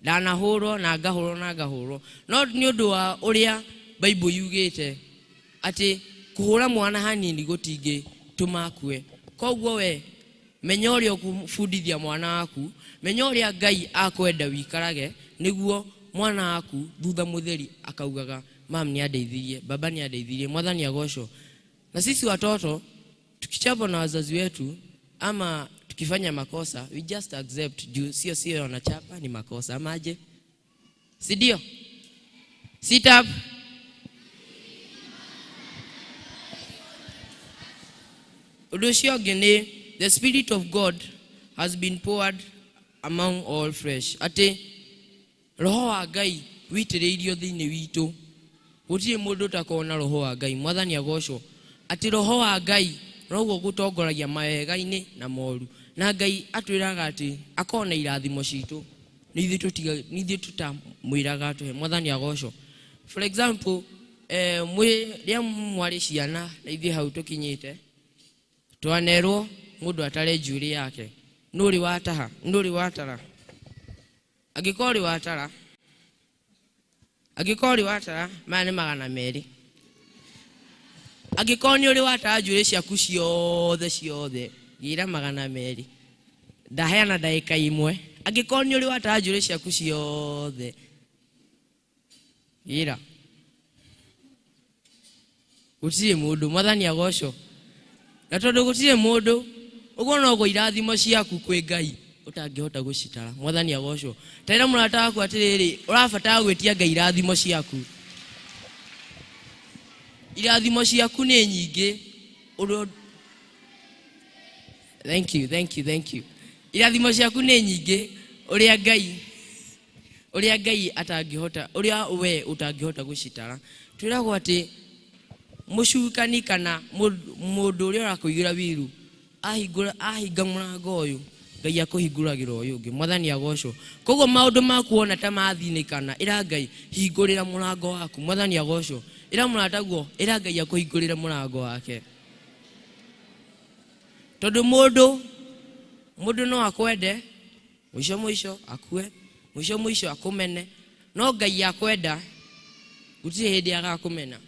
ndanahũrwo na ngahũrwo na ngahũrwo, no nĩ ũndũ wa ũrĩa Bible yugĩte atĩ kũhũra mwana hanini gũtingĩtũma akue. Koguo we menya ũrĩa ũkũbundithia mwana waku, menya ũrĩa Ngai akwenda wikarage, nĩguo mwana waku thutha mũtheri akaugaga mam nĩ andeithirie, baba nĩ andeithirie. Mwathani agocwo. Na sisi watoto tukichapwa na wazazi wetu ama tukifanya makosa, we just accept juu sio sio wanachapa ni makosa ama aje, si ndio? Sit up. Ũndũ ũcio ũngĩ nĩ the spirit of God has been poured among all flesh, atĩ roho wa Ngai witĩrĩirio thĩinĩ witũ. Gũtirĩ mũndũ ũtakoragwo na roho wa Ngai. Mwathani agocwo. Atĩ roho wa Ngai noguo gũtongoragia mawega-inĩ na moru, na Ngai atwĩraga atĩ akorwo na irathimo citũ, nĩ ithuĩ tũtamwĩraga atũhe. Mwathani agocwo. For example, rĩrĩa mwarĩ ciana na ithuĩ hau tũkinyĩte, twanerwo mũndũ atare njuĩrĩ yake. Nũ ũrĩ wataha? Nũ ũrĩ watara? Angĩkorwo ũrĩ watara, angĩkorwo ũrĩ watara, maya nĩ 200. Angĩkorwo nĩ ũrĩ watara njuĩrĩ ciaku ciothe ciothe, gĩra 200. Ndaheana ndagĩka imwe. Angĩkorwo nĩ ũrĩ watara njuĩrĩ ciaku ciothe, gĩra. Gũtirĩ mũndũ. Mwathani agocwo. Na tondũ gũtirĩ mũndũ, ũguo noguo irathimo ciaku kwĩ Ngai ũtangĩhota gũcitara. Mwathani agocwo. Tera mũrata waku atĩrĩrĩ, ũrabatara gwĩtia Ngai irathimo ciaku. Irathimo ciaku nĩ nyingĩ. Thank you, thank you, thank you. Irathimo ciaku nĩ nyingĩ ũrĩa Ngai, ũrĩa Ngai atangĩhota, ũrĩa we ũtangĩhota gũcitara. Twĩragwo atĩ mũcukani kana mũndũ ũrĩa ũrakũigĩra wiru ahinga mũrango ũyũ, Ngai akũhingũragĩra ũyũ ũngĩ. Mwathani agocwo. Koguo maũndũ maku wona ta mathinĩkana, ĩra Ngai hingũrĩra mũrango waku. Mwathani agocwo. Ĩra mũrataguo, ĩra Ngai akũhingũrĩre mũrango wake. Tondũ mũndũ mũndũ no akwende mũico mũico akue, mũico mũico akũmene, no Ngai akwenda gũtirĩ hĩndĩ agakũmena.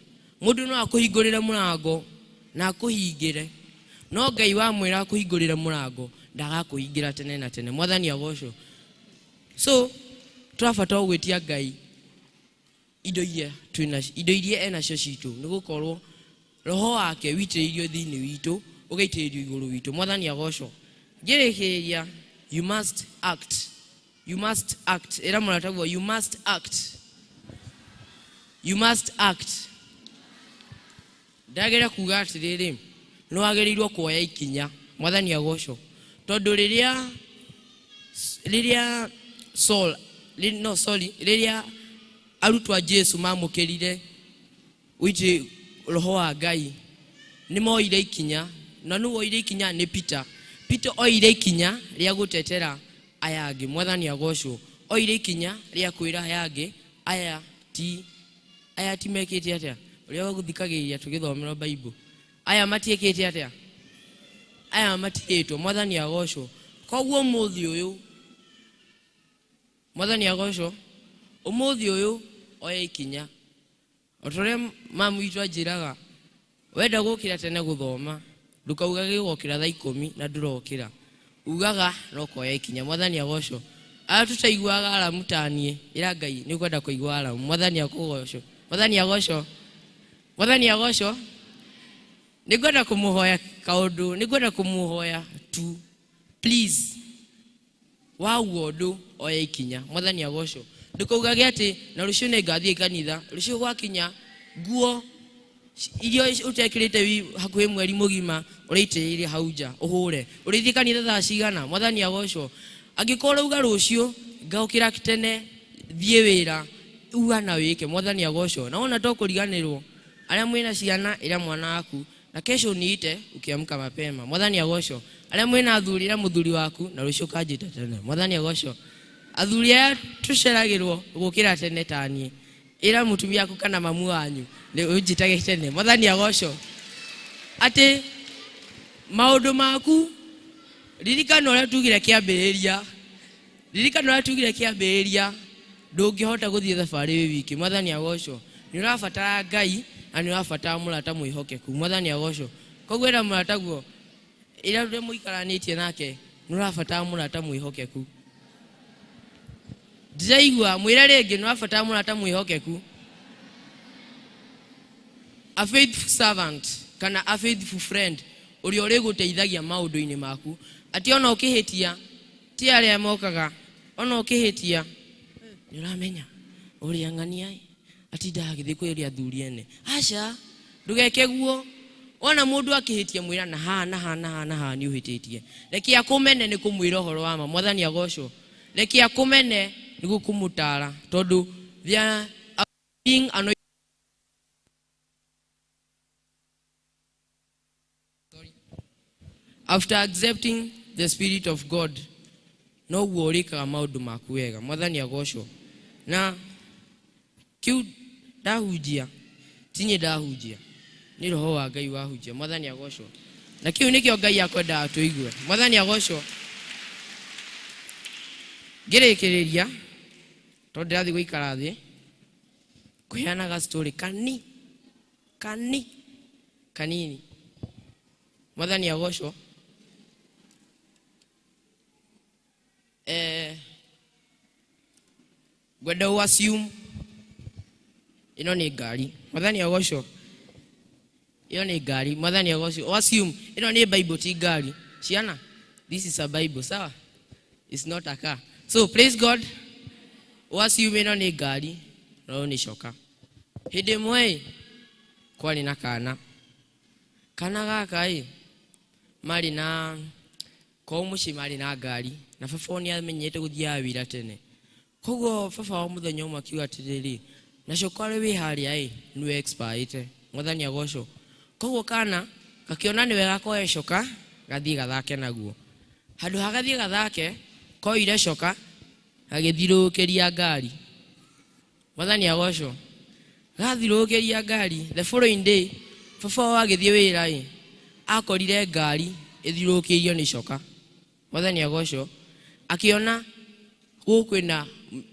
Mũndũ no akũhingũrĩre mũrango na akũhingĩre, no Ngai wamwĩra akũhingũrĩre mũrango ndagakũhingĩra tene na tene. Mwathani agocwo. So tũrabatara gwĩtia Ngai indo iria twĩna indo iria enacio citũ, nĩ gũkorwo roho wake witĩrĩirio thĩinĩ witũ, ũgaitĩrĩrio igũrũ witũ. Mwathani agocwo. Ngĩrĩkĩrĩria, you must act, you must act. Ĩra mũrataguo, you must act, you must act. Ndagĩra kuga atĩrĩrĩ, nĩ wagĩrĩirwo kuoya ikinya. Mwathani agocwo. Tondũ rĩrĩa Saul, no sorry, rĩrĩa arutwo a Jesu mamũkĩrire wĩitĩ roho wa Ngai, nĩ moire ikinya. Na nũ woire ikinya? Nĩ Peter. Peter oire ikinya rĩa gũtetera aya angĩ. Mwathani agocwo. Oire ikinya rĩa kwĩra aya angĩ, aya ti aya ti mekĩte atĩa, ũrĩa gũthikagĩrĩria tũgĩthomerwo Bible, aya matiĩkĩte atĩa, aya matirĩtwo. Mwathani agocwo. Koguo ũmũthĩ ũyũ, Mwathani agocwo, ũmũthĩ ũyũ oya ikinya. O ta ũrĩa mamu witũ anjĩraga, wenda gũkĩra tene gũthoma, ndũkaugage gũkĩra thaa 10 na ndũrokĩra, ugaga no koya ikinya. Mwathani agocwo. Arĩa tũtaiguaga aramu ta niĩ, ĩra Ngai nĩ ũkwenda kũigua aramu. Mwathani akũgocwo. Mwathani agocwo. Mwathani agocwo. Nĩ ngwenda kũmũhoya kaũndũ, nĩ ngwenda kũmũhoya tu, please, waugua ũndũ oya ikinya. Mwathani agocwo. Ndũkaugage atĩ na rũciũ nĩ ngathiĩ kanitha, rũciũ gwakinya nguo iria ũtekĩrĩte hakuhĩ mweri mũgima ũraitĩrĩire hau nja ũhũre, ũrĩthiĩ kanitha thaa cigana? Mwathani agocwo. Angĩkorwo ũrauga rũciũ ngaũkĩra tene thiĩ wĩra, uga na wĩke. Mwathani agocwo. Na wona to kũriganĩrwo, arĩa mwĩna ciana, ĩra mwana waku na kesho niite ukiamka mapema. Mwathani agocwo. Arĩa mwĩna athuri, ĩra mũthuri waku na rũciũ ũkanjĩta tene. Mwathani agocwo. Athuri aya tũceragĩrwo gũkĩra tene ta niĩ, ĩra mũtumia waku kana mamu wanyu nĩ ũnjĩtage tene. Mwathani agocwo. Atĩ maũndũ maku, ririkana ũrĩa tugire kĩambĩrĩria, ririkana ũrĩa tugire kĩambĩrĩria, ndũngĩhota gũthiĩ thabarĩ wĩ wiki. Mwathani agocwo. Nĩ ũrabatara Ngai na nĩ ũrabatara mũrata mwĩhokeku. Mwathani agocwo. Koguo ĩra mũrataguo, ĩra ũrĩa mũikaranĩtie nake, nĩ ũrabatara mũrata mwĩhokeku. Ndĩraigua mwĩre rĩngĩ, nĩ ũrabatara mũrata mwĩhokeku, a faithful servant kana a faithful friend, ũrĩa ũrĩgũteithagia maũndũ-inĩ maku, atĩ ona ũkĩhĩtia ti arĩa mokaga, ona ũkĩhĩtia nĩ ũramenya ũrĩa ng'ania atindaga agĩthiĩ kwĩria athuri ene. Aca, ndũgeke guo. Wona mũndũ akĩhĩtia, mwĩra na haha na haha na haha na haha nĩ ũhĩtĩtie. Reke akũmene nĩ kũmwĩra ũhoro wa ma. Mwathani agocwo. Reke akũmene nĩguo kũmũtara, tondũ they are being annoyed. After accepting the Spirit of God, noguo ũrĩkaga maũndũ maku wega. Mwathani agocwo. Na kĩu ndahunjia ti niĩ ndahunjia, nĩ roho wa Ngai wahunjia. Mwathani agocwo. Na kĩu nĩkĩo Ngai akwendaga tũigue. Mwathani agocwo. Ngĩrĩkĩrĩria, tondũ ndĩrathiĩ gũikara thĩ kũheanaga story kani kani kanini. Mwathani agocwo. Ngwenda ũ assume ĩno nĩ ngari. Mwathani agocwo. Ĩyo nĩ ngari. Mwathani agocwo. Ũ assume ĩno nĩ Bible, ti ngari. Ciana, this is a Bible, sawa? It's not a car. So praise God. Ũ assume ĩno nĩ ngari na ũyũ nĩ coka. Hĩndĩ ĩmwe ĩ, kwarĩ na kana. Kana gaka ĩ, marĩ na kwao mũciĩ, marĩ na ngari, na baba wao nĩ amenyete gũthiaga wĩra tene. Koguo baba wao mũthenya ũmwe akiuga atĩrĩrĩ, na coka ũrĩ wĩ harĩa ĩ, nĩwe expire. Mwathani agocwo. Koguo kana gakĩona nĩ wega koe coka gathiĩ gathake naguo. Handũ ha gathiĩ gathake, koire coka gagĩthiũrũrũkĩria ngari. Mwathani agocwo. Gathirũrũkĩria ngari the following day baba wao agĩthiĩ wĩra ĩ akorire ngari ĩthiũrũrũkĩirio nĩ coka. Mwathani agocwo. Akĩona gũkũ kwĩna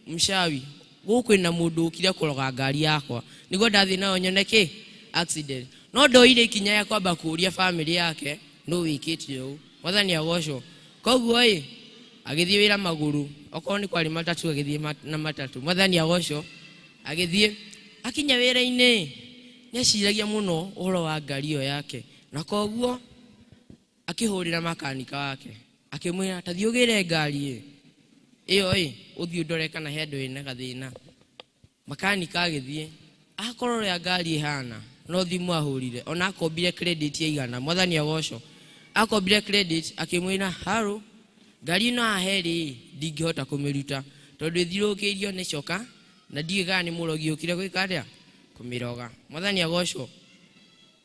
mshawi, gũkũ kwĩna mũndũ ũkire kũroga ngari yakwa nĩguo ndathiĩ nayo nyone kĩ accident. No ndoire ikinya rĩa kwamba kũria family yake nũ wĩkĩte ũũ. Mwathani agocwo. Koguo ĩ agĩthiĩ wĩra magũrũ, okorwo nĩ kwarĩ matatũ agĩthiĩ na matatũ. Mwathani agocwo. Agĩthiĩ akinya wĩra-inĩ nĩ eciragia mũno ũhoro wa ngari ĩyo yake, na koguo akĩhũrĩra makanika wake akĩmwĩra ta thiĩ ũgĩre ngari ĩ ĩyo ĩ ũthiĩ ũndore kana he andũ ĩna gathĩna. Makanika agĩthiĩ akorwo ũrĩa ngari ĩhana no thimũ ahũrire, ona akombire credit ya igana. Mwathani agocwo. Akombire credit akĩmwĩra haro ngari ĩno haha ĩrĩ ndingĩhota kũmĩruta tondũ ĩthiũrũrũkĩirio nĩ coka na ndiũĩ kana nĩ mũrogi ũkire gwĩka atĩa kũmĩroga. Mwathani agocwo.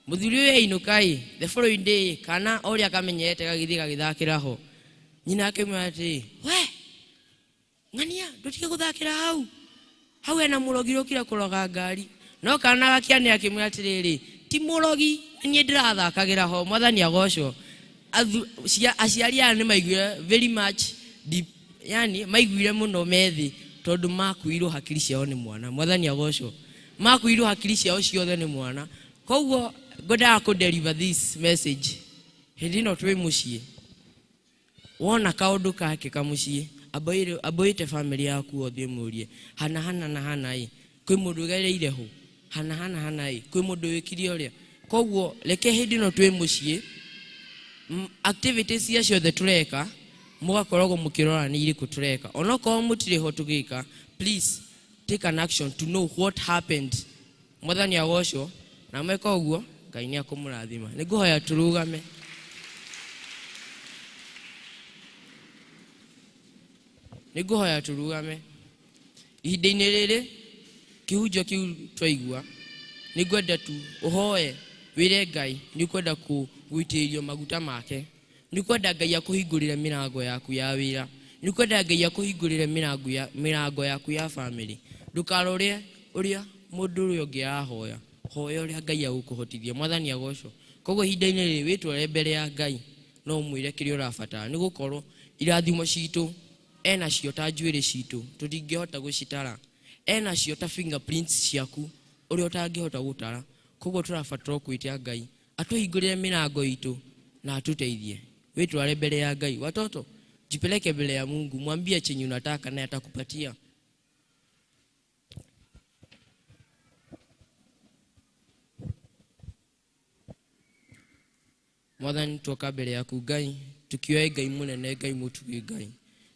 Mũthuri ũyũ ainũka ĩ the following day kana o ũrĩa akamenyerete gagĩthiĩ gagĩthakĩra ho, nyina akĩmwĩra atĩrĩ, we ng'ania ndũtige gũthakĩra hau, hau hena mũrogi ũkire kũroga ngari. No kana gakĩanĩra akĩmwĩra atĩrĩrĩ, ti mũrogi, niĩ ndĩrathakagĩra ho. Mwathani agocwo. Aciari aya nĩ maiguire very much deep, yani maiguire mũno methĩ tondũ makuirwo hakiri ciao nĩ mwana. Mwathani agocwo. Makuirwo hakiri ciao ciothe nĩ mwana. Koguo ngwendaga kũ deliver this message hĩndĩ ĩno twĩ mũciĩ. Wona kaũndũ kakĩka mũciĩ, amboĩte family yaku othe ũmũrie hana hana na hana ĩ kwĩ mũndũ ũgereire ho, hana hana hana ĩ kwĩ mũndũ wĩkire ũrĩa. Koguo reke hĩndĩ ĩno twĩ mũciĩ activities iria ciothe tũreka mũgakoragwo mũkĩrora nĩ irĩkũ tũreka, onokorwo mũtirĩ ho tũgĩka, please take an action to know what happened. Mwathani agocwo. Na mweka ũguo Ngai nĩ akũmũrathima. Nĩ ngũhoya tũrũgame. Nĩ ngũhoya tũrũgame. Ihinda-inĩ rĩrĩ kĩhunjio kĩu twaigua, nĩ ngwenda tu ũhoe wĩre Ngai nĩ ũkwenda gũitĩrĩrio maguta make, nĩ ũkwenda Ngai akũhingũrĩre mĩrango yaku ya wĩra, nĩ ũkwenda Ngai akũhingũrĩre mĩrango yaku ya family. Ndũkarore ũrĩa mũndũ ũrĩa ũngĩ arahoya, hoya ũrĩa Ngai agũkũhotithia. Mwathani agocwo. Koguo ihinda-inĩ rĩrĩ wĩtware mbere ya Ngai no ũmwĩre kĩrĩa ũrabatara, nĩ gũkorwo irathimo citũ enacio ta njuĩrĩ citũ tũtingĩhota gũcitara, enacio ta fingerprints ciaku ũrĩa ũtangĩhota gũtara. Koguo tũrabatara kwĩtia Ngai atũhingũrĩre mĩrango itũ na atũteithie. Wĩtware mbere ya Ngai. Watoto, jipeleke mbele ya Mungu, mwambie chenye unataka naye atakupatia. Mwathani, twoka mbere yaku Ngai, tukioe Ngai munene, Ngai mutugi Ngai.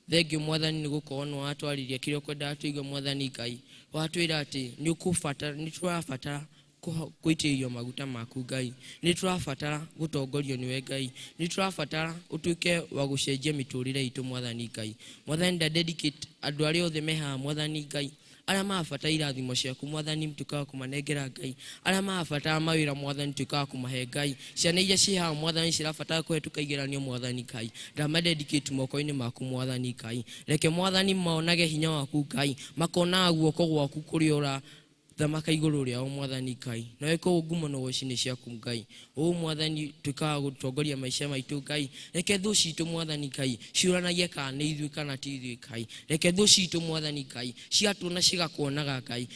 Thengiũ Mwathani nĩ gũkorwo nĩ watwaririe kĩrĩa ũkwendaga tũigue Mwathani Ngai. Watwĩra atĩ nĩ ũkũbatara, nĩ tũrabatara kũitĩrĩrio maguta maku Ngai. Nĩ tũrabatara gũtongorio nĩwe Ngai. Nĩ tũrabatara ũtuĩke wa gũcenjia mĩtũrĩre itũ Mwathani Ngai. Mwathani, nda dedicate andũ arĩa othe me haha Mwathani Ngai, arĩa marabatara irathimo ciaku Mwathani, tuĩka wa kũmanengera Ngai. Arĩa marabatara mawĩra Mwathani, tuĩka wa kũmahe Ngai. Ciana iria ciĩ haha Mwathani cirabatara kũhetũka igeranio Mwathani Ngai, ndamadedicate moko-inĩ maku Mwathani Ngai. Reke Mwathani monage hinya waku Ngai, makonaga guoko gwaku kũrĩa ũra thamaka igũrũ rĩao Mwathani Ngai. Na wĩke ũguo ngumo na ũgoci nĩ ciaku Ngai. Ũũ Mwathani tuĩka wa gũtongoria maica maitũ Ngai. Reke thũ citũ Mwathani Ngai ciũranagie kana nĩ ithuĩ kana ti ithuĩ Ngai. Reke thũ citũ Mwathani Ngai ciatuona cigakuonaga Ngai,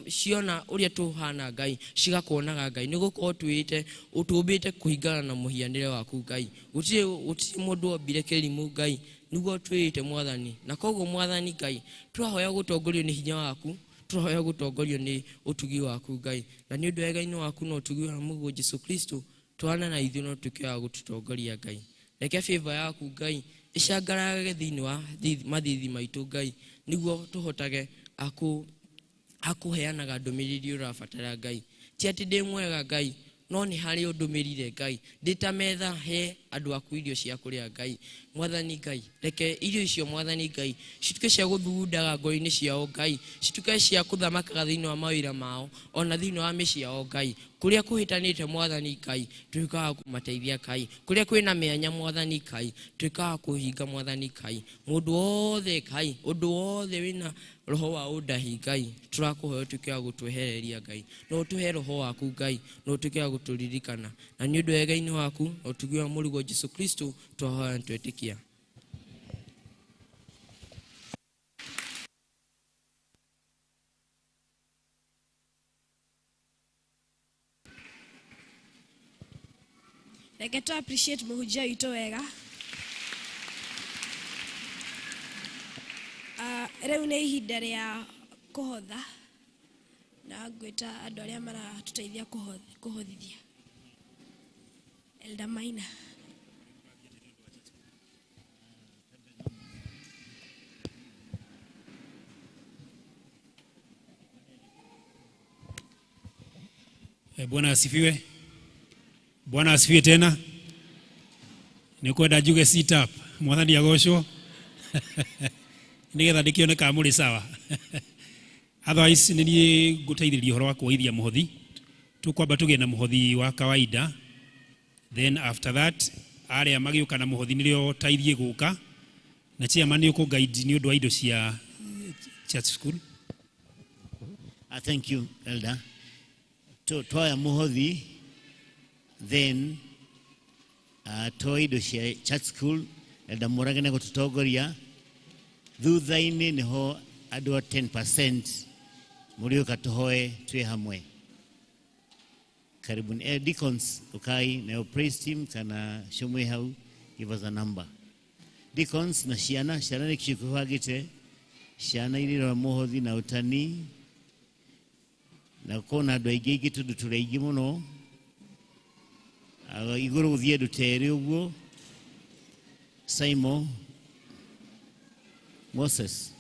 ciona ũrĩa tũhana Ngai cigakuonaga Ngai, nĩ gũkorwo twĩte ũtũmbĩte kũhingana na mũhianĩre waku Ngai. Gũtirĩ mũndũ wombire kĩrimũ Ngai, nĩguo twĩte Mwathani. Na koguo Mwathani Ngai tũrahoya gũtongorio nĩ hinya waku, tũrahoya gũtongorio nĩ ũtugi waku Ngai, na nĩ ũndũ wega-inĩ waku na ũtugi wa Mũrũguo Jesu Kristo, twana na ithuĩ no tuĩke wa gũtũtongoria Ngai. Reke favor yaku Ngai ĩcangararage thĩinĩ wa mathithi maitũ Ngai, nĩguo tũhotage akũheanaga ndũmĩrĩri ũrabatara Ngai. Ti atĩ ndĩ mwega Ngai, no nĩ harĩ ũndũmĩrire Ngai, ndĩ ta metha he andũ aku irio cia kũrĩa Ngai. Mwathani Ngai, reke irio icio Mwathani Ngai cituĩke cia gũthugundaga ngoro-inĩ ciao Ngai, cituĩke cia kũthamakaga thĩinĩ wa mawĩra mao ona thĩinĩ wa mĩciĩ yao Ngai. Kũrĩa kũhĩtanĩte mwathani Ngai, tuĩkaga kũmateithia Ngai. Kũrĩa kwĩna mĩanya mwathani Ngai, tuĩkaga kũhinga mwathani Ngai. Mũndũ wothe Ngai, ũndũ wothe wĩna roho wa ũndahi Ngai, tũrakũhoya ũtuĩke wa gũtwehereria Ngai. Na ũtũhe roho waku Ngai, na ũtuĩke wa gũtũririkana. Na nĩ ũndũ wega-inĩ waku, na ũtugi wa mũrũguo Jesu Kristo, twahoya na twetĩkia. Reke tũ appreciate mũhunjia witũ wega. Ah, rĩu nĩ ihinda rĩa kũhotha na ngwĩta andũ arĩa maratũteithia kũhothithia. Elder Maina. Bwana asifiwe. Bwana asifiwe tena. Nĩ kwenda njuge sit up. Mwathani agocwo. Nĩgetha ndĩkĩone kana mũrĩ sawa. Otherwise nĩ niĩ ngũteithĩrĩria ũhoro wa kuoithia mũhothi. Tũkwamba tũgĩe na mũhothi wa kawaida. Then after that arĩa magĩũka na mũhothi nĩrĩo ta ithiĩ gũka. Na chairman nĩ ũkũ guide nĩ ũndũ wa indo cia church school. Thank you, Elder. Twaya mũhothi then twoe indo cia church school. Elder Mũrage nĩ gũtũtongoria. Thutha-inĩ nĩho andũ a 10% mũrĩũka tũhoe twĩ hamwe. Karibuni. Deacons, ukai nayo praise team kana shumwe hau, give us a number. Deacons na ciana, ciana nĩ kĩo ciana iria mũhothi na ũtani na kona andũ aingĩ aingĩ tondũ tũrĩ aingĩ mũno. Igũrũ gũthiĩ andũ ta erĩ ũguo. Simon Moses.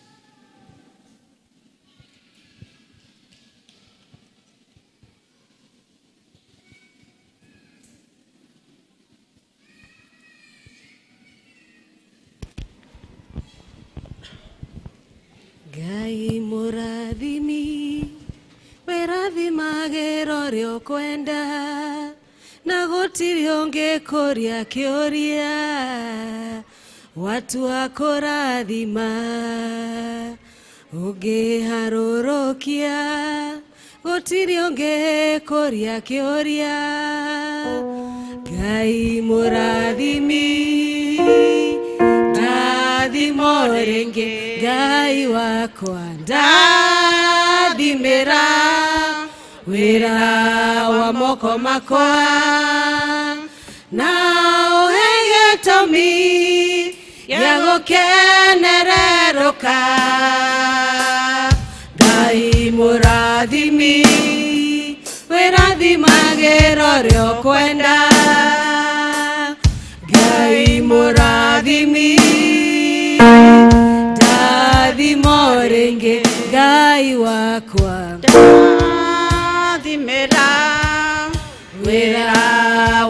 Ngai mũrathimi wĩrathimagĩra ũrĩa ũkwenda na gũtirĩ ũngĩkũria kĩũria watua kũrathima ũngĩharũrũkia gũtirĩ ũngĩkũria kĩũria. Ngai mũrathimi ndathimo rĩngĩ, Ngai wakwa ndathimĩra wĩra wa moko makwa na ũhe gĩtũmi gĩa gũkenererũka. Ngai mũrathimi wĩrathimagĩra ũrĩa ũkwenda. Ngai mũrathimi ndathimo rĩngĩ, Ngai wakwa ndathimĩra wĩra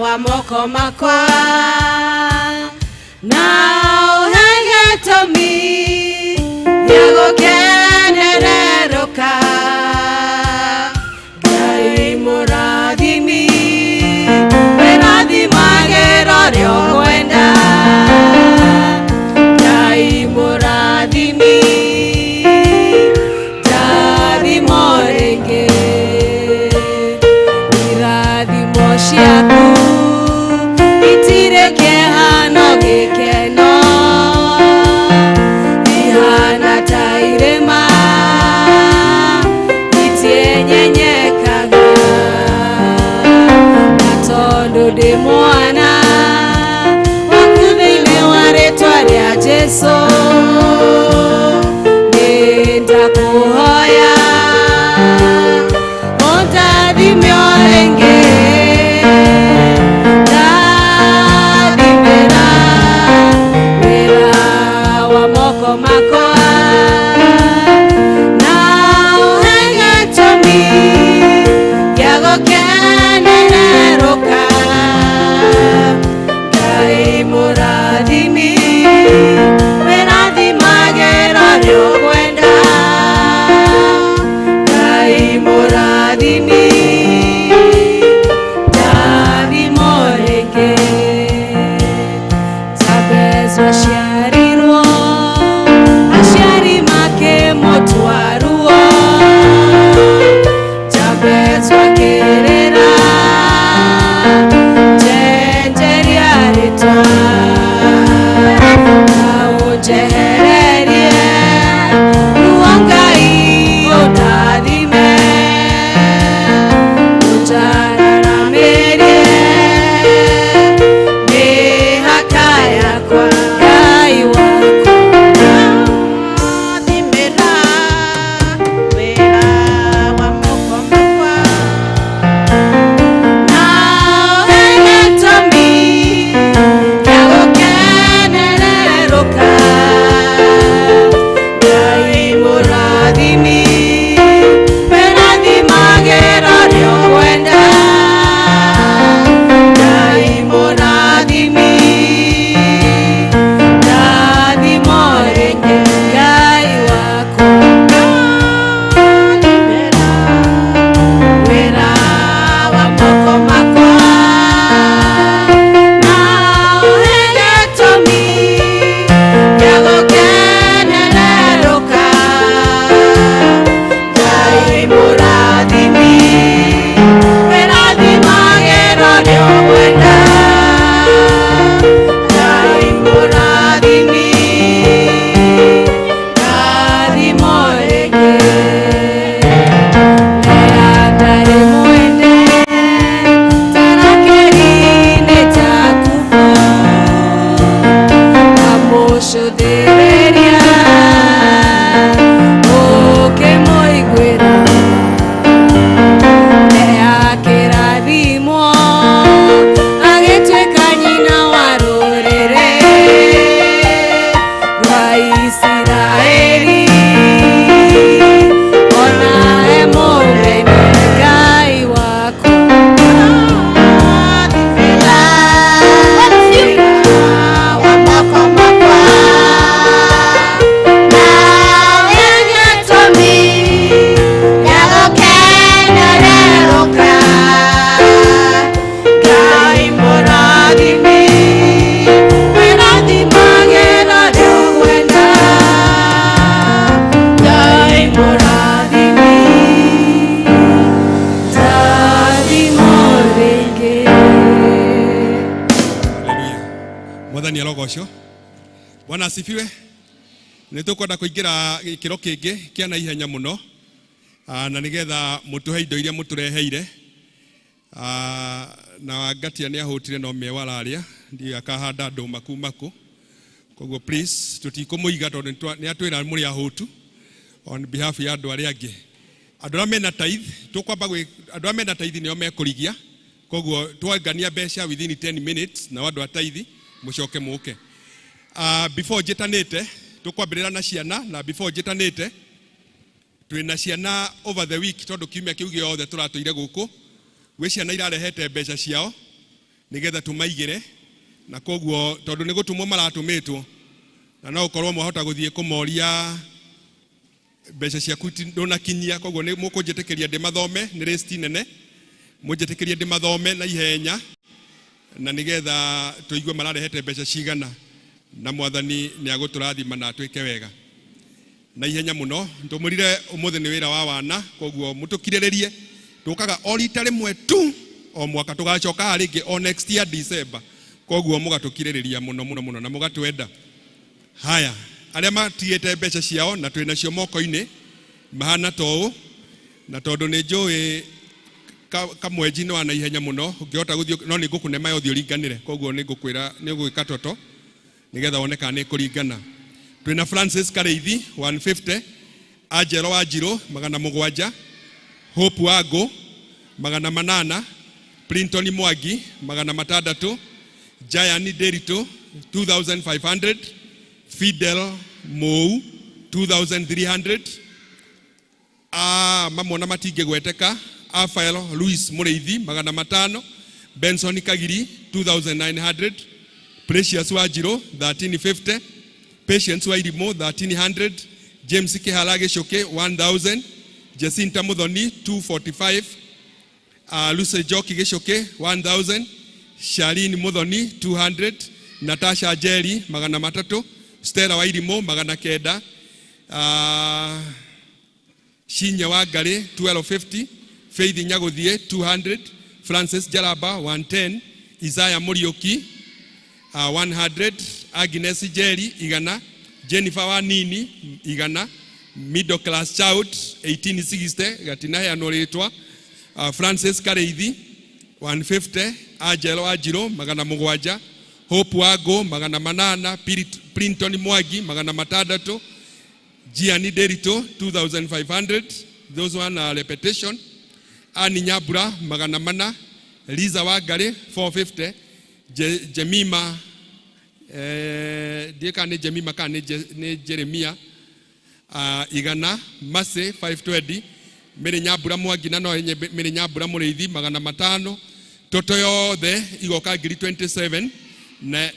wa moko makwa na ũhe gĩtũmi gĩa gũkenererũka. Ngai mũrathimi wĩrathimagĩra ũrĩa ũkwenda. Ngai mũrathimi ndathimo rĩngĩ, irathimo ciaku itirĩ kĩeha no gĩkeno, ihana ta irĩma itienyenyekaga. Na tondũ ndĩ mwana waku thĩinĩ wa rĩtwa rĩa Jesũ, nĩndakũhoya ũndathime o rĩngĩ. Ndathimĩra wĩra wa moko makwa na ũhe gĩtũmi gĩa gũkenererũka. Ngai mũrathimi. Mwathani arogocwo. Bwana asifiwe. Nĩ tũkwenda kũingĩra gĩkĩro kĩngĩ kĩa na ihenya mũno. Na nĩgetha mũtũhe indo iria mũtũreheire. Na Ngatia nĩ ahũtire no mĩewa ararĩa, ndiũĩ akahanda ndũma kuma kũ. Koguo please tũtikũmũiga tondũ nĩ atwĩra mũrĩ ahũtu on behalf ya andũ arĩa angĩ. Andũ arĩa mena tithe, tũkwamba gwĩ andũ arĩa mena tithe nĩo mekũrigia. Koguo twangania mbeca within 10 minutes nao andũ a tithe mũcoke mũke. Before njĩtanĩte, tũkwambĩrĩra na ciana, na before njĩtanĩte twĩna ciana over the week tondũ kiumia kĩu gĩothe tũratũire gũkũ gwĩ ciana irarehete mbeca ciao nĩgetha tũmaigĩre, na koguo tondũ nĩ gũtũmwo maratũmĩtwo na no ũkorwo mwahota gũthiĩ kũmoria mbeca ciaku ndũnakinyia, koguo nĩ mũkũnjĩtĩkĩria ndĩmathome, nĩ list nene, mũnjĩtĩkĩrie ndĩmathome na ihenya na nĩgetha tũigue mararehete mbeca cigana, na Mwathani nĩ agũtũrathima na atwĩke wega na ihenya mũno. Tũmwĩrire ũmũthĩ nĩ wĩra wa wana, koguo mũtũkirĩrĩrie, tũkaga o rita rĩmwe tu o mwaka, tũgacoka haha rĩngĩ o next year December, koguo mũgatũkirĩrĩria mũno mũno mũno na mũgatwenda. Haya, arĩa matigĩte mbeca ciao na twĩ nacio moko-inĩ mahana ta ũũ, na tondũ nĩ njũĩ kamwenji nĩ wa na ihenya mũno, ũngĩhota gũthiĩ no nĩ ngũkũne maya ũthiĩ ũringanĩre, koguo nĩ ngũkwĩra nĩ ũgwĩka toto nĩgetha wone kana nĩ kũringana. Twĩna Francis Karĩithi 150, Angelo Wanjirũ 700, Hope Wangũ 800, Plinton Mwangi 600, Giant Nderitu 2500, Fidel Mou 2300, mamwe na matingĩgweteka, Afael Louis Mũrĩithi 500, Benson Kagiri 2900, Precious Wanjirũ 1350, Patience Wairimũ 1300, James Kĩhara Gĩcũkĩ 1000, Jacinta Muthoni 245, Lucy Njoki Gĩcũkĩ 1000, Charlene Muthoni 200, Natasha Njeri 300, Stella Wairimũ 900, Shinye Wangari 1250, Faith Nyaguthie 200, Francis Jaraba 110, Isaiah Muriuki 100, Agnes Njeri 100, Jennifer Wanini 100, Middle Class Child 1860 gatinaheanwo rĩtwa, Francis Kareithi 150, Angelo Wanjirũ 700, Hope Wangũ 800, Plinton Mwangi 600, Gianni Derito 2500, those one are repetition, Annie Nyambura 400, Liza Wangari 450, Jemima ndiĩ kana nĩ Jemima kana nĩ Jeremia 100, Mercy 520, Mary Nyambura Mwangi na no Mary Nyambura Mũrĩithi 500, toto yothe igoka ngiri 27 na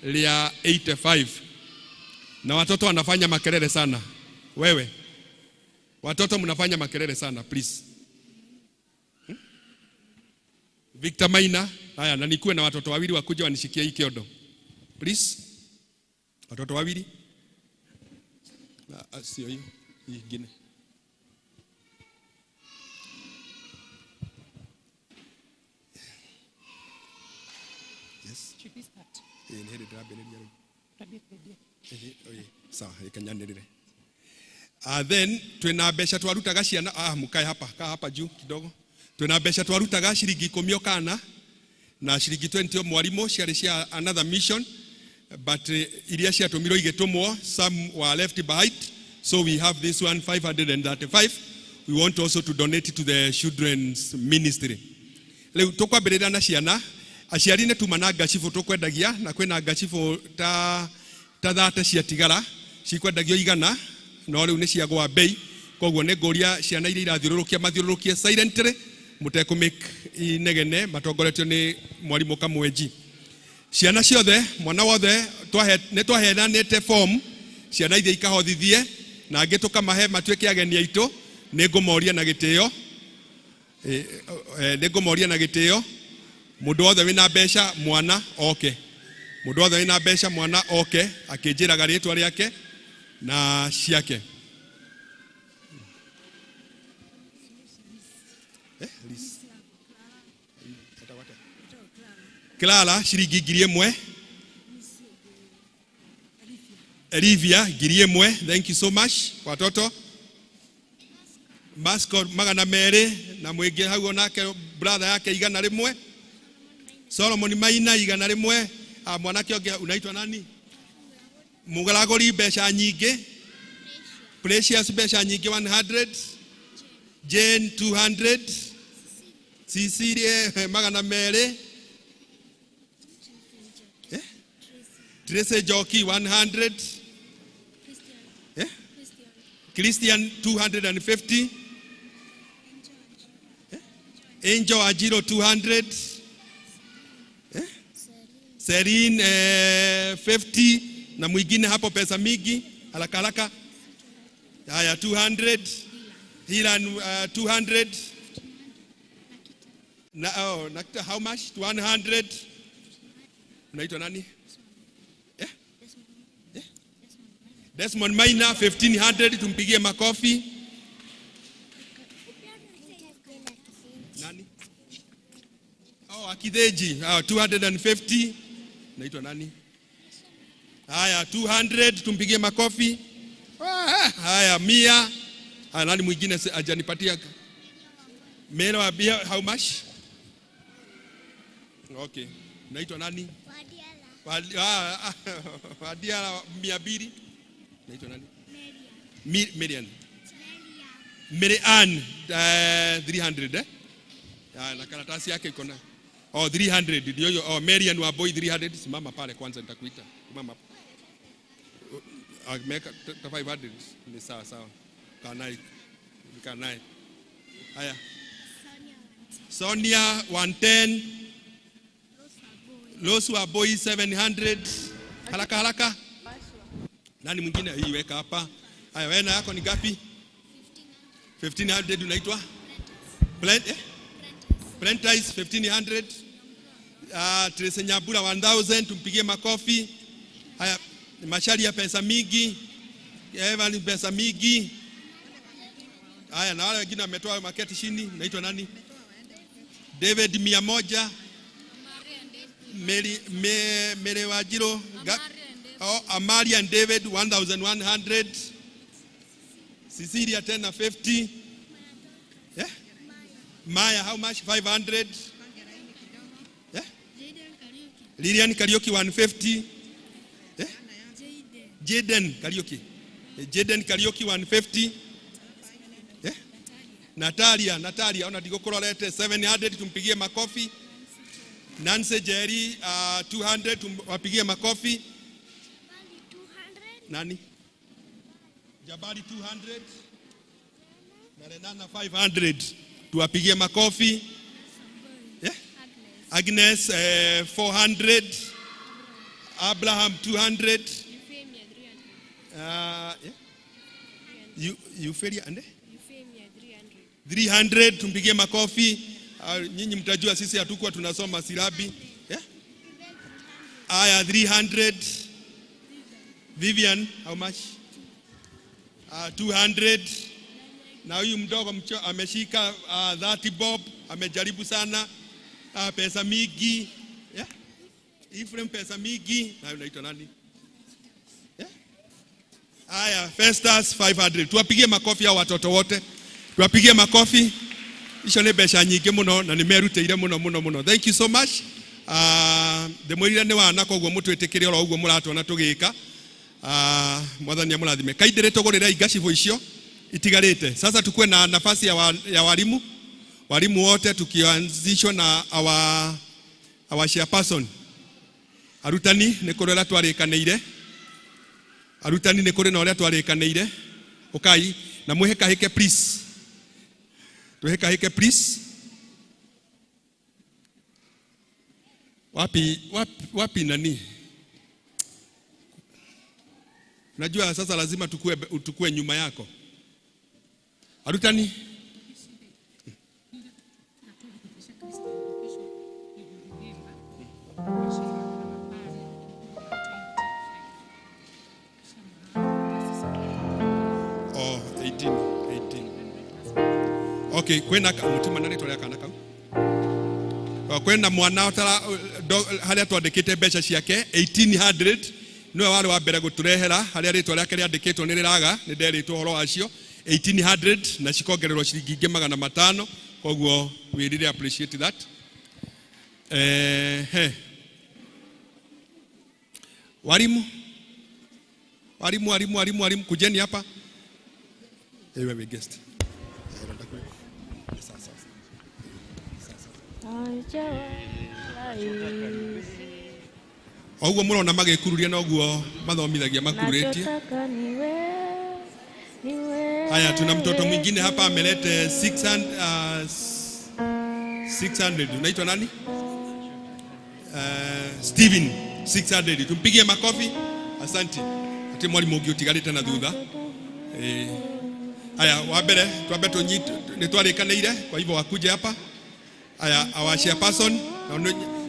185. Na watoto wanafanya makelele sana. Wewe, watoto mnafanya makelele sana, please. Victor Maina, haya, na nikuwe na watoto wawili wakuja wanishikie hii kiondo. Please. Watoto wawili. Na, sio hiyo, hii ingine. Yes. Should we start? Nĩ hĩndĩ ndĩrambĩrĩria rĩu. Twambie. Ĩhĩ, sawa, ikanyanĩrĩre. Then twĩna mbeca twarutaga ciana, mũkae hapa, kaa hapa juu kidogo. Twĩna mbeca twarutaga ciringi 10 o kana na ciringi 20 o mwarimũ, ciarĩ cia another mission, but iria ciatũmirwo igĩtũmwo, some were left behind, so we have this one 535. We want also to donate to the children's ministry. Rĩu tũkwambĩrĩria na ciana. Aciari nĩ tuma na ngacibũ tũkwendagia, na kwĩna ngacibũ ta 30 ciatigara cikwendagio 100, no rĩu nĩ ciagwa bei, koguo nĩ ngũria ciana iria irathiũrũrũkia mathiũrũrũkie silently mũtekũ make inegene, matongoretio nĩ mwarimũ Kamwenji. Ciana ciothe, mwana wothe nĩ twaheanĩte form, ciana ithiĩ ikahothithie na angĩ tũkamahe matuĩke ageni aitũ. Nĩ ngũmoria na gĩtĩo, nĩ ngũmoria na gĩtĩo, mũndũ wothe wĩna mbeca mwana oke, mũndũ wothe wĩna mbeca mwana oke akĩnjĩraga rĩtwa rĩake na ciake. Liz. Clara ciringi 1000. Olivia 1,000. Thank you so much watoto. Masco 200 na mwingi hau onake brother yake 100. Solomon Maina 100. Mwanake ũngĩ unaitwa nani? Mugaragũri mbeca nyingĩ. Precious mbeca nyingĩ 100. Jane 200. Cecilia 200. Tracy Joki 100. Christian 250. Angel Ajiro 200. Serene 50 na mwingine hapo pesa mingi haraka haraka. Haya 200. Hilan 200. Na oh, Nakita how much? 100. Unaitwa nani? Desmond Maina 1500, tumpigie makofi. Nani? Oh, Akideji 250. Naitwa nani? Haya 200, tumpigie makofi. Haya 100. Haya nani mwingine hajanipatia? Melo abia how much? Okay. Naitwa nani? Wadiala. Wadiala 200. Naitwa nani? Marian. Marian 300 eh? Na karatasi yake iko na. Oh 300 ndio hiyo. Oh Marian wa boy 300. Simama pale kwanza nitakuita. Simama hapo. Ameweka 500 ni sawa sawa. Kaa naye. Kaa naye. Haya. Sonia 110. Losu wa boy 700. Haraka haraka. Nani mwingine hii weka hapa? Haya wewe na yako ni ngapi? 1500 unaitwa? Prentice 1500. Tracy Nyambura 1000, tumpigie makofi. Haya Mashari ya pesa mingi. Evan pesa mingi. Haya na wale wengine wametoa maketi chini, naitwa nani? David 100. Mary Mary Wajiro. Oh, Amaria and David 1100. Cecilia 1050. Yeah? Maya how much? 500. Yeah? Lilian Kariuki 150. Yeah? Jaden Kariuki. Jaden Kariuki 150. Yeah? Natalia, Natalia ona ndigũkũrorete 700, tumpigie makofi. Nancy Jerry 200, tumwapigie makofi. Nani? Jabali 200 na Renana 500, tuwapigie makofi. Yeah? Agnes 400, Abraham 200. Yeah? Euphelia and 300, tumpigie makofi. Nyinyi mtajua sisi hatukuwa tunasoma silabi. Yeah? Aya 300. Vivian how much? 200. Na huyu mdogo ameshika 30 bob, amejaribu sana. Pesa mingi. Yeah? Ephraim pesa mingi. Na unaitwa nani? Yeah? Aya Festus 500. Tuwapigie makofi hao watoto wote. Tuwapigie makofi. Icio nĩ mbeca nyingĩ mũno na nĩ merutĩire mũno mũno mũno. Thank you so much. Ndĩmwĩrire nĩ wana koguo mũtwĩtĩkĩre oro ũguo mũratwona tũgĩka. Mwathani amũrathime. Kaindĩrĩ tũgũrĩre ingacibũ icio itigarĩte. Sasa tukue na nafasi ya walimu. Walimu wote tukianzishwa na our chairperson. Arutani nĩ kũrĩ ũrĩa twarĩkanĩire. Arutani nĩ kũrĩ na ũrĩa twarĩkanĩire. Ũkai na mwĩhĩkahĩke please. Tuhekaheke please. Wapi, wapi, wapi nani? Unajua sasa lazima tukue nyuma yako. Arutani. Oh, 18, 18. Okay, kwena mutima nani tolea kana kau? Kwena mwana otara haria twandikite mbeca ciake 1800 Nĩwe warĩ wa mbere gũtũrehera harĩa rĩtwa rĩake rĩandĩkĩtwo nĩ rĩraga, nĩ nderĩtwo ũhoro wacio 1800 na cikongererwo ciringi ingĩ 500, koguo we really appreciate that. He. Walimu, walimu, walimu, walimu, walimu, kujeni hapa. Wewe guest. Sasa. O ũguo mũrona magĩkururia noguo mathomithagia makururĩtie. Haya, tuna mtoto mwingine hapa amelete 600, 600. Unaitwa nani? Steven 600. Tumpigie makofi. Asante. Ati mwalimu ũngĩ ũtigarĩte na thutha. Haya, wa mbere twambe tũnyite nĩ twarĩkanĩire, kwa hivyo wakuje hapa. Haya, our chairperson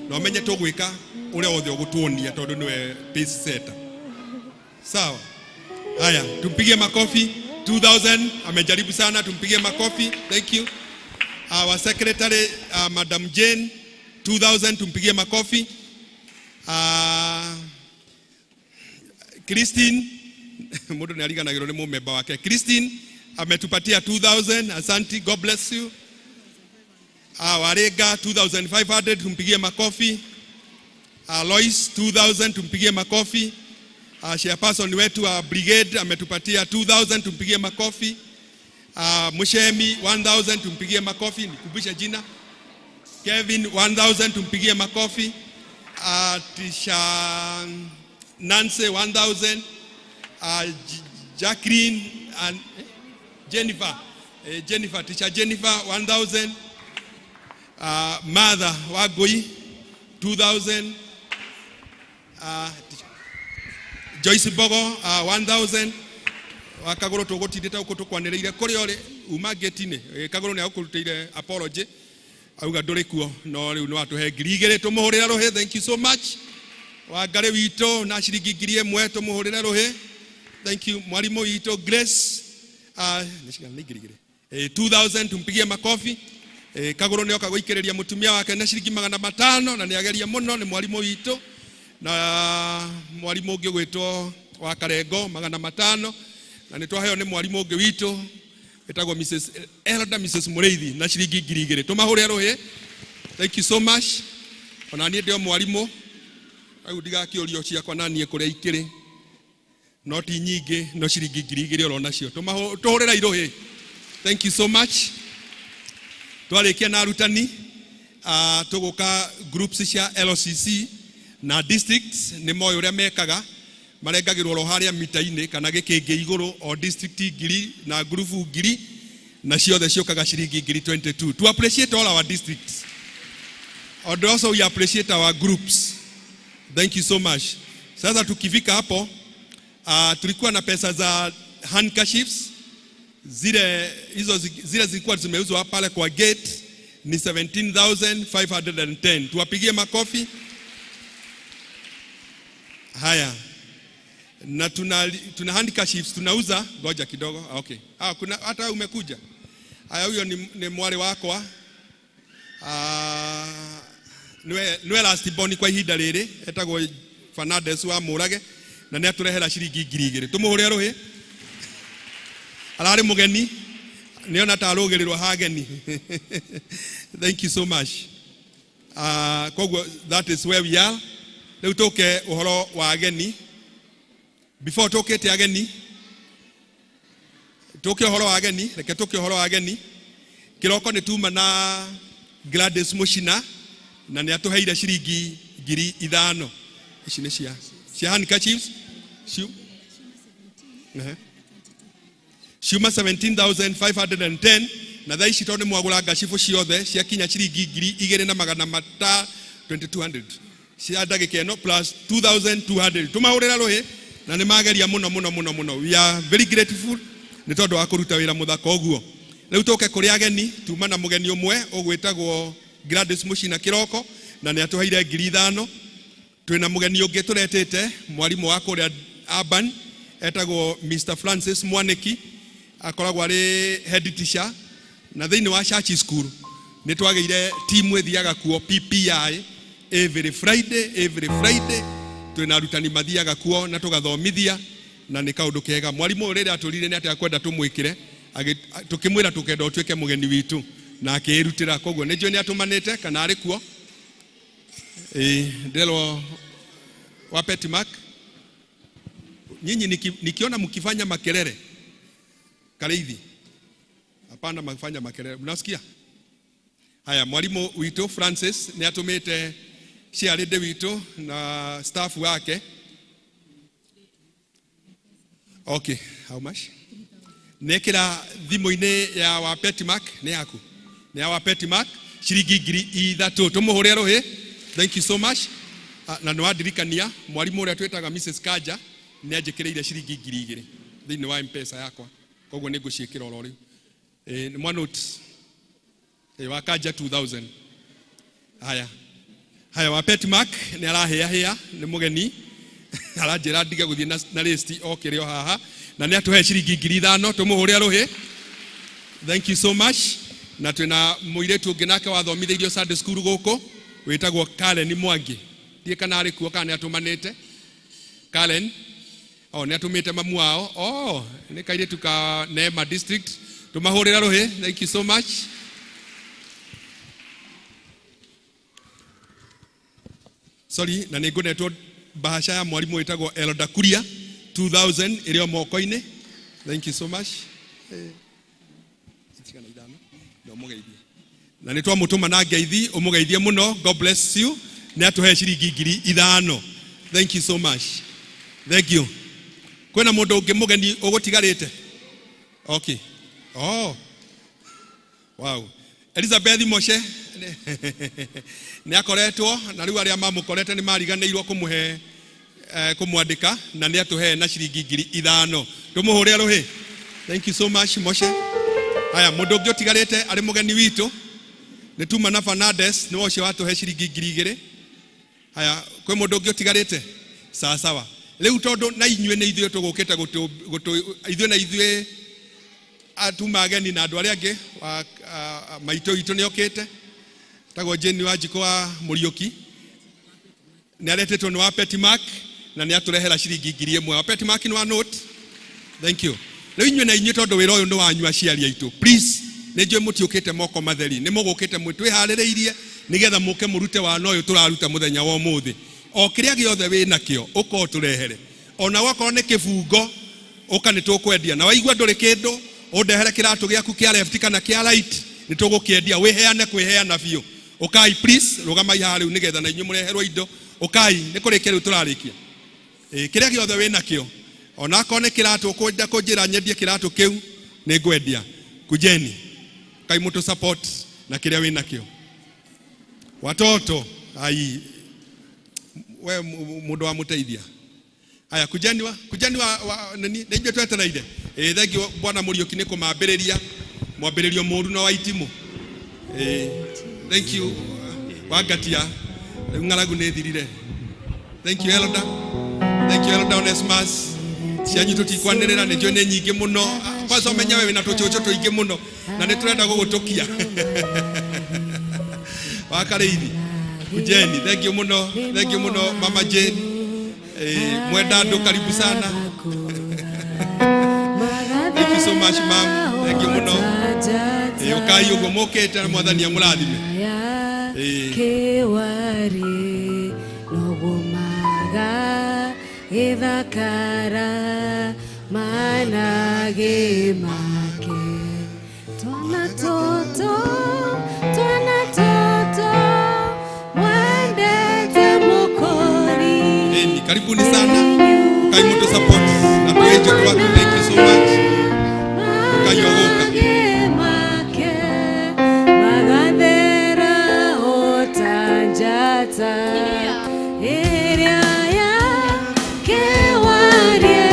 na ũmenye tũgwĩka ũrĩa wothe ũgũtuonia tondũ nĩwe pace setter. Sawa. Haya, tumpigie makofi. 2000 amejaribu sana, tumpigie makofi. Thank you. Our secretary Madam Jane 2000, tumpigie makofi. Christine mundu nĩ ariganagĩrwo nĩ mũmemba wake. Christine ametupatia 2000, asante, God bless you. Warega 2500, tumpigie makofi. Lois 2000, tumpigie makofi. Chairperson wetu wa brigade ametupatia 2000, tumpigie makofi. Mushemi 1000, tumpigie makofi. Nikumbushe jina. Kevin 1000, tumpigie makofi. Tisha Nancy 1000. Jacqueline and Jennifer. Jennifer, Tisha Jennifer 1000. Mother Wagoi 2000. Joyce Bogo 1000. Wakagũrũ tũgũtindĩte gũkũ tũkwanĩrĩire kũrĩa ũrĩ uma ngĩti-inĩ. Kagũrũ nĩ agũkũrutĩire apology, auga ndũrĩ kuo, no rĩu nĩ watũhe 2000, tũmũhũrĩre rũhĩ. Thank you so much. Wangarĩ witũ na ciringi 1000, tũmũhũrĩre rũhĩ. Thank you. Mwalimu witũ Grace nĩ cigana? Nĩ 2000, 2000, tumpigie makofi. Kagũrũ nĩ oka gũikĩrĩria mũtumia wake na ciringi 500 na nĩ ageria mũno, nĩ mwarimũ witũ. Na mwarimũ ũngĩ ũgwĩtwo wa Karengo 500, na nĩ twaheo nĩ mwarimũ ũngĩ witũ wĩtagwo Mrs. Elda Mrs. Mũrĩithi na ciringi 2000, tũmahũre rũhĩ. Thank you so much. Ona niĩ ndĩ o mwarimũ rĩu, ndigakĩũrio ciakwa na niĩ kũrĩa ikĩrĩ, no ti nyingĩ, no ciringi 2000 oro nacio, tũhũrĩra irũhĩ. Thank you so much. Twarĩkia na arutani, tũgũka groups cia LCC na districts. Nĩ moĩ ũrĩa mekaga, marengagĩrwo oro harĩa mita-inĩ kana gĩkĩngĩ igũrũ, o district 1000 na ngurubu 1000, na ciothe ciũkaga ciringi 22,000. To appreciate all our districts and also we appreciate our groups. Thank you so much. Sasa tukifika hapo, tulikuwa na pesa za handkerchiefs zile, hizo zile zilikuwa zimeuzwa pale kwa gate ni 17,510. Tuwapigie makofi. Haya, na tuna handkerchiefs tunauza. Ngoja kidogo. Okay. Ah, kuna hata umekuja. Haya, huyo ni mwari wakwa. Ah, niwe last born kwa ihinda rĩrĩ, etagwo Fernandes wa Mũrage, na nĩ atũrehera ciringi 2000, tũmũhũre rũhĩ. Ararĩ mũgeni, nĩona ta arũgĩrĩrwo hageni. Thank you so much. Koguo that is where we are. Rĩu tũke ũhoro wa ageni. Before tũkĩte ageni, tũke ũhoro wa ageni, reke tũke ũhoro wa ageni. Kĩroko nĩ tuma na Gladys Mushina na nĩ atũheire ciringi 5000. Ici nĩ cia handkerchiefs. Ehe. Ciuma 17,510, na thaa ici tondũ nĩ mwagũra ngacibũ ciothe ciakinya ciringi 2500, 2200 cia ndagĩka ĩno plus 2200. Tũmahũrĩra rũhĩ na nĩ mageria mũno mũno mũno mũno. We are very grateful nĩ tondũ wa kũruta wĩra mũthaka ũguo. Rĩu tũke kũrĩ ageni. Tuma na mũgeni ũmwe ũgwĩtagwo Gladys Mushina kĩroko na nĩ atũheire 5000. Twĩna mũgeni ũngĩ tũretĩte, mwarimũ wa kũrĩa Urban etagwo Mr. Francis Mwaniki, akoragwo arĩ head teacher, na thĩinĩ wa church school nĩ twagĩire timu ĩthiaga kuo PPI every Friday, every Friday. Twina arutani mathiaga kuo na tugathomithia na nĩ kaũndũ kega. Mwarimũ ũyũ rĩrĩa atũrire nĩ atĩ akwenda tũmwĩkĩre, tũkĩmwĩra tũkenda ũtuĩke mũgeni witũ na akĩĩrutĩra. Koguo nĩ njũĩ nĩ atũmanĩte kana arĩ kuo. Ĩĩ, ndĩrerwo wa Petmark, nyinyi nikiona mkifanya makelele Kareithi, hapana mafanya makelele, mnasikia? Haya, mwalimu witũ Francis nĩ atũmĩte chairlady witũ na staff wake. Okay, how much? Nekĩra thimũ-inĩ ya wa Petmark, nĩ yaku, nĩ ya wa Petmark ciringi 3,000. Tũmũhũre rũhĩ. Thank you so much. Ah, na nĩ wandirikania mwarimũ ũrĩa twĩtaga Mrs. Kanja nĩ anjĩkĩrĩire ciringi 2,000 thĩinĩ wa M-Pesa yakwa, koguo nĩ ngũciĩkĩra oro rĩu. Nĩ mwa note wa Kanja 2000. Haya haya, wa Petmark nĩ arahĩahĩa, nĩ mũgeni, aranjĩra ndige gũthiĩ na list okĩrĩ o haha, na nĩ atũhe ciringi 5,000. Tũmũhũre rũhĩ. Thank you so much. Na twĩna mũirĩtu ũngĩ nake wathomithĩirio Sunday school gũkũ wĩtagwo Karen Mwangi. Ndiĩ kana arĩ kuo kana nĩ atũmanĩte. Karen, oh, nĩ atũmĩte mamu wao. Oh, nĩ kairĩtu ka Neema district. Tũmahũrĩra rũhĩ. Thank you so much. Sorry, na nĩ ngũnetwo bahasha ya mwarimũ wĩtagwo Elda Kuria 2000 ĩrĩ o moko-inĩ. Thank you so much. Cigana ithano na ũmũgeithie, na nĩ twamũtũma na ngeithi, ũmũgeithie mũno. God bless you. Nĩ atũhe ciringi 5,000. Thank you so much. Thank you. Kwĩna mũndũ ũngĩ mũgeni ũgũtigarĩte? Okay. Oh, wow. Elizabeth Moshe nĩ akoretwo na rĩu arĩa mamũkorete nĩ mariganĩirwo kũmũhe kũmwandĩka, na nĩ atũhe na ciringi 5,000. Tũmũhũre rũhĩ. Thank you so much, Moshe. Haya, mũndũ ũngĩ ũtigarĩte arĩ mũgeni witũ nĩ tuma na Fernandez, nĩwe ũcio watũhe ciringi 2,000. Haya, kwĩ mũndũ ũngĩ ũtigarĩte? Sawa sawa. Rĩu tondũ na inyuĩ nĩ ithuĩ tũgũkĩte gũtũ ithuĩ na ithuĩ atuma ageni na andũ arĩa angĩ maitũ witũ nĩ okĩte, tagwo Jane Wanjikũ wa Mũriũki, nĩ aretĩtwo nĩ wa Petmark na nĩ atũrehera ciringi 1,000. Wa Petmark nĩ wa note. Thank you. Rĩu inyuĩ na inyuĩ, tondũ wĩra ũyũ nĩ wanyu aciari aitũ, please, nĩ njũĩ mũtiũkĩte moko matheri, nĩ mũgũkĩte twĩharĩrĩirie nĩgetha mũke mũrute wana ũyũ tũraruta mũthenya wa ũmũthĩ. O kĩrĩa gĩothe wĩ nakĩo ũka ũtũrehere, ona wakorwo nĩ kĩbungo, ũka, nĩ tũkwendia. Na waigua ndũrĩ kĩndũ, ũndehere kĩratũ gĩaku kĩa left kana kĩa right, nĩ tũgũkĩendia. Wĩheane kwĩheana biũ. Ũkai please, rũgamai haha rĩu nĩgetha na inyuĩ mũreherwo indo. Ũkai, nĩ kũrĩkia rĩu tũrarĩkia. Ĩ, kĩrĩa gĩothe wĩ nakĩo, ona akorwo nĩ kĩratũ, ũkwenda kũnjĩra nyendie kĩratũ kĩu, nĩ ngwendia. Kujeni kai mũtũ support na kĩrĩa wĩ nakĩo. Watoto ai, we mũndũ wa mũteithia. Haya, kujeni wa kujeni wa nini, nĩ ithuĩ twetereire. Ĩ, thank you bwana Mũriũki nĩ kũmambĩrĩria mwambĩrĩrio mũru na wa itimũ. Ĩ, thank you Wangatia, rĩu ng'aragu nĩ thirire. Thank you, Elder. Thank you, Elder Onesmus. Cianyu tũtikwanĩrĩra, nĩ njũĩ nĩ nyingĩ mũno. Kwanza ũmenye we wĩna tũcũcũ tũingĩ mũno na nĩ tũrenda gũgũtũkia. Wakarĩithi kujeni, thank you mũno, thank you mũno Mama Jane. Mwenda andũ, karibu sana. Thank you so much, ma'am. Thank you mũno. Ũkai ũguo mũkĩte na Mwathani amũrathime. Kĩwari nogumaga gĩthakara managĩ make twana tũtũ, twana tũtũ mwendete mũkũri. Ĩni, karibuni sana. Kai mũtũ support na twĩnjũ twaku. Thank you so much. Ũkai ũgũka. Make magathera ota njata ĩrĩa ya kĩwarie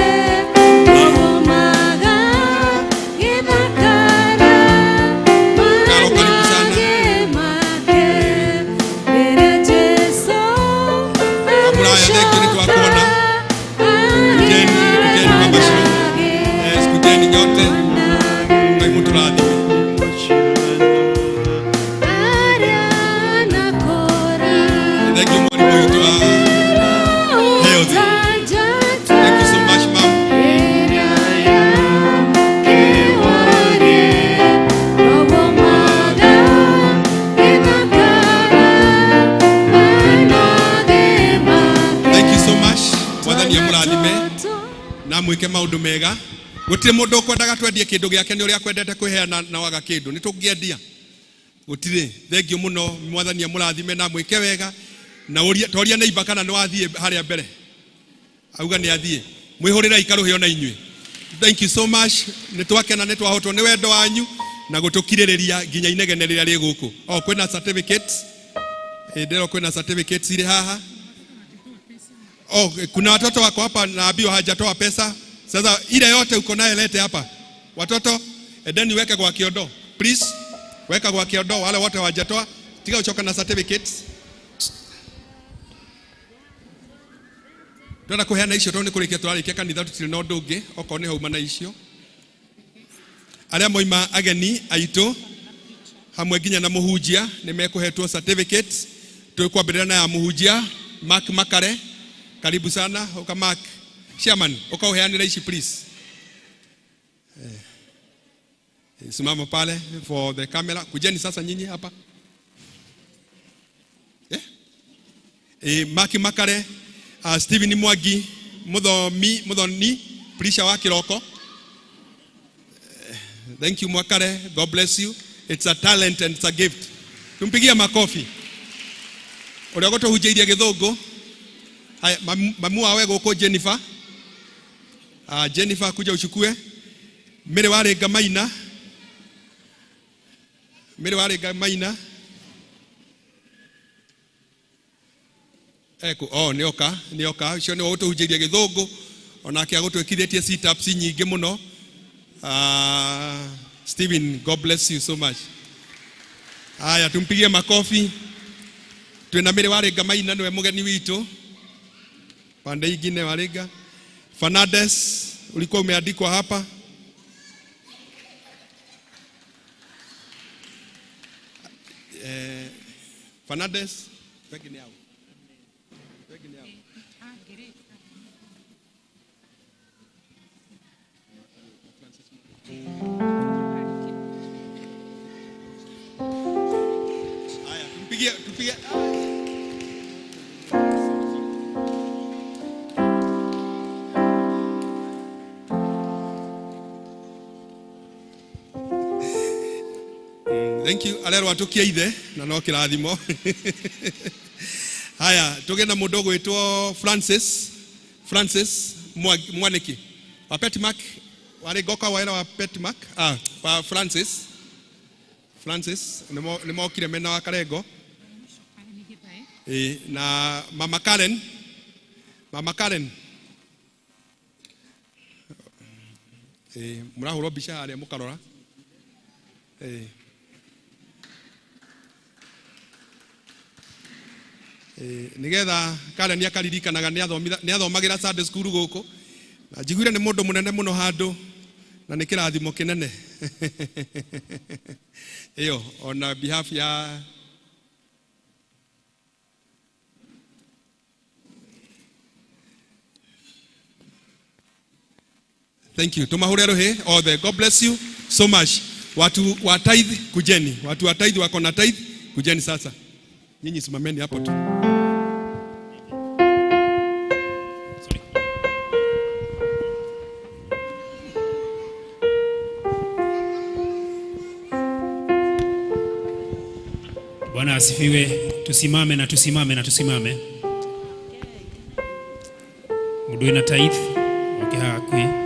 ũgumaga gĩthakara. Karo, karibu sana. Managĩ make rĩrĩa Jesũ Amuraya, thank you nĩ twakuona. Kujeni, kujeni Mama Shiro. Yes, kujeni nyote. Ngai mũtũrathime. Arĩa nakũra. Thank you mwalimu witũ wa Mwathani amũrathime na mwĩke maũndũ mega. Gũtirĩ mũndũ ũkwendaga twendie kĩndũ gĩake nĩ ũrĩa akwendete kwĩheana na waga kĩndũ. Nĩ tũngĩendia. Gũtirĩ. Thengiũ mũno. Mwathani amũrathime na mwĩke wega. Na ũrie toria neighbor kana nĩ wathiĩ harĩa mbere. Auga nĩ athiĩ. Mwĩhũrĩrei karũhĩ ona inyuĩ. Thank you so much. Nĩ twakena nĩ twahotwo nĩ wendo wanyu na gũtũkirĩrĩria nginya inegene rĩrĩa rĩ gũkũ. Oh, kwĩna certificates. Ĩ ndĩrona kwĩna certificates irĩ haha. Oh, kuna watoto wako hapa naambiwa hajatoa pesa. Sasa ile yote uko naye lete hapa. Watoto, endeni weke kwa kiondo. Please, weka kwa kiondo wale wote hawajatoa. Tiga uchoka na certificates. Twenda kuheana icio tondu nĩ kũrĩkia tũrarĩkia kanitha tũtirĩ na ũndũ ũngĩ okorwo nĩ hauma na icio. Arĩa moima ageni aitũ hamwe nginya na mũhunjia nĩ mekũhetwo certificates. Tũkwambĩrĩra na ya mũhunjia Mark Makare. Karibu sana ũka Mark. Chairman, ũka ũheanĩre ici please. Simama pale for the camera. Kujeni sasa nyinyi hapa. Mark Makare, Stephen Mwangi, Muthomi, Muthoni, preacher wa Kiroko. Thank you Mwakare, God bless you. It's a talent and it's a gift. Tumpigie makofi. Ũrĩa ũgũtũhunjĩirie gĩthũngũ. Haya, mamu wawe gũkũ Jennifer. Jennifer kuja uchukue. Mary Warĩnga Maina. Mary Warĩnga Maina. Eko, oh, nĩoka, nĩoka. Ũcio nĩwe ũgũtũhunjĩirie gĩthũngũ. Onake agũtwĩkithĩtie sit-ups nyingĩ mũno. Stephen, God bless you so much. Haya, tumpigie makofi. Twĩna Mary Warĩnga Maina nĩwe mũgeni witũ. Pande ingine Warĩnga. Fernandez, ulikuwa umeandikwa hapa. Fernandez, wengine hao. Wengine hao. Haya, tumpigie, tumpigie. Thank you. Arerwo atukie ithe na no kirathimo. Haya, tuge na mundu gwitwo Francis. Francis Mwaniki. Wa Petmark, wari goka waera wa Petmark, wa Francis. Francis nĩ mokire mena wa Karengo. Na Mama Karen. Mama Karen. Mũrahũrwo mbica harĩa mũkarora. Nigetha Karen akaririkanaga nĩ athomagĩra Sunday school gũkũ. Na njiguire nĩ mũndũ mũnene mũno handũ na nĩ kĩrathimo kĩnene. Ĩyo on behalf ya Thank you. Tumahure rohe othe. God bless you so much. Watu wa tithe kujeni. Watu wa tithe wako na tithe kujeni sasa. Nyinyi simameni hapo tu. Bwana asifiwe. Tusimame na tusimame na tusimame. Mundu wina tithe oke hakuhi.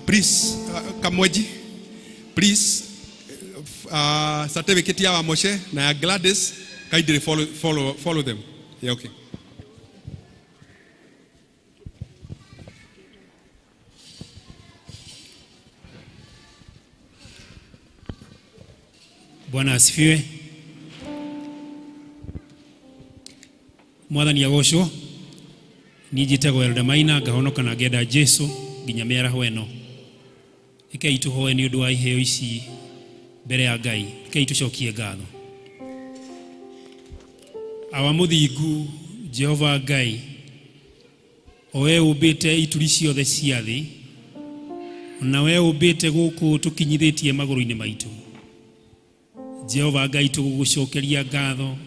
Please, Kamweji, please, certificate ya Moshe na ya Gladys, kindly follow them. Yeah, okay. Bwana asifiwe. Mwathani agocwo. Niĩ njĩtagwo Elder Maina, ngahonoka na ngenda Jesu nginya mĩaraho ĩno. Rekei tũhoe nĩ ũndũ wa iheo ici mbere ya Ngai. Rekei tũcokie ngatho. Awa mũthingu Jehova Ngai, o we ũmbĩte ituri ciothe cia thĩ, na we ũmbĩte gũkũ tũkinyithĩtie magũrũ-inĩ maitũ. Jehova Ngai, tũgũgũcokeria ngatho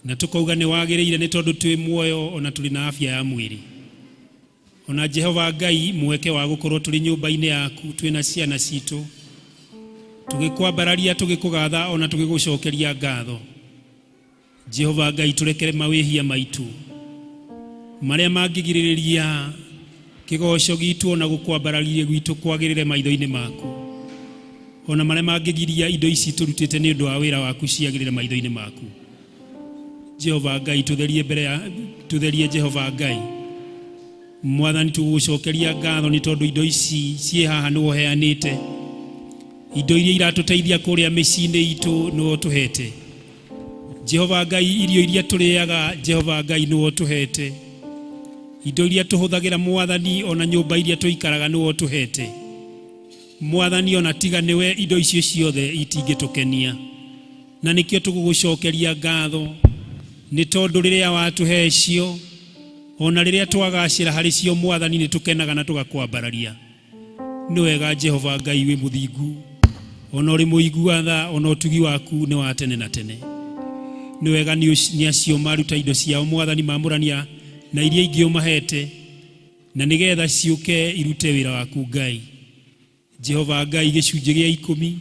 Na tũkauga nĩ wagĩrĩire nĩ tondũ twĩ muoyo ona tũrĩ na afya ya mwĩrĩ. Ona Jehova Ngai mweke wa gũkorwo tũrĩ nyũmba-inĩ yaku twĩna ciana citũ tũgĩkwambararia tũgĩkũgatha ona tũgĩgũcokeria ngatho. Jehova Ngai tũrekere mawĩhia maitũ marĩa mangĩgirĩrĩria kĩgoco gitũ ona gũkwambararia gwitũ kwagĩrĩre maitho-inĩ maku, ona marĩa mangĩgiria indo ici tũrutĩte nĩ ũndũ wa wĩra waku ciagĩrĩre maitho-inĩ maku. Jehova Ngai tũtherie mbere ya tũtherie Jehova Ngai Mwathani tũgũgũcokeria ngatho nĩ tondũ indo ici ciĩ haha nĩwe ũheanĩte, indo iria iratũteithia kũrĩa mĩciĩ-inĩ itũ nĩwe ũtũhete. Jehova Ngai irio iria tũrĩaga Jehova Ngai nĩwe ũtũhete, indo iria tũhũthagĩra Mwathani ona nyũmba iria tũikaraga nĩwe ũtũhete. Mwathani ona tiga nĩwe indo icio ciothe itingĩtũkenia, na nĩkĩo tũgũgũcokeria ngatho nĩ tondũ rĩrĩa watũhe cio ona rĩrĩa twagacĩra harĩ cio Mwathani nĩ tũkenaga na tũgakwambararia. Nĩ wega Jehova Ngai wĩ mũthingu, ona ũrĩ mũigua tha, ona ũtugi waku nĩ wa tene na tene. Nĩ wega nĩ acio maruta indo ciao Mwathani mamũrania na iria ingĩ ũmahete, na nĩgetha ciũke irute wĩra waku Ngai. Jehova Ngai gĩcunjĩ gĩa ikũmi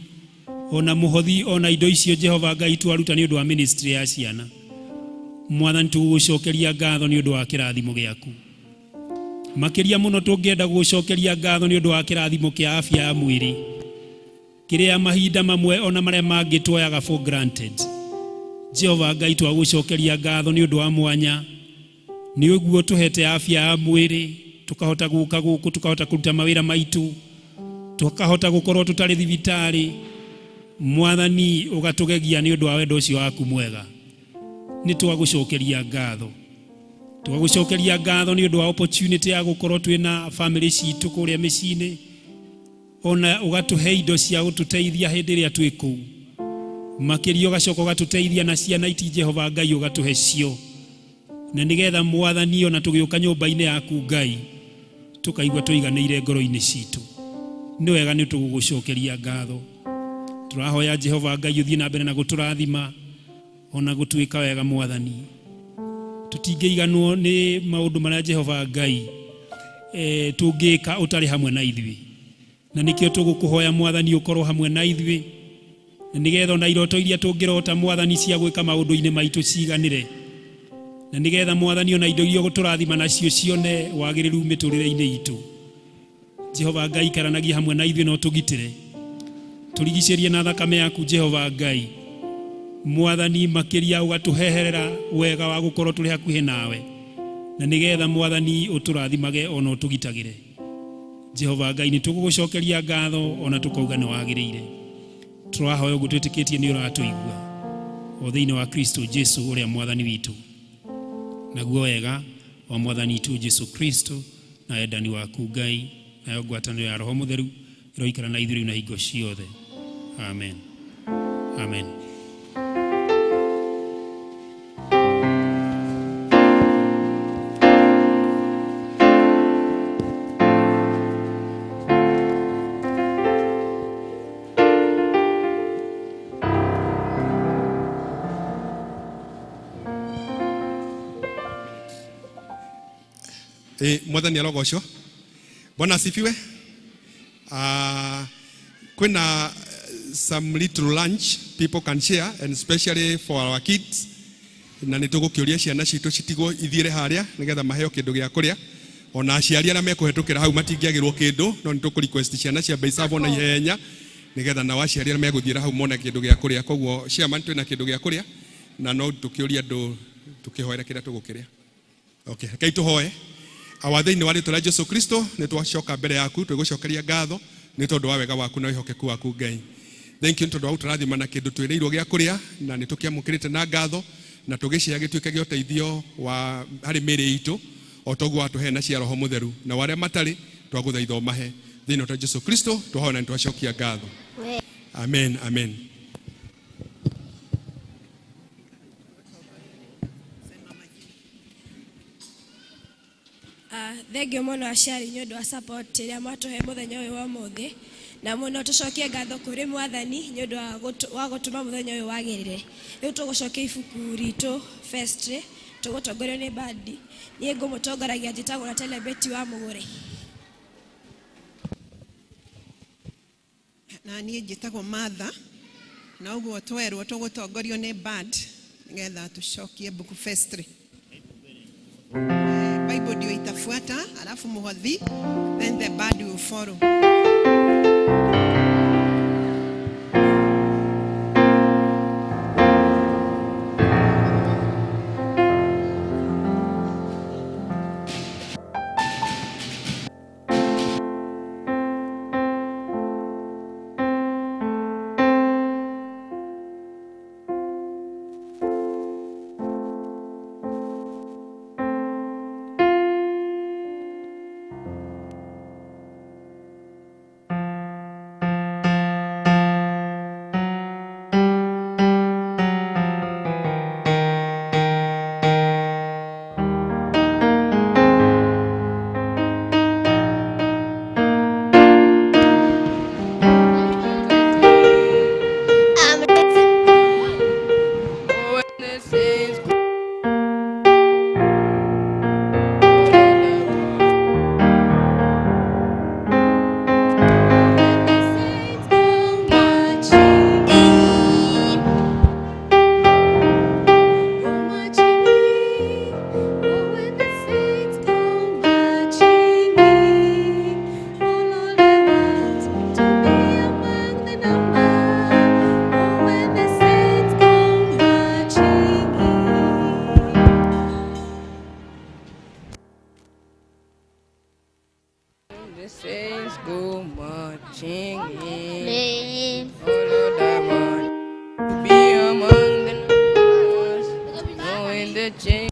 ona mũhothi ona indo icio Jehova Ngai twaruta nĩ ũndũ wa ministry ya ciana. Mwathani tũgũgũcokeria ngatho nĩ ũndũ wa kĩrathimo gĩaku. Makĩria mũno tũngĩenda gũgũcokeria ngatho nĩ ũndũ wa kĩrathimo kĩa afya ya mwĩrĩ kĩrĩa mahinda mamwe ona marĩa mangĩ tuoyaga for granted. Jehova Ngai twagũcokeria ngatho nĩ ũndũ wa mwanya nĩ ũguo tũhete afya ya mwĩrĩ tukahota gũka gũkũ tukahota kũruta mawĩra maitũ tukahota gũkorwo tũtarĩ thibitarĩ. Mwathani ũgatũgegia nĩ ũndũ wa wendo ũcio waku mwega. Nĩ twagũcokeria ngatho, twagũcokeria ngatho nĩ ũndũ wa opportunity ya gũkorwo twĩna family citũ kũrĩa mĩciĩ-inĩ, ona ũgatũhe indo cia gũtũteithia hĩndĩ ĩrĩa twĩ kũu. Makĩria ũgacoka ũgatũteithia na ciana iti Jehova Ngai ũgatũhe cio, na nĩgetha Mwathani ona tũgĩũka nyũmba-inĩ yaku Ngai tũkaigua tũiganĩire ngoro-inĩ citũ. Nĩ wega nĩ tũgũgũcokeria ngatho. Tũrahoya Jehova Ngai ũthiĩ na mbere na gũtũrathima ona gũtuĩka wega Mwathani. Tũtingĩiganwo nĩ maũndũ marĩa Jehova Ngai tũngĩka ũtarĩ hamwe na ithuĩ, na nĩkĩo tũgũkũhoya Mwathani ũkorwo hamwe na ithuĩ, na nĩgetha ona iroto iria tũngĩrota Mwathani cia gwĩka maũndũ-inĩ maitũ ciganĩre, na nĩgetha Mwathani ona indo iria ũgũtũrathima nacio cione wagĩrĩru mĩtũrĩre-inĩ itũ. Jehova Ngai ikaranagia hamwe na ithuĩ na ũtũgitĩre, tũrigicĩrie na thakame yaku Jehova Ngai. Mwathani makĩria ũgatũheherera wega wa gũkorwo tũrĩ hakuhĩ nawe, na nĩgetha Mwathani ũtũrathimage ona ũtũgitagĩre. Jehova Ngai nĩ tũgũgũcokeria ngatho ona tũkauga nĩ wagĩrĩire. Tũrahoya ũguo twĩtĩkĩtie nĩ ũratũigua o thĩinĩ wa Kristo Jesu ũrĩa Mwathani witũ. Naguo wega wa Mwathani witũ Jesu Kristo na wendani waku Ngai nayo ngwatanĩro ya Roho Mũtheru ĩroikara na ithuĩ rĩu na hingo ciothe. Amen. Amen. Mwathani arogocwo. Bwana asifiwe. Kwina some little lunch people can share, and especially for our kids, na nĩ tũgũkĩũria ciana citũ citigwo ithiĩre harĩa nĩgetha maheo kĩndũ gĩa kũrĩa. Ona aciari arĩa mekũhetũkĩra hau matingĩagĩrwo kĩndũ, no nĩ tũkũ request ciana ciambe icabwo na ihenya nĩgetha nao aciari arĩa megũthiĩra hau mone kĩndũ gĩa kũrĩa. Koguo chairman, twĩna kĩndũ gĩa kũrĩa na no tũkĩũria andũ tũkĩhoere kĩrĩa tũgũkĩrĩa. Okay, rekei tũhoe. Awa thĩinĩ wa rĩtwa rĩa Jesu Kristo nĩ twacoka mbere yaku twĩgũcokeria ngatho nĩ tondũ wa wega waku na wĩhokeku waku Ngai. Thank you nĩ tondũ wa gũtũrathima na kĩndũ twĩrĩirwo gĩa kũrĩa na nĩ tũkĩamũkĩrĩte na ngatho na tũgĩcĩa gĩtuĩke gĩa ũteithio wa harĩ mĩĩrĩ itũ o toguo watũhe na cia Roho Mũtheru, na arĩa matarĩ twagũthaitha ũmahe thĩinĩ wa Jesu Kristo twahoya na nĩ twacokia ngatho. Amen, amen. Thengio mũno aciari nĩ ũndũ wa support ĩrĩa mwatũhe mũthenya ũyũ wa ũmũthĩ. Na mũno tũcokie ngatho kũrĩ mwathani nĩ ũndũ wa gũtũma mũthenya ũyũ wagĩrĩre. Rĩu tũgũcokia ibuku ritũ vestry, tũgũtongorio nĩ bandi. Niĩ ngũmũtongoragia njĩtagwo Natalia Betty wa Mũgũre. Na niĩ njĩtagwo Martha, na ũguo twerwo tũgũtongorio nĩ band nĩgetha tũcokie book vestry. Bible ndio itafuata, alafu muhothi, then the band will follow. The saints go marching in. In. Oh Lord, I want to be among the numbers, knowing the change.